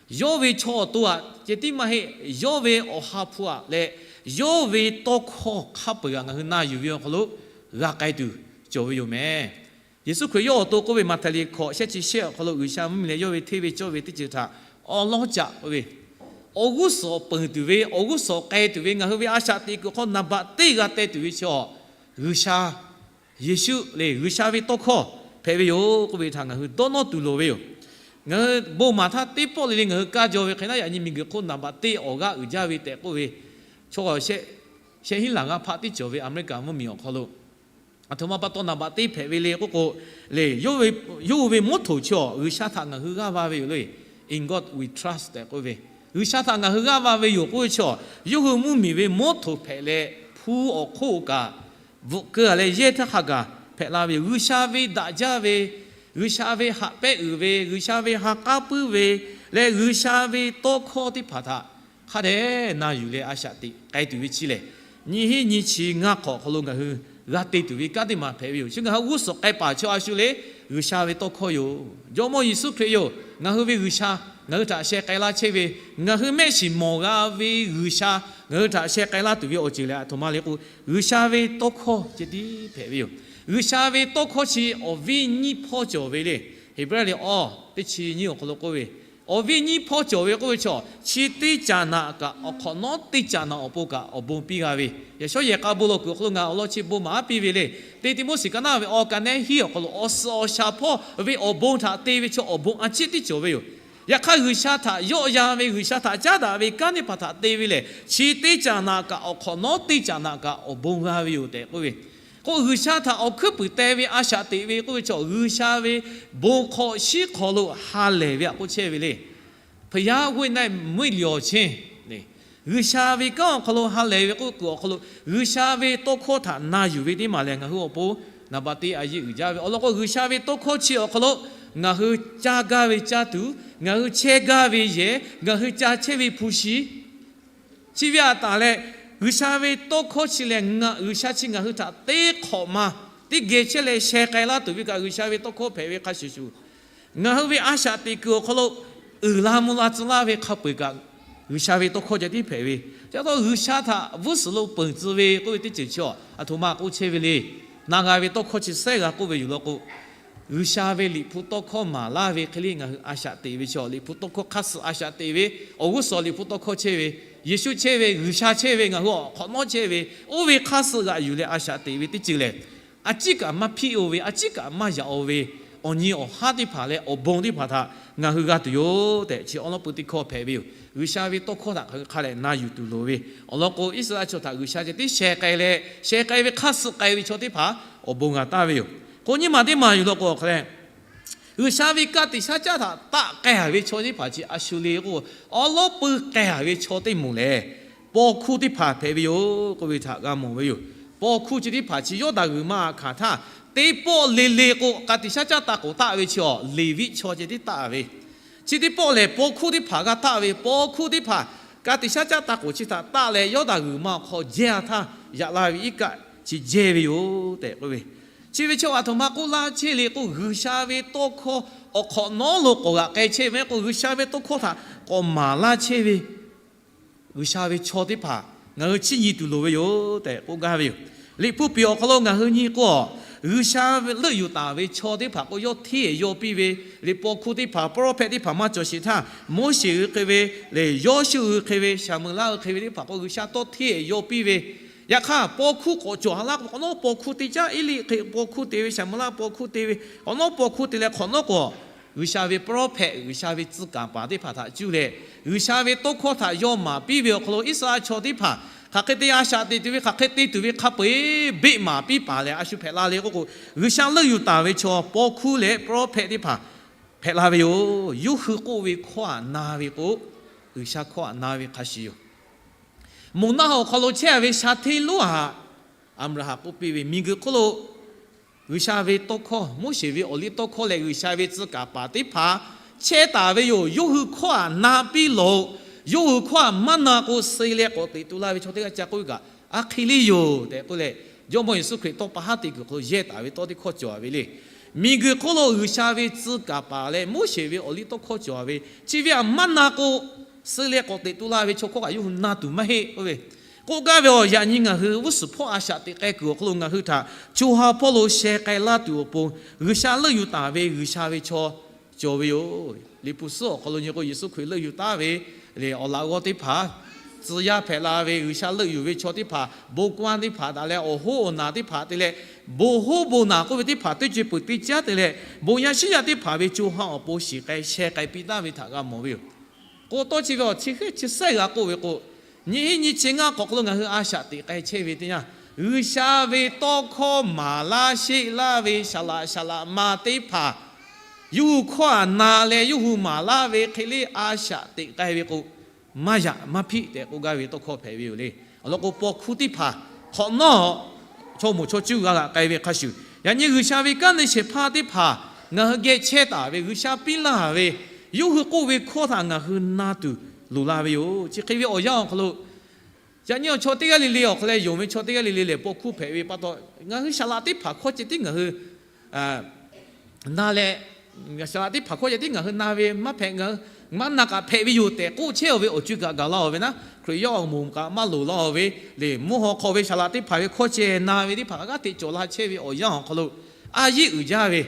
Yawˇ ve chaw awˬ to-aꞈ ceh tiˉ maˇ heˆ, yawˇ ve awˬ ha hpu-aꞈ leh yawˇ ve tawˇ hkawˇ hk'a peu-eˬ kaꞈ ngaˬ hui na yuˬ ve awˬ hk'aw lo g'a k'ai tuˬ cawˬ ve yoˬ meh. Yeˍsuˆ Hkriꞈ yawˇ awˬ to k'oˆ ve, Maꞈhtehˍ liꞈ hkawꞈ shehˆ chi shehˆ awˬ hk'aw lo G'uiˬsha mvuhˇmiˬ leh yawˇ ve hteˇ ve cawˇ ve teˇ ceuˬ htaꞈ awˉ lawˉ caꞈ k'oˆ ve, awˬ g'uˇ suhˍ awˬ peunˍ tuˬ ve, awˬ g'uˇ suhˍ awˬ k'ai tuˬ ve, ngaˬ hui ve a shaꞈ teꞈ kuiˬ hk'aw naˍ baꞈ teˇ g'a teh tuˬ ve chi-a, G'uiˬsha, Yeˍsuˆ lehˬ G'uiˬsha ve tawˇ hkawˇ hpehꞈ ve yoˬ k'oˆ ve htaꞈ ngaˬ hui dawˇ nawˇ tuˬ loˍ ve yoˬ. Ngaˬ hui bon maˍ htaˇ teˇ pawˆ le le ngaˬ hui kaˇ jaw ve hk'e naˉ, yaꞈ nyi miˬguiˬ hk'oˆ naˍ baꞈ teˇ awˬ g'aˇ uiˍ jaˇ ve tehꞈ k'oˆ ve, chaw shehˆ hinˉ laˬ g'aˇ hpaˆ tiˉ cawˬ ve Aˍmeˍriˆkaˍ mvuhˇmiˬ awˬ hk'aw lo, aˬ htoꞈ ma pa taw naˍ baꞈ teˇ hpehꞈ ve le k'oˆ k'o, le, yawˇ hui ve mawˇ htoꞈ chi-a, G'uiˬsha htaꞈ ngaˬ hui g'aˇ va ve yoˬ le. In God we trust tehꞈ k'oˆ ve, G'uiˬsha htaꞈ ngaˬ hui g'aˇ va ve yoˬ k'oˆ ve chaw, yawˇ hui mvuhˇmiˬ ve mawˉ htoꞈ hpehꞈ leh hpu awˬ hk'oˆ kaꞈ bvuhꞈ keu a leh yehˇ htaˇ hk'a gaˬ hpehꞈ la ve yoˬ. G'uiˬsha ve daꞈ jaˇ ve, G'uiˬsha ve haꞈ pehnˇ uiˍ ve, G'uiˬsha ve ha k'aˉ puiˉ ve leh G'uiˬsha ve tawˇ hkawˇ teˇ hpaˍ htaꞈ hk'a dehꞈ na yuˬ leh a shaꞈ teꞈ k'ai tuˬ ve chi lehˬ, nyiˇ hinˉ nyiˇ chi ngaˇ hk'awꞈ awˬ hk'aw lo ngaˬ hui g'a te tuˬ ve kanˉ teˇ maˬ hpehꞈ ve yoˬ. Chi ngaˬ hui g'uˇ suhˍ k'ai paˍ chaw a shu le, G'uiˬsha ve tawˇ hkawˇ yoˬ. Jawˇmawˇ Yeˍsuˆ Hkriꞈ yoˬ. Ngaˬ hui ve G'uiˬsha ngaˬ hui htaꞈ sheh k'ai laˇ chehˇ ve, ngaˬ hui mehˆ shiˍ mawˬ g'a ve G'uiˬsha ngaˬ hui htaꞈ sheh k'ai laˇ tuˬ ve awˬ ceuˬ lehˬ, a htoꞈ ma le k'o, G'uiˬsha ve tawˇ hkawˇ ceh tiˉ hpehꞈ ve yoˬ. G'uiˬsha ve tawˇ hkawˇ chi awˬ viˉ nyiˇ hpawˇ cawˬ ve le. Heˍbrehˇ liꞈ awˇ teˇ chi nyiˇ awˬ hk'aw lo k'oˆ ve, awˬ viˉ nyiˇ hpawˇ cawˬ ve k'oˆ ve chaw, chi teˇ caꞈ naꞈ kaꞈ awˬ hk'awꞈ nawˉ teˇ caꞈ naꞈ awˬ pon kaꞈ awˬ bon piˇ g'a ve, yaꞈ shawˉ yehˬ k'a bon lawˬ kuiˬ awˬ hk'aw lo ngaˬ awˬ lawn chi bon maˍ aˉ piˇ ve le. Teˇ Tiˆmoˉseˍ ka naˆ ve awˬ ka nehˉ hiˉ awˬ hk'aw lo awˬ suhˍ awˬ shaˍ hpawˇ ve awˬ bon htaꞈ te ve chaw awˬ bon a ciˉ tiˉ cawˬ ve yoˬ. Yaꞈ hk'aˇ, G'uiˬsha htaꞈ yawˆ yan ve, G'uiˬsha htaꞈ caˉ daꞈ ve kanˉ teˇ hpaˍ htaꞈ te ve lehˬ, chi teˇ caꞈ naꞈ kaꞈ awˬ hk'awꞈ nawˉ teˇ caꞈ naꞈ kaꞈ awˬ bon g'a ve yoˬ tehꞈ k'oˆ ve. K'o, G'uiˬsha htaꞈ awˬ hkuiˉ puiˍ teh ve a shaꞈ teꞈ ve k'oˆ ve chaw, G'uiˬsha ve bon hk'aw shiˉ hk'aw lo ha lehˬ ve htaꞈ k'oˆ chehˇ ve le. ဘုရားဝတ်နဲ့ မွေ့လျော်ခြင်း G'uiˬsha ve kanˉ awˬ hk'aw lo ha lehˬ ve k'oˆ kuiˬ awˬ hk'aw lo, G'uiˬsha ve tawˇ hkawˇ htaꞈ na yuˬ ve teˇ maˬ lehˬ, ngaˬ hui awˬ pon naˍ baꞈ te a yeˇ uiˍ jaˇ ve awˬ lawn k'o, G'uiˬsha ve tawˇ hkawˇ chi awˬ hk'aw lo ngaˬ hui caˇ gaˇ ve caˇ tuˬ, ngaˬ hui chehˇ gaˇ ve yehˬ, ngaˬ hui ca chehˇ ve hpu shi, chi ve a taˍ leh, G'uiˬsha ve tawˇ hkawˇ chi lehˬ, ngaˬ G'uiˬsha chi ngaˬ hui htaꞈ teˇ hk'awꞈ ma teˇ geh chehˇ leh sheh k'ai laˇ tuˬ ve kaꞈ, G'uiˬsha ve tawˇ hkawˇ hpehꞈ ve hk'a shuˍ shuˍ, ngaˬ hui ve a shaꞈ teꞈ kuiˬ awˬ hk'aw lo uiˍ la mvuh la tcuh laˇ ve hk'a peu-eˬ kaꞈ, G'uiˬsha ve tawˇ hkawˇ ceh tiˉ hpehꞈ ve. Chi pa taw G'uiˬsha htaꞈ vuˉ suhˍ lo peunˍ tcuh ve k'oˆ ve teˇ ceuˬ chi a htoꞈ ma k'oˆ chehˇ ve le. Na g'a ve tawˇ hkawˇ chi sehˉ g'a k'oˆ ve yoˬ law k'o, G'uiˬsha ve Liꞈ hpu tawˇ hkawˇ maˍ laˇ ve hk'e le ngaˬ hui a shaꞈ teꞈ ve chaw, Liꞈ hpu tawˇ hkawˇ hk'aˇ suh a shaꞈ teꞈ ve, awˬ g'uˇ suhˍ Liꞈ hpu tawˇ hkawˇ chehˇ ve, Yeˍsuˆ chehˇ ve, G'uiˬsha chehˇ ve, ngaˬ hui awˬ hk'awꞈ nawˉ chehˇ ve, oˇ ve hk'aˇ suh g'aꞈ yuˬ leh a shaꞈ teꞈ ve teˇ ceuˬ lehˬ, a ciˉ kaꞈ maˇ hpiˆ-o ve, a ciˉ kaꞈ maˇ yaꞈ-o ve, awˬ nyi awˬ haˉ teˇ hpaˍ leh awˬ bon teˇ hpaˍ htaꞈ ngaˬ hui g'a tuˬ yoˬ tehꞈ, chi awˉ lawˉ peu teˇ hkawˇ hpehꞈ ve yoˬ. G'uiˬsha ve tawˇ hkawˇ htaꞈ hk'a leh na yuˬ tuˬ loˍ ve awˬ lawn k'o, Iˉsaˍreˍlaˆ chaw htaꞈ G'uiˬsha ceh tiˉ sheh k'ai leh, sheh k'ai ve hk'aˇ suh k'ai ve chaw teˇ hpaˍ awˬ bon g'a taˍ ve yoˬ. K'o, nyiˇ maˬ teˇ maˬ yoˬ law k'o, a hk'a leh G'uiˬsha ve ka tiꞈ shaˉ caˉ htaꞈ taˆ k'ai-a ve chaw teˇ hpaˍ chi a shu le k'o, awˉ lawˉ peu k'ai-a ve chaw teˇ moˍ lehˬ, paw hkuˇ teˇ hpaˍ hpehꞈ ve yoˬ k'oˆ ve htaꞈ g'a mawˬ ve yoˬ. Paw hkuˇ chi teˇ hpaˍ chi Yawˇdanˍ g'uiˬ ma hkanˍ htaˇ, teˇ pawˆ le le k'o, ka tiꞈ shaˉ caˉ taˇ k'oˍ taˆ ve chi awˬ Leˍviˆ chaw ceh tiˉ taˆ ve, chi teˇ pawˆ lehˬ paw hkuˇ teˇ hpaˍ g'a taˆ ve, paw hkuˇ teˇ hpaˍ ka tiꞈ shaˉ caˉ taˇ k'oˍ chi htaꞈ taˆ leh Yawˇdanˍ g'uiˬ ma awˬ hk'aw jehˇ-a htaˇ yaꞈ la ve iˉ kaˆ chi jehˇ ve yoˬ tehꞈ k'oˆ ve. Chi ve chaw a htoꞈ ma k'oˆ laˇ chehˇ le k'o, G'uiˬsha ve tawˇ hkawˇ awˬ hk'awꞈ nawˉ lo k'awꞈ g'aꞈ k'ai chehˇ ve k'o, G'uiˬsha ve tawˇ hkawˇ htaꞈ k'awꞈ maˍ laˇ chehˇ ve G'uiˬsha ve chaw teˇ hpaˍ ngaˬ hui chiˇ nyi tuˬ loˍ ve yoˬ tehꞈ k'oˆ gaˇ ve yoˬ. Liꞈ hpu piˍ awˬ hk'aw lo ngaˬ hui nyi k'o, G'uiˬsha leuˆ yuˬ taˍ ve chaw teˇ hpaˍ k'o yawˇ hteˇ yaw piˇ ve, liꞈ paw hkuˇ teˇ hpaˍ, prophet teˇ hpaˍ maˇ cawˬ sheˍ htaˇ, Moˉseˍ hui hk'e ve, leh Yawˇshuˆ hui hk'e ve, Saˍmuˍlaˆ hui hk'e ve teˇ hpaˍ k'o G'uiˬsha tawˇ hteˇ yaw piˇ ve, yaꞈ hk'aˇ paw hkuˇ k'awꞈ cawˬ ha laˇ k'o, k'awꞈ nawˉ paw hkuˇ te caˉ, Eˇliˆ hk'e paw hkuˇ te ve, Saˍmuˍlaˆ paw hkuˇ te ve, k'awꞈ nawˉ paw hkuˇ te leh hk'awꞈ nawˉ k'o, G'uiˬsha ve prophet, G'uiˬsha ve tcuh kaˍ paˍ teˇ hpaˍ htaꞈ cuˇ leh, G'uiˬsha ve tawˇ hkawˇ htaꞈ yaw maˍ piˇ ve awˬ hk'aw lo Iˉsaˍreˍlaˆ chaw teˇ hpaˍ hk'aˬ hk'e te a shaꞈ teꞈ tuˬ ve, hk'aˬ hk'e te tuˬ ve hk'a peu-eˬ beˆ maˍ piˇ paˍ leh a shu hpehꞈ la le k'oˆ k'o, G'uiˬsha leuˆ yuˬ taˍ ve chaw paw hkuˇ leh prophet teˇ hpaˍ hpehꞈ la ve yoˬ. Yawˇ hui k'oˆ ve hkawˇ htaꞈ na ve k'o, G'uiˬsha hkawˇ htaꞈ na ve hk'a shuˍ yoˬ. Moˬ naˆ hoꞈ awˬ hk'aw lo chehˇ-a ve sha hteˇ lonˉ htaꞈ Aˍbraˍhanˍ k'oˆ piˇ ve, miˬguiˬ hk'oˆ lo G'uiˬsha ve tawˇ hkawˇ, Moˉseˍ ve awˬliˇtawˇhkawˇ leh G'uiˬsha ve tcuh kaˍ paˍ teˇ hpaˍ chehˇ taˍ ve yoˬ. Yawˇ hui hkawˇ htaꞈ na piˇ lawˬ-oꞈ. Yawˇ hui hkawˇ htaꞈ maˇ na k'o, suh leh k'awꞈ teꞈ tu laˇ ve chaw teˇ g'aˇ ca k'oˆ ve kaꞈ, a hk'e le yoˬ tehꞈ k'oˆ leh, Jawˇmawˇ Yeˍsuˆ Hkriꞈ tawˇ pa haˉ te kuiˬ hk'aw lo yehˇ taˍ ve tawˇ teˇ hkawˇ cawˬ ve le. Miˬguiˬ hk'oˆ lo G'uiˬsha ve tcuh kaˍ paˍ leh Moˉseˍ ve awˬliˇtawˇhkawˇ cawˬ ve, chi ve htaꞈ maˇ na k'o, suh leh k'awꞈ teꞈ tu laˇ ve chaw hkawˇ kaꞈ yawˇ hui na tuˬ maˇ heˆ k'oˆ ve. K'oˆ gaˇ ve awˬ yaꞈ nyi ngaˬ hui g'uˇ suhˍ hpawˇ a shaꞈ teꞈ k'ai kuiˬ awˬ hk'aw lo ngaˬ hui htaꞈ co ha hpawˇ lo sheh k'ai laˇ tuˬ awˬ pon, G'uiˬsha leuˆ yuˬ taˍ ve G'uiˬsha ve chaw cawˬ ve yoˬ. Liꞈ hpu suhˉ awˬ hk'aw lo nyi k'o, Yeˍsuˆ Hkriꞈ leuˆ yuˬ taˍ ve lehˬ, awˬ laꞈ g'awˇ teˇ hpaˍ, tcuh yaˇ hpehꞈ la ve G'uiˬsha leuˆ yuˬ ve chaw teˇ hpaˍ, bon kaˇ teˇ hpaˍ daꞈ leh awˬ hoˉ awˬ naˬ teˇ hpaˍ te leh, bon hoˉ bon naˬ k'oˆ ve teˇ hpaˍ teˇ ceuˬ peuˬ teˇ caˉ te leh, bon yaˇ shinˉ yaˇ teˇ hpaˍ ve co ha awˬ pon shiˍ k'ai sheh k'ai piˇ taˍ ve htaꞈ g'a mawˬ ve yoˬ. K'o, tawˇ chi ve awˬ chi hk'e chi sehˉ g'a k'oˆ ve k'o, nyiˇ hinˉ nyiˇ chi ngaˇ hk'awꞈ hk'aw lo ngaˬ hui a shaꞈ teꞈ k'ai chehˇ ve teˇ yanˇ, G'uiˬsha ve tawˇ hkawˇ maˍ laˇ sheˆ laˇ ve saˍ laꞈ saˍ laꞈ ma teˇ hpaˍ yawˇ hui hkawˇ htaꞈ na leh yawˇ hui maˍ laˇ ve hk'e le a shaꞈ teꞈ k'ai ve k'o, maˇ yaꞈ maˇ hpiˆ tehꞈ k'oˆ gaˇ ve tawˇ hkawˇ hpehꞈ ve yoˬ le. Awˬ lawn k'o, paw hkuˇ teˇ hpaˍ hk'awꞈ nawˉ chaw moˍ chaw cuˇ g'a g'aꞈ k'ai ve hk'a shuˍ, yaꞈ nyi G'uiˬsha ve kanˉ te shehˍ hpaˇ teˇ hpaˍ ngaˬ hui geh chehˇ taˍ ve, G'uiˬsha piˇ laˇ ve, yawˇ hui k'oˆ ve hkawˇ htaꞈ ngaˬ hui na tuˬ loˍ la ve yoˬ. Chi hk'e ve awˬ yanˇ awˬ hk'aw lo, yaꞈ nyi awˬ chaw teˇ g'aˇ le le awˬ hk'aw leh, yonˍ ve chaw teˇ g'aˇ le le lehˬ, paw hkuˇ hpehꞈ ve pa taw, ngaˬ hui saˍ laꞈ teˇ hpaˍ hkawˇ ceh tiˉ ngaˬ hui na leh, saˍ laꞈ teˇ hpaˍ hkawˇ ceh tiˉ ngaˬ hui na ve maˇ hpehꞈ, ngaˬ hui maˇ na kaꞈ hpehꞈ ve yoˬ tehꞈ k'oˆ chehˇ ve awˬ co kaꞈ gaˬ la-oˬ ve naˉ, Hkriꞈ yaˇ awˬ moˍ kaꞈ maˇ loˍ la-oˬ ve le. Mvuhˇ haw hk'aw ve saˍ laꞈ teˇ hpaˍ ve hkawˇ ceh na ve teˇ hpaˍ kaꞈ g'aˇ hteꞈ cawˬ la chehˇ ve awˬ yanˇ awˬ hk'aw lo, a yiˉ uiˍ jaˇ ve,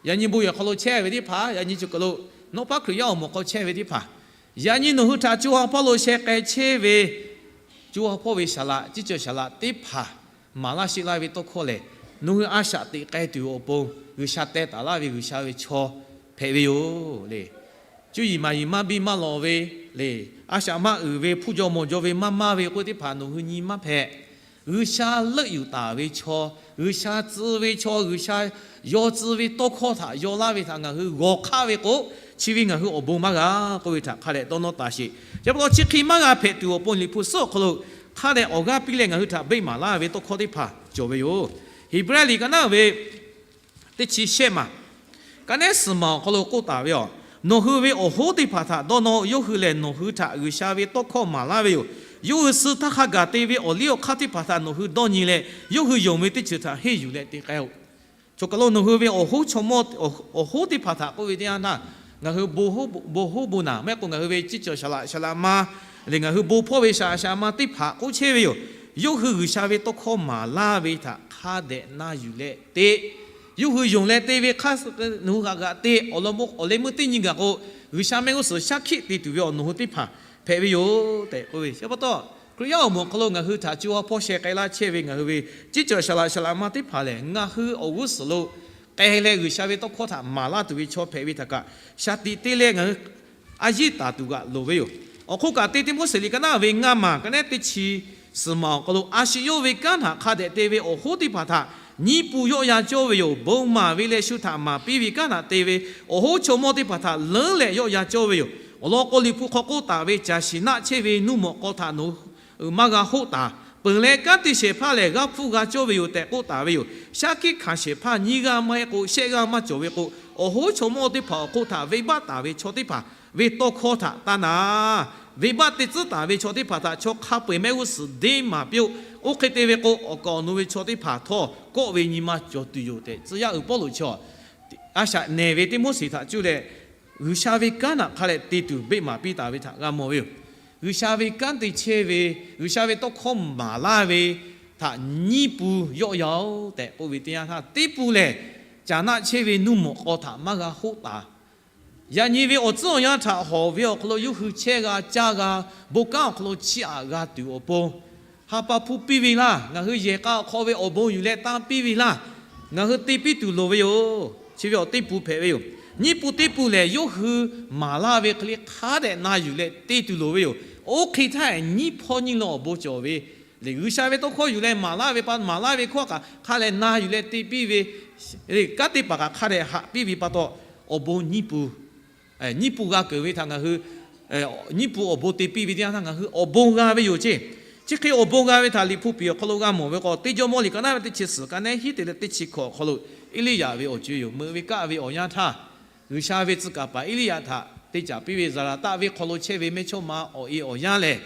yaꞈ nyi bon yehˬ hk'aw lo chehˇ ve teˇ hpaˍ, yaꞈ nyi chi kaˬ lo nawˉ paˉ Hkriꞈ yaˇ awˬ moˍ hk'aw chehˇ ve teˇ hpaˍ, yaꞈ nyi nawˬ hui htaꞈ co ha hpawˇ lo sheh k'ai chehˇ ve co ha hpawˇ ve saˍ laꞈ, ciˉ cawˬ saˍ laꞈ teˇ hpaˍ maˍ laˇ sheˆ laˇ ve tawˇ hkawˇ lehˬ, nawˬ hui a shaꞈ teꞈ k'ai tuˬ awˬ pon G'uiˬsha teh taˍ laˇ ve G'uiˬsha ve chaw hpehꞈ ve yoˬ le. Cuˇ yiˍ maˍ yiˍ maˇ biˇ maˇ lawꞈ ve le, a shaꞈ maˇ uiˍ ve, hpu jaw mawˬ jaw ve maˇ maˇ ve k'oˆ teˇ hpaˍ nawˬ hui nyi maˇ hpehꞈ. G'uiˬsha leuˆ yuˬ taˍ ve chaw, G'uiˬsha tcuh ve chaw, G'uiˬsha yaw tcuh ve tawˇ hkawˇ htaꞈ yaw laˇ ve htaꞈ ngaˬ hui g'awˬ hk'aˇ ve k'o, chi ve ngaˬ hui awˬ bon maˇ g'a k'oˆ ve htaꞈ hk'a dehꞈ dawˇ nawˇ taˍ sheˍ. Chi pa taw chi hk'e maˇ g'a hpehꞈ tuˬ awˬ pon Liꞈ hpu suhˉ awˬ hk'aw lo hk'a dehꞈ awˬ g'aˇ piˇ leh ngaˬ hui htaꞈ beˆ maˍ laˇ ve tawˇ hkawˇ teˇ hpaˍ cawˬ ve yoˬ. Heˍbrehˇ liꞈ ka naˉ ve teˇ chi shehˆ maˬ ka nehˉ suhˍ maˬ awˬ hk'aw lo k'oˆ taˍ ve yoˬ. Nawˬ hui ve awˬ hoˉ teˇ hpaˍ htaꞈ dawˇ nawˇ-oˆ. Yawˇ hui lehˬ nawˬ hui htaꞈ G'uiˬsha ve tawˇ hkawˇ maˍ laˇ ve yoˬ. Yawˇ hui suh htaˇ hk'a gaˬ te ve awˬ liˇ awˬ hk'aˇ teˇ hpaˍ htaꞈ nawˬ hui dawˇ nyi leh, yawˇ hui yonˍ ve teˇ ceuˬ htaꞈ henˇ yuˬ leh te k'ai-oˆ. Choˬ kaˬ lo nawˬ hui ve awˬ hoˉ chaw mawˇ, awˬ hoˉ teˇ hpaˍ htaꞈ k'oˆ ve teˇ yanˇ htaˇ, ngaˬ hui bon hoˉ bon naˬ maˇ heˆ k'o, ngaˬ hui ve ciˉ cawˬ saˍ laꞈ saˍ laꞈ ma lehˬ, ngaˬ hui bon hpawˇ ve saˍ laꞈ saˍ laꞈ ma teˇ hpaˍ k'oˆ chehˇ ve yoˬ. Yawˇ hui G'uiˬsha ve tawˇ hkawˇ maˍ laˇ ve htaꞈ hk'a dehꞈ na yuˬ leh te, yawˇ hui yonˍ leh te ve hk'aˇ suh nawˬ hui htaꞈ g'aꞈ te awˬ lawn, awˬ leh meuˇ teˇ nyi gaˬ k'o, G'uiˬsha mehˆ g'uˇ suhˍ shaˉ hkiˆ te tuˬ ve awˬ nawˬ hui teˇ hpaˍ hpehꞈ ve yoˬ tehꞈ k'oˆ ve. Chi pa taw, Hkriꞈ yaˇ awˬ moˍ awˬ hk'aw lo ngaˬ hui htaꞈ co ha hpawˇ sheh k'ai laˇ chehˇ ve ngaˬ hui ve ciˉ cawˬ saˍ laꞈ saˍ laꞈ ma teˇ hpaˍ lehˬ, ngaˬ hui awˬ g'uˇ suhˍ lo k'ai leh G'uiˬsha ve tawˇ hkawˇ htaꞈ maˍ laˇ tuˬ ve chaw hpehꞈ ve htaꞈ kaꞈ, shaˍ tiꞈ te leh ngaˬ hui a yiˉ taˍ tuˬ g'aꞈ loˍ ve yoˬ. Awˬ hk'oˆ kaꞈ, teˇ Tiˆmoˉseˍ liꞈ ka naˉ ve ngaˇ maˬ ka nehˉ teˇ chi suhˍ maˬ awˬ hk'aw lo, a shu yawˇ ve kanˉ htaꞈ hk'a dehꞈ te ve awˬ hoˉ teˇ hpaˍ htaꞈ nyiˇ pun yawˆ ya cawˇ ve yoˬ. Bon maˍ ve leh shu htaꞈ maˍ piˇ ve kanˉ htaꞈ te ve awˬ hoˉ chaw mawˇ teˇ hpaˍ htaꞈ leuˉ leh yawˆ ya cawˇ ve yoˬ. Awˬ lawn k'o, Liꞈ hpu hk'aw k'oˆ taˍ ve, Caˬ shiˍ naˆ chehˇ ve nuˇ mawꞈ k'aw htaꞈ nawˬ hui maˇ g'a hoˆ taˍ. Peuˬ leh kanˉ te shehˍ hpaˇ lehˬ, g'aˇ hpfuhˇ g'a cawˇ ve yoˬ tehꞈ k'oˆ taˍ ve yoˬ. Shaˉ hkiˆ hkanˍ shehˍ hpaˇ nyiˇ g'aˇ maˇ heˆ k'o, shehˆ g'aˇ maˇ cawˬ ve k'o, awˬ hoˉ chaw mawˇ teˇ hpaˍ awˬ hk'oˆ htaꞈ venˇbaˆ taˍ ve chaw teˇ hpaˍ ve tawˇ hkawˇ htaꞈ taˇ na. Venˇbaˆ te tcuhˉ taˍ ve chaw teˇ hpaˍ htaꞈ chaw hk'a peu-eˬ mehˆ g'uˇ suhˍ deˇ maˍ piˇ-oˆ. Oˇ hk'e te ve k'o, awˬ kaˍ awˬ nu ve chaw teˇ hpaˍ htawˇ kawˆ ve nyi ma cawˬ tuˬ yoˬ tehꞈ, tcuh yaˇ uiˍ Pawˇluꞈ chi a shaꞈ nehˬ ve Tiˆmoˉseˍ htaꞈ cuˇ leh G'uiˬsha ve kanˉ htaꞈ hk'a dehꞈ te tuˬ beˆ maˍ piˇ taˍ ve htaꞈ g'a mawˬ ve yoˬ. G'uiˬsha ve kanˉ te chehˇ ve, G'uiˬsha ve tawˇ hkawˇ maˍ laˇ ve htaꞈ nyiˇ pun yawˆ ya-oˬ tehꞈ k'oˆ ve teˇ yanˇ htaˇ, teˇ pun lehˬ, caˬ naˆ chehˇ ve nuˇ mawꞈ k'aw htaꞈ maˇ g'a hoˆ taˍ. Yaꞈ nyi ve awˬ tcuhˉ awˬ yanˇ htaꞈ hawˬ ve awˬ hk'aw lo yawˇ hui chehˇ g'a caˇ g'a, bon kanˉ awˬ hk'aw lo chiˇ aꞈ g'a tuˬ awˬ pon, ha pa hpu piˇ ve laˇ. Ngaˬ hui yehˬ k'a awˬ hk'aw ve awˬ bon yuˬ leh tanˇ piˇ ve laˇ. Ngaˬ hui te piˇ tuˬ loˍ ve yoˬ. Chi ve awˬ teˇ pun hpehꞈ ve yoˬ. Nyiˇ pun teˇ pun lehˬ, yawˇ hui maˍ laˇ ve hk'e le hk'a dehꞈ na yuˬ leh te tuˬ loˍ ve yoˬ. Oˇ hk'e htaˇ, nyiˇ hpawˇ nyiˇ lawn awˬ bon cawˬ ve le. G'uiˬsha ve tawˇ hkawˇ yuˬ leh maˍ laˇ ve pa, maˍ laˇ ve hkawˇ kaꞈ hk'a dehꞈ na yuˬ leh te piˇ ve, kanˉ te paˍ kaꞈ hk'a dehꞈ haꞈ piˇ ve pa taw, awˬ bon nyiˇ pun, nyiˇ pun g'a keunˍ ve htaꞈ ngaˬ hui, nyiˇ pun awˬ bon te piˇ ve teˇ yanˇ htaˇ ngaˬ hui awˬ bon g'a ve yoˬ ceˇ. Chi hk'e awˬ bon g'a ve htaꞈ Liꞈ hpu piˍ awˬ hk'aw lo g'a mawˬ ve k'o, Teˇ Jawˇmawˇ liꞈ ka naˉ ve teˇ chi suhˍ ka nehˉ hiˉ te leh teˇ chi hkawꞈ awˬ hk'aw lo, Eˇliˇyaꞈ ve awˬ co-e yoˬ. Meuꞈ ve kaˆ ve awˬ yanˇ htaˇ, G'uiˬsha ve tcuh kaˍ paˍ Eˇliˇyaꞈ htaꞈ te caˍ piˇ ve Zaˍlaˍtaˆ venˇ hk'aw lo chehˇ ve mehˇchawˇma awˬ e awˬ yanˇ lehˬ,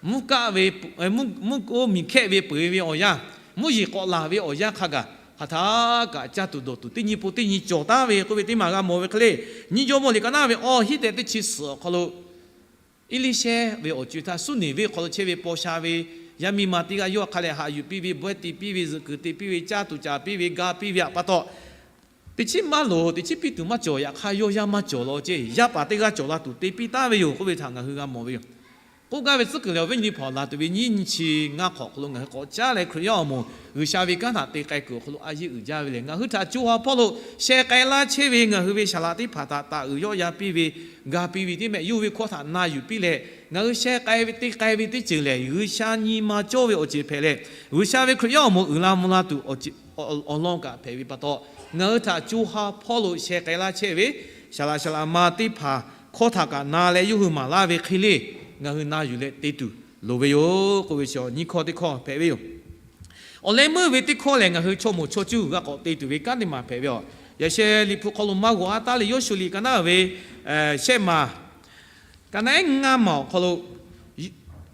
mvuhˇ kaˆ ve, mvuhˇ oˇ miˬ hkehˆ ve peuˬ e ve awˬ yanˇ, mvuhˇ yeˬ k'awꞈ laˬ ve awˬ yanˇ hk'a gaˬ, hk'aˬ htaˇ kaꞈ caˇ tuˬ dawˬ tuˬ teˇ nyi pun teˇ nyi cawˬ taˉ ve k'oˆ ve teˇ maˬ g'a mawˬ ve hk'e le. Nyiˇ Jawˇmawˇ liꞈ ka naˉ ve awˬ hiˉ tehꞈ teˇ chi suhˍ awˬ hk'aw lo, Eˇliˇshehˇ ve awˬ co-e htaˇ Suˉniˍ venˇ hk'aw lo chehˇ ve paw sha ve yaˇ miˇ ma teˇ g'aˇ yawˇ hk'a lehˬ haꞈ yuˬ piˇ ve, bawehˇ te piˇ ve, zuhꞈ kuiˬ te piˇ ve, caˇ tuˬ caˍ piˇ ve, ga piˇ ve htaꞈ pa taw, teˇ chiˉ maˇ loˍ, teˇ chiˉ piˇ tuˬ maˇ cawˬ. Yaꞈ hk'aˇ yawˇ yaˇ maˇ cawˬ law ceˇ, yaˇ paˍ teˇ g'aˇ cawˬ la tuˬ te piˇ taˉ ve yoˬ k'oˆ ve htaꞈ ngaˬ hui g'a mawˬ ve yoˬ. K'oˆ gaˇ ve tcuhˉ kuiˬ lehˬ, awˬ viˉ nyi hpaˍ laˬ tuˬ ve nyiˇ nyi chi ngaˇ hk'awꞈ awˬ hk'aw lo ngaˬ hui k'awꞈ caˉ leh Hkriꞈ yaˇ awˬ moˍ G'uiˬsha ve kanˉ htaꞈ te k'ai kuiˬ awˬ hk'aw lo a yeˇ uiˍ jaˇ ve lehˬ, ngaˬ hui htaꞈ co ha hpawˇ lo sheh k'ai laˇ chehˇ ve ngaˬ hui ve saˍ laꞈ teˇ hpaˍ htaꞈ taˍ uiˍ yawˆ ya piˇ ve, ga piˇ ve teˇ mehˆ yawˇ ve hkawˇ htaꞈ na yuˬ piˇ leh, ngaˬ hui sheh k'ai ve teˇ k'ai ve teˇ ceuˬ lehˬ, G'uiˬsha nyi ma cawˇ ve awˬ ceuˬ hpehꞈ leh, G'uiˬsha ve Hkriꞈ yaˇ awˬ moˍ uiˍ la mvuh la tuˬ awˬ lawn kaꞈ hpehꞈ ve pa taw, ngaˬ hui htaꞈ co ha hpawˇ lo sheh k'ai laˇ chehˇ ve saˍ laꞈ saˍ laꞈ ma teˇ hpaˍ hkawˇ htaꞈ kaꞈ na leh yawˇ hui maˍ laˇ ve hk'e le. ngaˬ hui na yuˬ leh te tuˬ loˍ ve yoˬ k'oˆ ve chi nyiˇ hkawˇ teˇ hkawˇ hpehꞈ ve yoˬ. Awˬ leh meuˇ ve teˇ hkawˇ lehˬ, ngaˬ hui chaw moˍ chaw cuˇ g'a k'awꞈ te tuˬ ve kanˉ teˇ maˬ hpehꞈ ve yoˬ. Yaꞈ sheh Liꞈ hpu hk'aw lo maˇ g'awˬ a taˉ leh, Yawˇshuˆ liꞈ ka naˉ ve shehˆ maˬ, ka naˉ ehˉ ngaˇ maˬ awˬ hk'aw lo,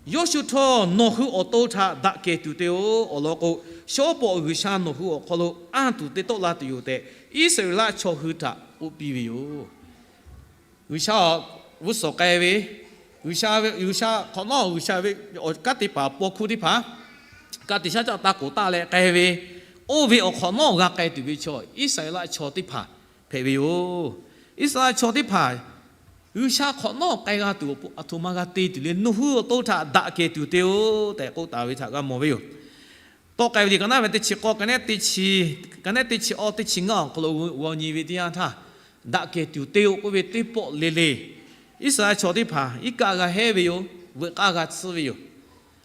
Yawˇshuˆ htawˇ, nawˬ hui awˬ to htaꞈ daꞈ kehˬ tuˬ te-oˬ. Awˬ lawn k'o, shawˉ pawˍ G'uiˬsha nawˬ hui awˬ hk'aw lo anˇ tuˬ te tawˆ la tuˬ yoˬ tehꞈ, Iˉsaˍreˍlaˆ chaw hui htaꞈ k'oˆ piˇ ve yoˬ. G'uiˬsha awˬ g'uˇ suhˍ k'ai ve, G'uiˬsha ve, G'uiˬsha hk'awꞈ nawˉ G'uiˬsha ve awˬ kanˉ te paˍ paw hkuˇ teˇ hpaˍ, ka tiꞈ shaˉ caˆ taˇ k'oˍ taˆ leh k'ai ve, oˇ ve awˬ hk'awꞈ nawˉ g'a k'ai tuˬ ve chaw Iˉsaˍreˍlaˆ chaw teˇ hpaˍ hpehꞈ ve yoˬ. Iˉsaˍreˍlaˆ chaw teˇ hpaˍ G'uiˬsha hk'awꞈ nawˉ k'ai g'a tuˬ awˬ pon aˬ htoꞈ ma g'a te tuˬ le, nawˬ hui awˬ to htaꞈ daꞈ kehˬ tuˬ te-oˬ tehꞈ k'oˆ taˍ ve htaꞈ g'a mawˬ ve yoˬ. Tawˆ k'ai ve liꞈ ka naˉ ve teˇ chi k'awˇ, ka naˉ ehˉ teˇ chi awˇ teˇ chi ngaˇ awˬ hk'aw lo g'aw nyi ve teˇ yanˇ htaˇ, daꞈ kehˬ tuˬ te-oˬ k'oˆ ve teˇ pawˆ le le, Iˉsaˍreˍlaˆ chaw teˇ hpaˍ iˉ kaˆ g'a hehˉ ve yoˬ. Veuꞈ k'aˇ g'a tsuhˇ ve yoˬ.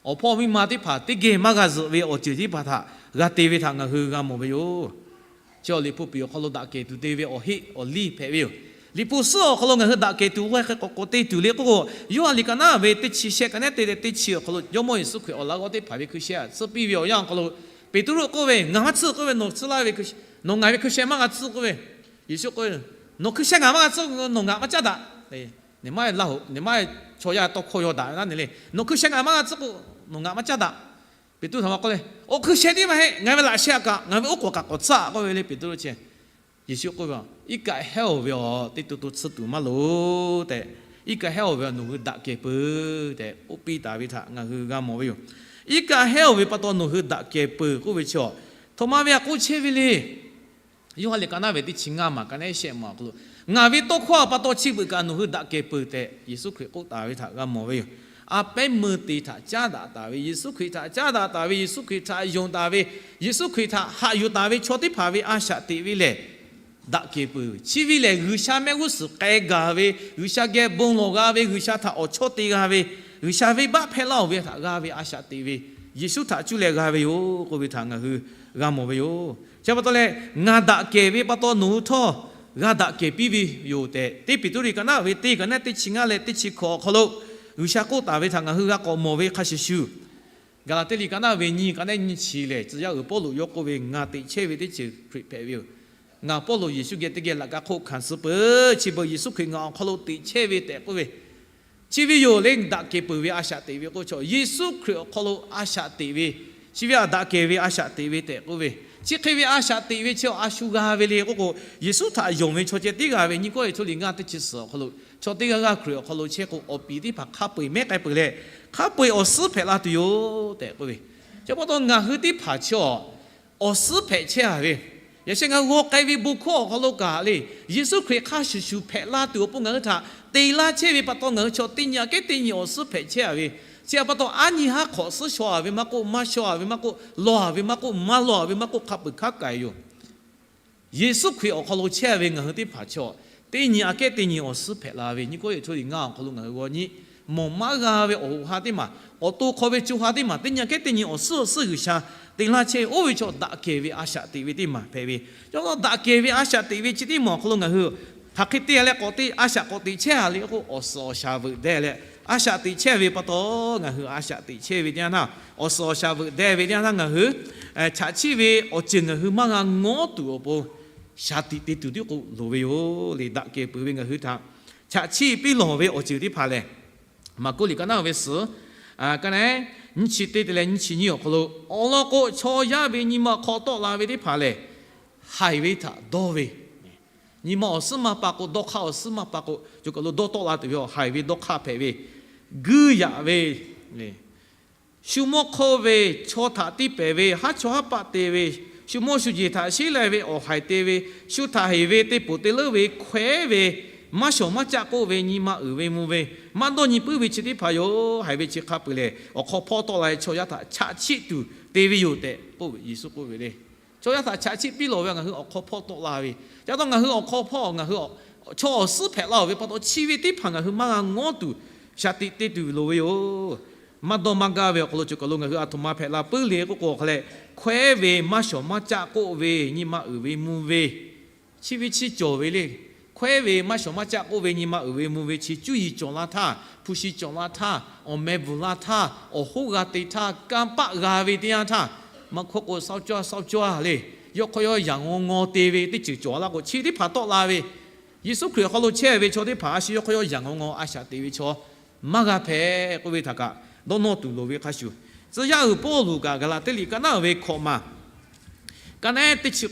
Awˬ hpawˇ miˇ ma teˇ hpaˍ teˇ geh maˇ g'a zuhꞈ ve awˬ ceuˬ teˇ hpaˍ htaꞈ g'a te ve htaꞈ ngaˬ hui g'a mawˬ ve yoˬ. Chi awˬ Liꞈ hpu piˍ awˬ hk'aw lo daꞈ kehˬ tuˬ te ve awˬ heˆ awˬ liˇ hpehꞈ ve yoˬ. Liꞈ hpu suhˉ awˬ hk'aw lo ngaˬ hui daꞈ kehˬ tuˬ g'aˇ hk'e k'awꞈ k'awꞈ te tuˬ le k'oˆ k'o, Yoˇhanˬ liꞈ ka naˉ ve teˇ chi shehˆ, ka naˉ ehˉ teˇ leh teˇ chi awˬ hk'aw lo Jawˇmawˇ Yeˍsuˆ Hkriꞈ awˬ laꞈ g'awˇ teˇ hpaˍ ve hkui sheh aꞈ tsuhˇ piˇ ve awˬ yanˇ awˬ hk'aw lo, Peˍtruˆ k'oˆ ve, Ngaˬ maˇ tsuhˇ k'oˆ ve, nawˬ tsuhˇ laˇ ve, nawˬ ngaˬ ve hkui sheh maˇ g'a tsuhˇ k'oˆ ve, Yeˍsuˆ k'oˆ ve, Nawˬ hkui sheh ngaˬ maˇ g'a tsuhˇ k'o, nawˬ ngaˬ maˇ caˉ daꞈ. Nawˬ maˇ chaw yaˇ tawˇ hkawˇ yaw daꞈ ve naˉ ne le. Nawˬ hkui sheh ngaˬ maˇ g'a tsuhˇ k'o, nawˬ ngaˬ maˇ caˉ daꞈ. Peˍtruˆ htaꞈ ma k'oˆ le, Awˬ hkui sheh tiˉ maˇ heˆ, ngaˬ ve laꞈ sheh aꞈ kaꞈ ngaˬ ve oˉ k'oˍ kaꞈ k'awꞈ tcuhˉ k'oˆ ve le. Peˍtruˆ chi Yeˍsuˆ k'oˆ ve, Iˉ kaˆ hehˉ-oˬ ve awˬ teˇ to to tsuhˇ tuˬ maˇ loˍ tehꞈ, iˉ kaˆ hehˉ-oˬ ve awˬ nawˬ hui daꞈ kehˬ peuˬ tehꞈ k'oˆ piˇ taˍ ve htaꞈ ngaˬ hui g'a mawˬ ve yoˬ. Iˉ kaˆ hehˉ-oˬ ve pa taw nawˬ hui daꞈ kehˬ peuˬ k'oˆ ve chi, aˬ htoꞈ ma ve a k'oˆ chehˇ ve le. Yoˇhanˬ liꞈ ka naˉ ve teˇ chi ngaˇ maˬ, ka naˉ ehˉ shehˆ maˬ awˬ hk'aw lo, Ngaˬ ve tawˇ hkawˇ pa taw chi beuꞈ kaꞈ nawˬ hui daꞈ kehˬ peuˬ tehꞈ Yeˍsuˆ Hkriꞈ k'oˆ taˍ ve htaꞈ g'a mawˬ ve yoˬ. A pehˉ meuˇ te htaꞈ caˉ daꞈ taˍ ve, Yeˍsuˆ Hkriꞈ htaꞈ caˉ daꞈ taˍ ve, Yeˍsuˆ Hkriꞈ htaꞈ yonˍ taˍ ve, Yeˍsuˆ Hkriꞈ htaꞈ haꞈ yuˬ taˍ ve chaw teˇ hpaˍ ve a shaꞈ teꞈ ve lehˬ, daꞈ kehˬ peuˬ. Chi ve lehˬ, G'uiˬsha mehˆ g'uˇ suhˍ k'ai gaˬ ve, G'uiˬsha geh bon lawˬ g'a ve, G'uiˬsha htaꞈ awˬ chawˇ te g'a ve, G'uiˬsha venˇbaˆ hpehˇ laˇ-oˬ ve htaꞈ g'a ve a shaꞈ teꞈ ve, Yeˍsuˆ htaꞈ cuˇ leh g'a ve yoˬ k'oˆ ve htaꞈ ngaˬ hui g'a mawˬ ve yoˬ. Chi pa taw leh, Ngaˬ daꞈ kehˬ ve pa taw nawˬ hui htawˇ g'a daꞈ kehˬ piˇ ve yoˬ tehꞈ, teˇ Peˍtruˆ liꞈ ka naˉ ve teˇ, ka naˉ ehˉ teˇ chi ngaˇ leh teˇ chi hkawꞈ awˬ hk'aw lo G'uiˬsha k'oˆ taˍ ve htaꞈ ngaˬ hui g'a k'awꞈ mawˬ ve hk'a shuˍ shuˍ, Gaˍlaˍtiˆ liꞈ ka naˉ ve nyiˇ, ka naˉ ehˉ nyiˇ chi lehˬ, tcuh yaˇ uiˍ Pawˇluꞈ yawˇ k'oˆ ve, Ngaˬ teꞈ chehˇ ve teˇ ceuˬ Hkriꞈ hpehꞈ ve yoˬ. Ngaˬ Pawˇluꞈ Yeˍsuˆ geh teˇ geh laꞈ ka hk'oˆ hkanˍ suh peuˬ. Chi beuꞈ Yeˍsuˆ Hkriꞈ ngaˬ awˬ hk'aw lo teꞈ chehˇ ve tehꞈ k'oˆ ve, chi ve yoˬ le. Daꞈ kehˬ peuˬ ve a shaꞈ teꞈ ve k'o, Yeˍsuˆ Hkriꞈ awˬ hk'aw lo a shaꞈ teꞈ ve, chi ve a daꞈ kehˬ ve a shaꞈ teꞈ ve tehꞈ k'oˆ ve, chi hk'e ve a shaꞈ teꞈ ve chi a shu g'a ve le k'oˆ k'o, Yeˍsuˆ htaꞈ yonˍ ve chaw ceh tiˉ g'a ve. Nyiˇ Kawˇrenˍhtuˆ liꞈ ngaˇ teˇ chi suhˍ awˬ hk'aw lo, chaw teˇ g'aˇ g'aˇ Hkriꞈ awˬ hk'aw lo chehˇ k'o, awˬ piˍ teˇ hpaˍ hk'a peu-eˬ mehˉ k'ai peuˬ leh, hk'a peu-eˬ awˬ suhˉ hpehꞈ la tuˬ yoˬ tehꞈ k'oˆ ve. Chi pa taw ngaˬ hui teˇ hpaˍ chi awˬ suhˉ hpehꞈ chehˇ a ve, yaꞈ sheh ngaˬ hui g'aw k'ai ve bon hkawˇ awˬ hk'aw lo kaꞈ le, Yeˍsuˆ Hkriꞈ hk'a shuˍ shuˍ hpehꞈ la tuˬ awˬ pon ngaˬ hui htaꞈ te laˇ chehˇ ve pa taw, ngaˬ hui chaw teˇ nyi aꞈ kehˉ teˇ nyi awˬ suhˉ hpehꞈ chehˇ a ve. Chi htaꞈ pa taw, aˉ nyi haˉ hk'awꞈ suhˉ shaw a ve maˇ k'oˆ, maˇ shaw a ve maˇ k'oˆ, lawˬ a ve maˇ k'oˆ, maˇ lawˬ a ve maˇ k'oˆ, hk'a peu-eˬ hkanˉ k'ai yoˬ. Yeˍsuˆ Hkriꞈ awˬ hk'aw lo chehˇ ve ngaˬ hui teˇ hpaˍ chaw, teˇ nyi aꞈ kehˉ teˇ nyi awˬ suhˉ hpehꞈ la ve. Nyiˇ Kawˇrenˍhtuˆ liꞈ ngaˇ awˬ hk'aw lo ngaˬ hui g'aw nyi, mawˬ maˇ g'a ve awˬ hoꞈ ha teˇ maˬ, awˬ to hk'aw ve co ha teˇ maˬ, teˇ nyi aꞈ kehˉ teˇ nyi awˬ suhˉ awˬ suhˉ G'uiˬsha te laˇ chehˇ ve, oˇ ve chaw daꞈ kehˬ ve a shaꞈ teꞈ ve teˇ maˬ hpehꞈ ve. Chi pa taw daꞈ kehˬ ve a shaꞈ teꞈ ve chi teˇ maˬ awˬ hk'aw lo ngaˬ hui hk'aˬ hk'e te leh k'awꞈ te, a shaꞈ k'awꞈ teꞈ chehˇ a le k'o, awˬ suhˍ awˬ shaˍ veuꞈ deh leh a shaꞈ teꞈ chehˇ ve pa taw, ngaˬ hui a shaꞈ teꞈ chehˇ ve teˇ yanˇ htaˇ, awˬ suhˍ awˬ shaˍ veuꞈ deh ve teˇ yanˇ htaˇ ngaˬ hui chaꞈ chiˆ ve awˬ ceuˬ ngaˬ hui maˇ g'a ngawˉ tuˬ awˬ pon, shaˍ tiꞈ te tuˬ tiˉ k'o loˍ ve yoˬ le. Daꞈ kehˬ peuˬ ve ngaˬ hui htaꞈ chaꞈ chiˆ piˇ lawˬ ve awˬ ceuˬ teˇ hpaˍ lehˬ, Maˍkuˆ liꞈ ka naˉ ve suhˍ, ka naˉ nyiˇ chi teˇ te leh nyiˇ chi nyiˇ awˬ hk'aw lo, awˬ lawn k'o, chaw yaˇ ve nyi ma hk'aw tawˆ la ve teˇ hpaˍ lehˬ, haiˬ ve htaꞈ dawˇ ve, nyi ma awˬ suhˉ maˇ pa k'o, dawˇ hk'aˇ awˬ suhˉ maˇ pa k'o, co kaˬ lo dawˇ tawˆ la tuˬ ve, haiˬ ve dawˇ hk'aˇ hpehꞈ ve, guiˇ yaꞈ ve, shu mawˇ hk'awˇ ve, chaw htaꞈ tiˇ pehˍ ve, haˉ chawˇ haˉ paˆ te ve, shu mawˇ shu jeˬ htaꞈ sheˉ lai ve awˬ haiˬ te ve, shu htaꞈ heˍ ve, te poˬ te leuˉ ve, hkawehˉ ve, maˇ shawˍ maˇ caˆ k'oˆ ve, nyi ma uiˍ ve mvuh ve, maˇ dawˇ nyi puiˉ ve chi teˇ hpaˍ yoˬ. Haiˬ ve chi hk'a peu-eˬ lehˬ, awˬ hk'aw hpawˇ tawˆ la ve chaw yaˇ htaꞈ chaꞈ chiˆ tuˬ te ve yoˬ tehꞈ k'oˆ ve, Yeˍsuˆ k'oˆ ve le. Chaw yaˇ htaꞈ chaꞈ chiˆ piˇ lawˬ ve ngaˬ hui awˬ hk'aw hpawˇ tawˆ la ve, ca taw ngaˬ hui awˬ hk'aw hpawˇ ngaˬ hui chaw awˬ suhˉ hpehꞈ la-oˬ ve pa taw, chi ve teˇ hpaˍ ngaˬ hui maˇ g'a ngawˉ tuˬ shaˍ tiꞈ te tuˬ loˍ ve yoˬ. Maˇ dawˇ maˇ gaˇ ve awˬ hk'aw lo co kaˬ lo ngaˬ hui aˬ htoꞈ ma hpehꞈ la puiˉ le k'oˆ k'o, hk'a leh hkawehˉ ve, maˇ shawˍ maˇ caˆ k'oˆ ve, nyi ma uiˍ ve mvuh ve, chi ve chi cawˬ ve le. Hkawehˉ ve maˇ shawˍ maˇ caˆ k'oˆ ve nyi ma uiˍ ve mvuh ve chi cuˇ yiˍ cawˬ la htaˇ, hpu shi cawˬ la htaˇ, awˬ meh bvuhˬ la htaˇ, awˬ hoˉ g'a te htaˇ, kanˇ paˆ g'a ve teˇ yanˇ htaˇ, maˇ hkawˇ k'o, sawˉ cawˇ sawˉ cawˇ le, yawˇ hk'aw yawˇ yaꞈ ngaw ngaw te ve teˇ ceuˬ cawˬ la k'o, chi teˇ hpaˍ tawˆ la ve, Yeˍsuˆ Hkriꞈ awˬ hk'aw lo chehˇ ve chaw teˇ hpaˍ a shu yawˇ hk'aw yawˇ yaꞈ ngaw ngaw a shaꞈ teꞈ ve chaw maˇ g'a hpehꞈ k'oˆ ve htaꞈ kaꞈ dawˇ nawˇ tuˬ loˍ ve hk'a shuˍ, tcuh yaˇ uiˍ Pawˇluꞈ kaꞈ Gaˍlaˍtiˆ liꞈ ka naˉ ve hkawꞈ maˬ ka naˉ teˇ chi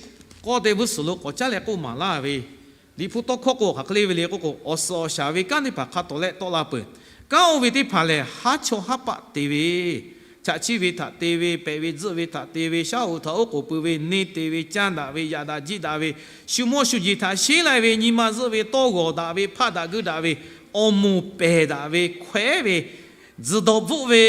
k'awˇ te vuiˇ suhˍ lo k'awꞈ caˉ leh k'oˆ maˍ laˇ ve, Liꞈ hpu tawˇ hkawˇ k'o hk'aˬ hk'e le ve le k'oˆ k'o, awˬ suhˍ awˬ shaˍ ve kanˉ teˇ hpaˍ hk'a tawˍ leh tawˆ la peuˬ. Kanˉ oˇ ve teˇ hpaˍ lehˬ, haˉ chawˇ haˉ paˆ te ve, chaꞈ chiˇ ve htaꞈ te ve, pehꞈ ve tzuhˆ ve htaꞈ te ve, shaˉ hoꞈ htaꞈ oˉ k'oˍ pui ve, neˇ te ve, canˇ daꞈ ve, yaꞈ daꞈ jiˆ daꞈ ve, shu mawˇ shu jeˬ htaꞈ sheˉ lai ve, nyi ma zuhˆ ve, tawˇ g'awˬ daꞈ ve, hpaˆ daꞈ guiˇ daꞈ ve, awˬ moˍ pehˬ daꞈ ve, hkawehˉ ve, tzuhˬ dawˬ bvuhˆ ve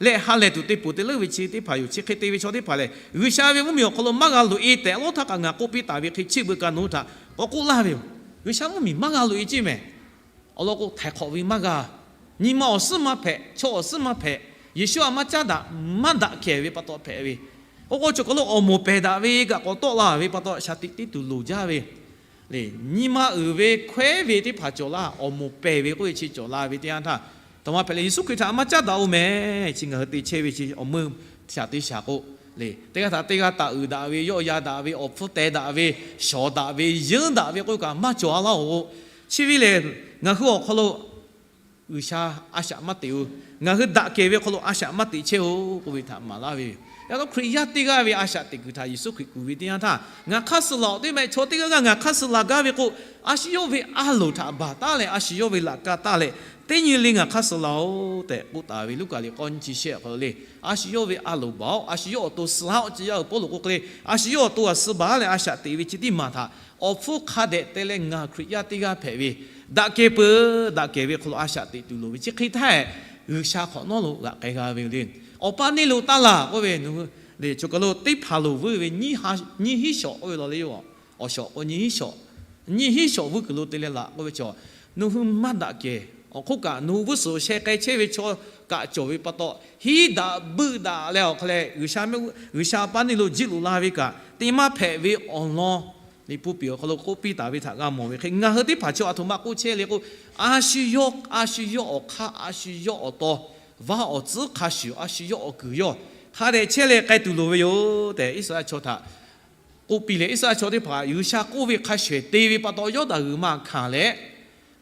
leh ha lehˬ tuˬ te peuˬ te leuˉ ve chi teˇ hpaˍ yoˬ. Chi hk'e te ve chaw teˇ hpaˍ lehˬ, G'uiˬsha ve mvuhˇmiˬ awˬ hk'aw lo maˇ g'a loꞈ e tehꞈ lawˉ htaˇ kaꞈ ngaˬ k'oˆ piˇ taˍ ve hk'e, chi beuꞈ kaꞈ nawˬ hui htaꞈ k'awꞈ k'oˆ laˇ ve yoˬ. G'uiˬsha mvuhˇmiˬ maˇ g'a loꞈ e ceˇ mehˍ. Awˬ lawn k'o, htaiˍ hk'awꞈ ve maˇ g'a. Nyi ma awˬ suhˉ maˇ hpehꞈ, chaw awˬ suhˉ maˇ hpehꞈ. Yeˍsuˆ a maˇ caˉ daꞈ, maˇ daꞈ kehˬ ve pa taw hpehꞈ ve. Oˇ k'o, chaw hk'aw lo awˬ moˍ pehˬ daꞈ ve kaꞈ k'awꞈ tawˆ la ve pa taw, shaˍ tiꞈ teˇ tuˬ loˍ jaˇ ve le. Nyi ma uiˍ ve hkawehˉ ve teˇ hpaˍ cawˬ laˇ, awˬ moˍ pehˬ ve k'oˆ ve chi cawˬ la ve teˇ yanˇ htaˇ, a htoꞈ ma hpehꞈ leh Yeˍsuˆ Hkriꞈ htaꞈ a maˇ caˉ daꞈ-oˬ mehˍ. Chi ngaˬ hui te chehˇ ve chi awˬ meuˇ shaˍ teˇ shaˍ k'o le, teˇ g'aˇ htaꞈ teˇ g'aˇ taˍ uiˍ daꞈ ve, yawˆ yan daꞈ ve, awˬ hpfuhˇ teh daꞈ ve, shawˍ daꞈ ve, yeunˇ daꞈ ve k'oˆ ve kaꞈ maˇ cawˬ a laˇ-oˬ. Chi ve lehˬ, ngaˬ hui awˬ hk'aw lo G'uiˬsha a shaꞈ maˇ teꞈ-oˬ. Ngaˬ hui daꞈ kehˬ ve hk'aw lo a shaꞈ maˇ teꞈ chehˇ-oˬ k'oˆ ve htaꞈ maˍ laˇ ve yoˬ. Yaꞈ hk'aˇ Hkriꞈ yaˇ teˇ g'aˇ ve a shaꞈ teꞈ kuiˬ htaꞈ Yeˍsuˆ Hkriꞈ kuˬ ve teˇ yanˇ htaˇ, ngaˬ hk'aˇ suh laˬ-oˬ teˇ meh chaw teˇ g'aˇ g'aˇ ngaˬ hk'aˇ suh laˬ gaˇ ve k'o, a shu yawˇ ve a loˍ htaꞈ baˬ taˉ leh, a shu yawˇ ve laꞈ ka taˇ leh, teˇ nyi le ngaˬ hk'aˇ suh laˬ-oˬ tehꞈ k'oˆ taˍ ve Luˉkaꞈ liꞈ k'awˇ nyiˇ chi shehˆ awˬ hk'aw lo le, a shu yawˇ ve a loˍ baˬ-oˬ, a shu yawˇ awˬ to suh laˇ-oˆ, chi yaˇ uiˍ Pawˇluꞈ k'oˆ hk'e le, a shu yawˇ awˬ to g'aꞈ suh baˬ leh a shaꞈ teꞈ ve chi teˇ maˬ htaꞈ awˬ hpfuhˇ hk'a dehꞈ te leh ngaˬ Hkriꞈ yaˇ teˇ g'aˇ hpehꞈ ve, daꞈ kehˬ peuˬ, daꞈ kehˬ ve hk'aw lo a shaꞈ teꞈ tuˬ loˍ ve chi hk'e htaˇ, G'uiˬsha hk'awꞈ nawˉ lo g'aꞈ k'ai g'a ve le. Awˬ pa neˇ lo taˇ laˬ k'oˆ ve, nawˬ hui le chaw hk'aw lo teˇ hpaˍ loˍ vuiˇ ve nyiˇ hiˉ shawˍ k'oˆ ve law le yoˬ. Awˬ shawˍ k'o nyiˇ hiˉ shawˍ, nyiˇ hiˉ shawˍ vuiˇ kuiˬ lo te leh laꞈ k'oˆ ve chaw, nawˬ hui maˇ daꞈ kehˬ. Awˬ hk'oˆ kaꞈ nawˬ hui vuiˇ suhˍ sheh k'ai chehˇ ve chaw kaꞈ cawˬ ve pa taw, hiˉ daꞈ buiˆ daꞈ leh awˬ hk'aw leh G'uiˬsha mehˆ, G'uiˬsha pa neˇ lo jiˇ loꞈ la ve kaꞈ te maˇ hpehꞈ ve awˬ lawn Liꞈ hpu piˍ awˬ hk'aw lo k'oˆ piˇ taˍ ve htaꞈ g'a mawˬ ve hk'e, ngaˬ hui teˇ hpaˍ chaw a htoꞈ ma k'oˆ chehˇ le k'o, a shu yawˇ, a shu yawˇ awˬ hk'aˇ, a shu yawˇ awˬ taw, vaˇ awˬ tcuhˉ hk'a shuˍ, a shu yawˇ awˬ kuiˬ yawˇ hk'a dehꞈ chehˇ leh k'ai tuˬ loˍ ve yoˬ tehꞈ, Iˉsaˍreˍlaˆ chaw htaꞈ k'oˆ piˇ leh, Iˉsaˍreˍlaˆ chaw teˇ hpaˍ G'uiˬsha k'oˆ ve hk'a shuˍ te ve pa taw, Yawˇdanˍ g'uiˬ ma hkanˍ leh,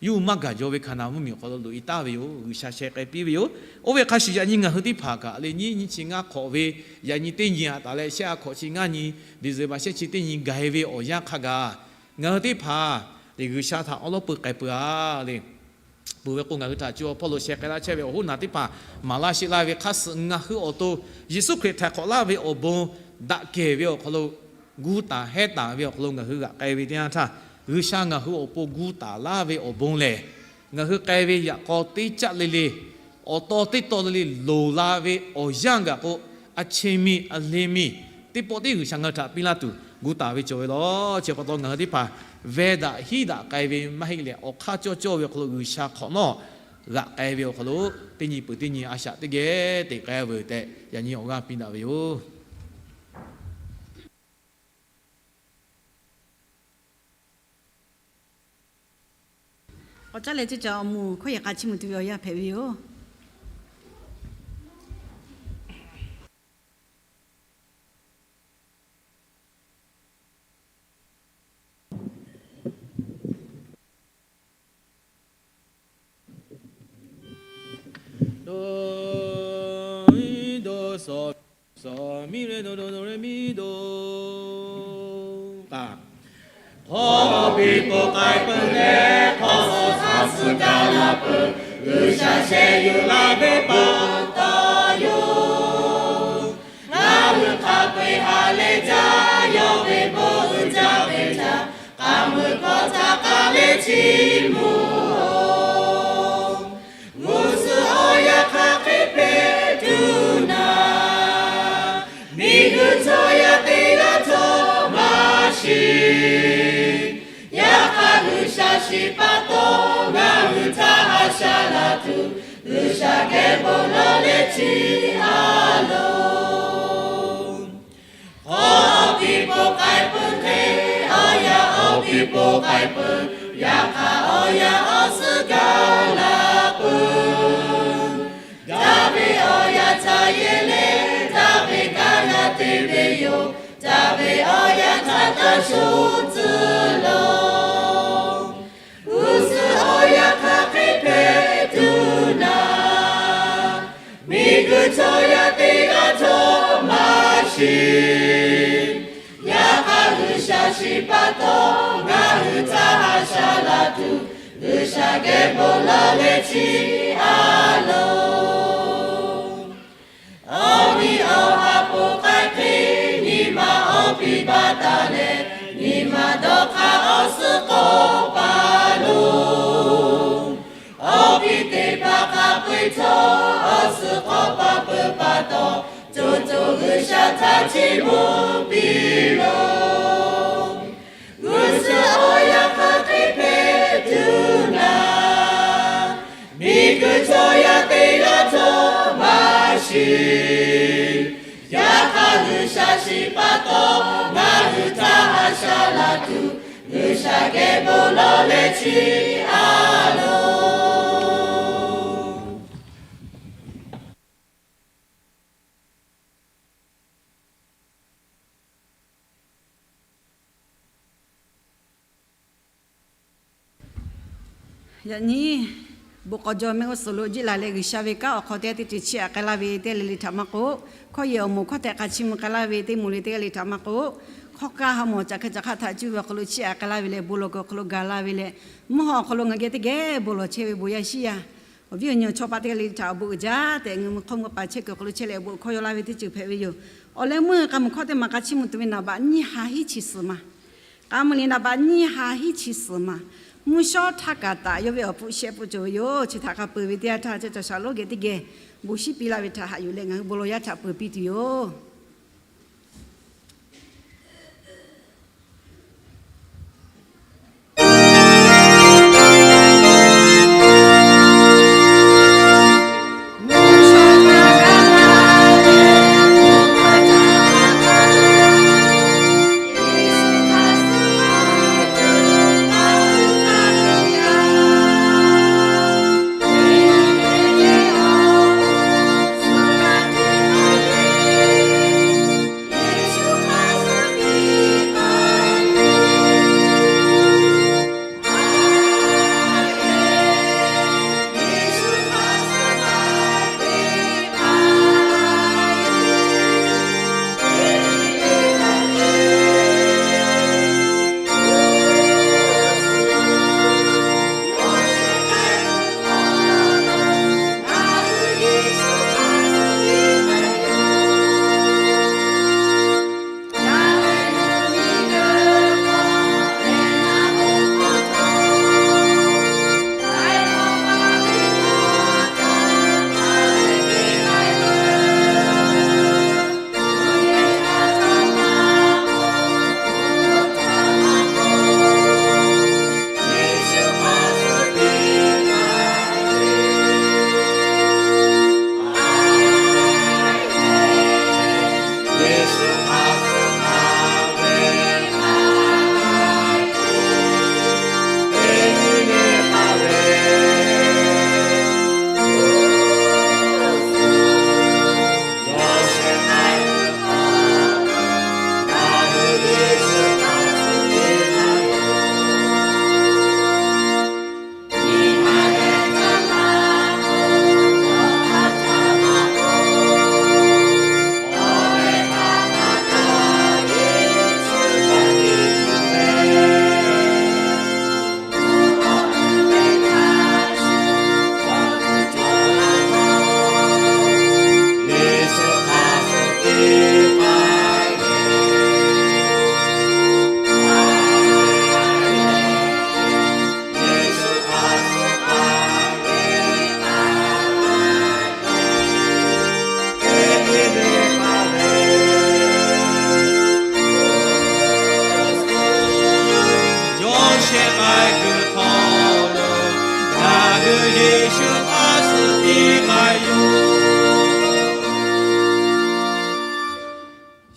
yawˇ hui maˇ gaˬ jaw ve Hkaˍnanˍ mvuhˇmiˬ awˬ hk'aw lo loꞈ e taˍ ve yoˬ. G'uiˬsha sheh k'ai piˇ ve yoˬ. Oˇ ve hk'a shuˍ yaꞈ nyi ngaˬ hui teˇ hpaˍ kaꞈ le, nyiˇ nyiˇ chi ngaˇ hk'awꞈ ve, yaꞈ nyi teˇ nyi a taˍ leh shehˆ a hk'awꞈ chi ngaˇ nyi, December shehˆ chi teˇ nyi gaˬ e ve awˬ yanˇ hk'a gaˬ, ngaˬ hui teˇ hpaˍ le G'uiˬsha htaꞈ awˉ lawˉ peu k'ai peuˬ-a le. Peuˬ ve k'o, ngaˬ hui htaꞈ co awˬ hpawˇ lo sheh k'ai laˇ chehˇ ve awˬ hoˉ naˬ teˇ hpaˍ maˍ laˇ sheˆ laˇ ve hk'a suh ngaˬ hui awˬ to Yeˍsuˆ Hkriꞈ htaiˍ hk'awꞈ laˇ ve awˬ bon, daꞈ kehˬ ve awˬ hk'aw lo gu taˍ hehˉ taˍ ve awˬ hk'aw lo ngaˬ hui g'aꞈ k'ai ve teˇ yanˇ htaˇ, G'uiˬsha ngaˬ hui awˬ pon gu taˍ laˇ ve awˬ bon lehˬ, ngaˬ hui k'ai ve yaꞈ k'aw teˇ caˆ le le, awˬ taw teˇ taw le le loˍ la ve awˬ yanˇ gaˬ k'o, a che miˬ a le miˬ teˇ pawˆ tiˉ G'uiˬsha ngaˬ hui htaꞈ piˇ laˇ tuˬ gu taˍ ve cawˬ ve law. Chi pa taw ngaˬ hui teˇ hpaˍ veh daꞈ hiˉ daꞈ k'ai ve maˇ heˆ leh, awˬ hk'aˇ cawˇ cawˇ ve awˬ hk'aw lo G'uiˬsha hk'awꞈ nawˉ g'aꞈ k'ai ve awˬ hk'aw lo, teˇ nyi peuˬ teˇ nyi a shaꞈ teˇ geh te k'ai veuˬ tehꞈ yaꞈ nyi awˬ g'aˇ piˇ daꞈ ve yoˬ. Awˬ caˉ leh ceuˇ caˬ awˬ moˍ hkawˇ yehˬ k'a chiˇ mvuh tuˬ ve awˬ yanˇ hpehꞈ ve yoˬ. Do, i, do, so, so, mi, re, do, do, do, re, mi, do. Kaꞈ, hk'aw piˇ k'o k'ai peuˬ leh, hk'aw suh hk'a suh ga la peuˬ, G'uiˬsha sheh yuˬ la ve pa taw yoˬ. Ngaˬ hui hk'a peu-eˬ ha leh jaˇ, yawˇ ve bon uiˍ jaˇ ve htaꞈ k'aˇ mui hkawˇ htaꞈ k'aˉ leh chiˇ mvuh-oˬ. G'uˇ suhˍ awˬ yanˇ hk'aˬ hk'e hpehꞈ tuˬ naˍ, miˬguiˬ chaw yaˇ teˇ g'aˇ htawˇ maˇ shiˍ. Yaꞈ hk'aˇ G'uiˬsha shiˍ pa taw, ngaˬ hui htaꞈ haꞈ shaˉ laˇ tuˬ, G'uiˬsha geh bon lawˬ leh chiˇ a loˬ. Hk'aw piˇ k'o k'ai peuˬ hk'e, awˬ yanˇ hk'aw piˇ k'o k'ai peuˬ Yaꞈ hk'aˇ awˬ yanˇ awˬ suhˉ gaˬ la peuˬ. Daˍviˆ awˬ yanˇ htaꞈ yehˬ leh, Daˍviˆ kanˉ g'a te ve yoˬ. Daˍviˆ awˬ yanˇ htaꞈ taˇ sho tcuh loˬ. G'uˇ suhˍ awˬ yanˇ hk'aˬ hk'e hpehꞈ tuˬ naˍ, miˬguiˬ chaw yaˇ teˇ g'aˇ htawˇ maˇ shiˍ. Yaꞈ hk'aˇ G'uiˬsha shiˍ pa taw, ngaˬ hui htaꞈ haꞈ shaˉ la tuˬ, G'uiˬsha geh bon lawˬ leh chiˇ aˬ loˬ. Awˬ nyi awˬ ha hpu k'ai hk'e, nyi ma awˬ piˇ baˬ taˍ leh, nyi ma dawˇ hk'aˇ awˬ suhˉ k'awꞈ paˍ loˬ. Awˬ piˇ teˇ hpaˍ hk'a peu-eˬ htawˇ, awˬ suhˉ k'awꞈ paˍ peuˬ pa taw, co co G'uiˬsha htaꞈ chiˇ mvuh piˇ loˬ. G'uˇ suhˍ awˬ yanˇ hk'aˬ hk'e hpehꞈ tuˬ naˍ, miˬguiˬ chaw yaˇ teˇ g'aˇ htawˇ maˇ shiˍ. Yaꞈ hk'aˇ G'uiˬsha shiˍ pa taw, ngaˬ hui htaꞈ haꞈ shaˉ la tuˬ, G'uiˬsha geh bon lawˬ leh chiˇ aˬ loˬ. Yaꞈ nyi bon k'aw jaw mehˆ g'uˇ suhˍ lo jiˆ la leh, G'uiˬsha ve kanˉ awˬ hk'aw teˇ g'aˇ teˇ ceuˬ chiˇ aꞈ k'ai laˇ ve teˇ g'aˇ le le htaꞈ maˇ k'oˆ, hkawˇ yehˬ awˬ moˍ hkawˇ tehꞈ k'a chiˇ mvuh k'ai laˇ ve teˇ moˍ le teˇ g'aˇ le htaꞈ maˇ k'oˆ, hkawˇ kaˇ ha mawˬ caꞈ hk'e caꞈ hk'aˇ htaꞈ cuˇ ve awˬ hk'aw lo chiˇ aꞈ k'ai laˇ ve leh, bon lawˬ kuiˬ awˬ hk'aw lo gaˬ la ve leh, mvuhˇ haw awˬ hk'aw lo ngaˬ geh teˇ geh bon lawˬ chehˇ ve bon yaˇ shiˉ yaˇ awˬ viˉ awˬ nyi chaw paˆ teˇ g'aˇ le le htaꞈ awˬ bon uiˍ jaˇ tehꞈ, ngaˬ mui hk'awˇ mui paˍ chehˇ kuiˬ awˬ hk'aw lo chehˇ leh awˬ bon hkawˇ yaw laˇ ve teˇ ceuˬ hpehꞈ ve yoˬ. Awˬ leh meuˇ k'a mui hkawˇ teˇ maˬ k'a chiˇ mvuh tuˬ ve naˍ baꞈ nyiˇ ha hiˉ chi suhˍ ma. K'a mui liꞈ naˍ baꞈ nyiˇ ha hiˉ chi suhˍ ma. Mvuhˇ shawˉ htaˇ kaꞈ taꞈ yawˇ ve awˬ hpfuhˇ shehˆ hpfuhˇ cawˬ ve yoˬ. Chi htaꞈ hk'a peuˬ ve teˇ yanˇ htaˇ, chi cawˬ shaˍ lonˉ geh teˇ geh bon shiˉ piˇ laˇ ve htaꞈ haꞈ yuˬ leh, ngaˬ hui bon lawˬ yaˇ htaꞈ peuˬ piˇ tuˬ yoˬ.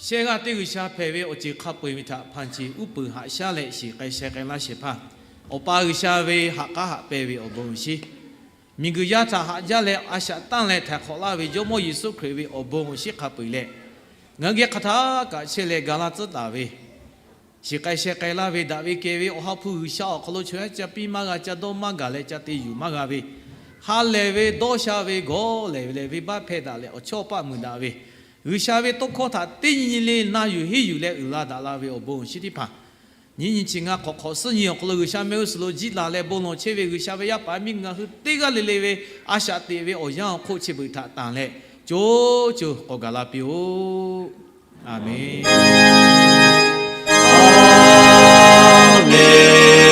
Shehˆ g'aˇ teˇ G'uiˬsha hpehꞈ ve awˬ ceuˬ hk'a peu-eˬ ve htaꞈ hpanˍ ceˬ uˉ peunˍ haꞈ shaˉ leh shiˍ k'ai sheh k'ai laˇ shehˍ hpaˇ. Awˬ pa G'uiˬsha ve haꞈ k'aˉ haꞈ pehˇ ve awˬ bon awˬ shinˉ, miˬguiˬ yaˇ htaꞈ haꞈ jaˇ leh a shaꞈ tanˇ leh htaiˍ hk'awꞈ laˇ ve Jawˇmawˇ Yeˍsuˆ Hkriꞈ ve awˬ bon awˬ shinˉ hk'a peu-eˬ leh, ngaˬ hui geh hk'aˬ htaˇ kaꞈ chehˇ leh ga laˇ tcuhˉ taˍ ve, shiˍ k'ai sheh k'ai laˇ ve, daꞈ ve kehˬ ve Awˬ ha hpu G'uiˬsha awˬ hk'aw lo chaw yaˇ ca piˇ maˇ g'a, ca dawˇ maˇ gaˬ leh ca te yuˬ maˇ g'a ve, ha lehˬ ve dawˇ sha ve gawˇ lehˬ ve leh venˇbaˆ hpehˇ daꞈ leh awˬ chawˇ paˆ muiˬ daꞈ ve, G'uiˬsha ve tawˇ hkawˇ htaꞈ teˇ nyi nyi le na yuˬ henˇ yuˬ leh uiˍ la daꞈ la ve awˬ bon awˬ shinˉ teˇ hpaˍ, nyiˇ nyi chi ngaˇ hk'awꞈ hk'awꞈ suhˉ nyi awˬ hk'aw lo G'uiˬsha mehˆ g'uˇ suhˍ lo jiˆ laˬ leh bon lawˬ chehˇ ve G'uiˬsha ve yaˇ paˍ miˇ ngaˬ hui teˇ g'aˇ le le ve a shaꞈ teꞈ ve awˬ yanˇ awˬ hk'oˆ chi beuꞈ htaꞈ tanˬ leh, co co k'awꞈ gaˬ la piˇ-oˆ. A menˬ.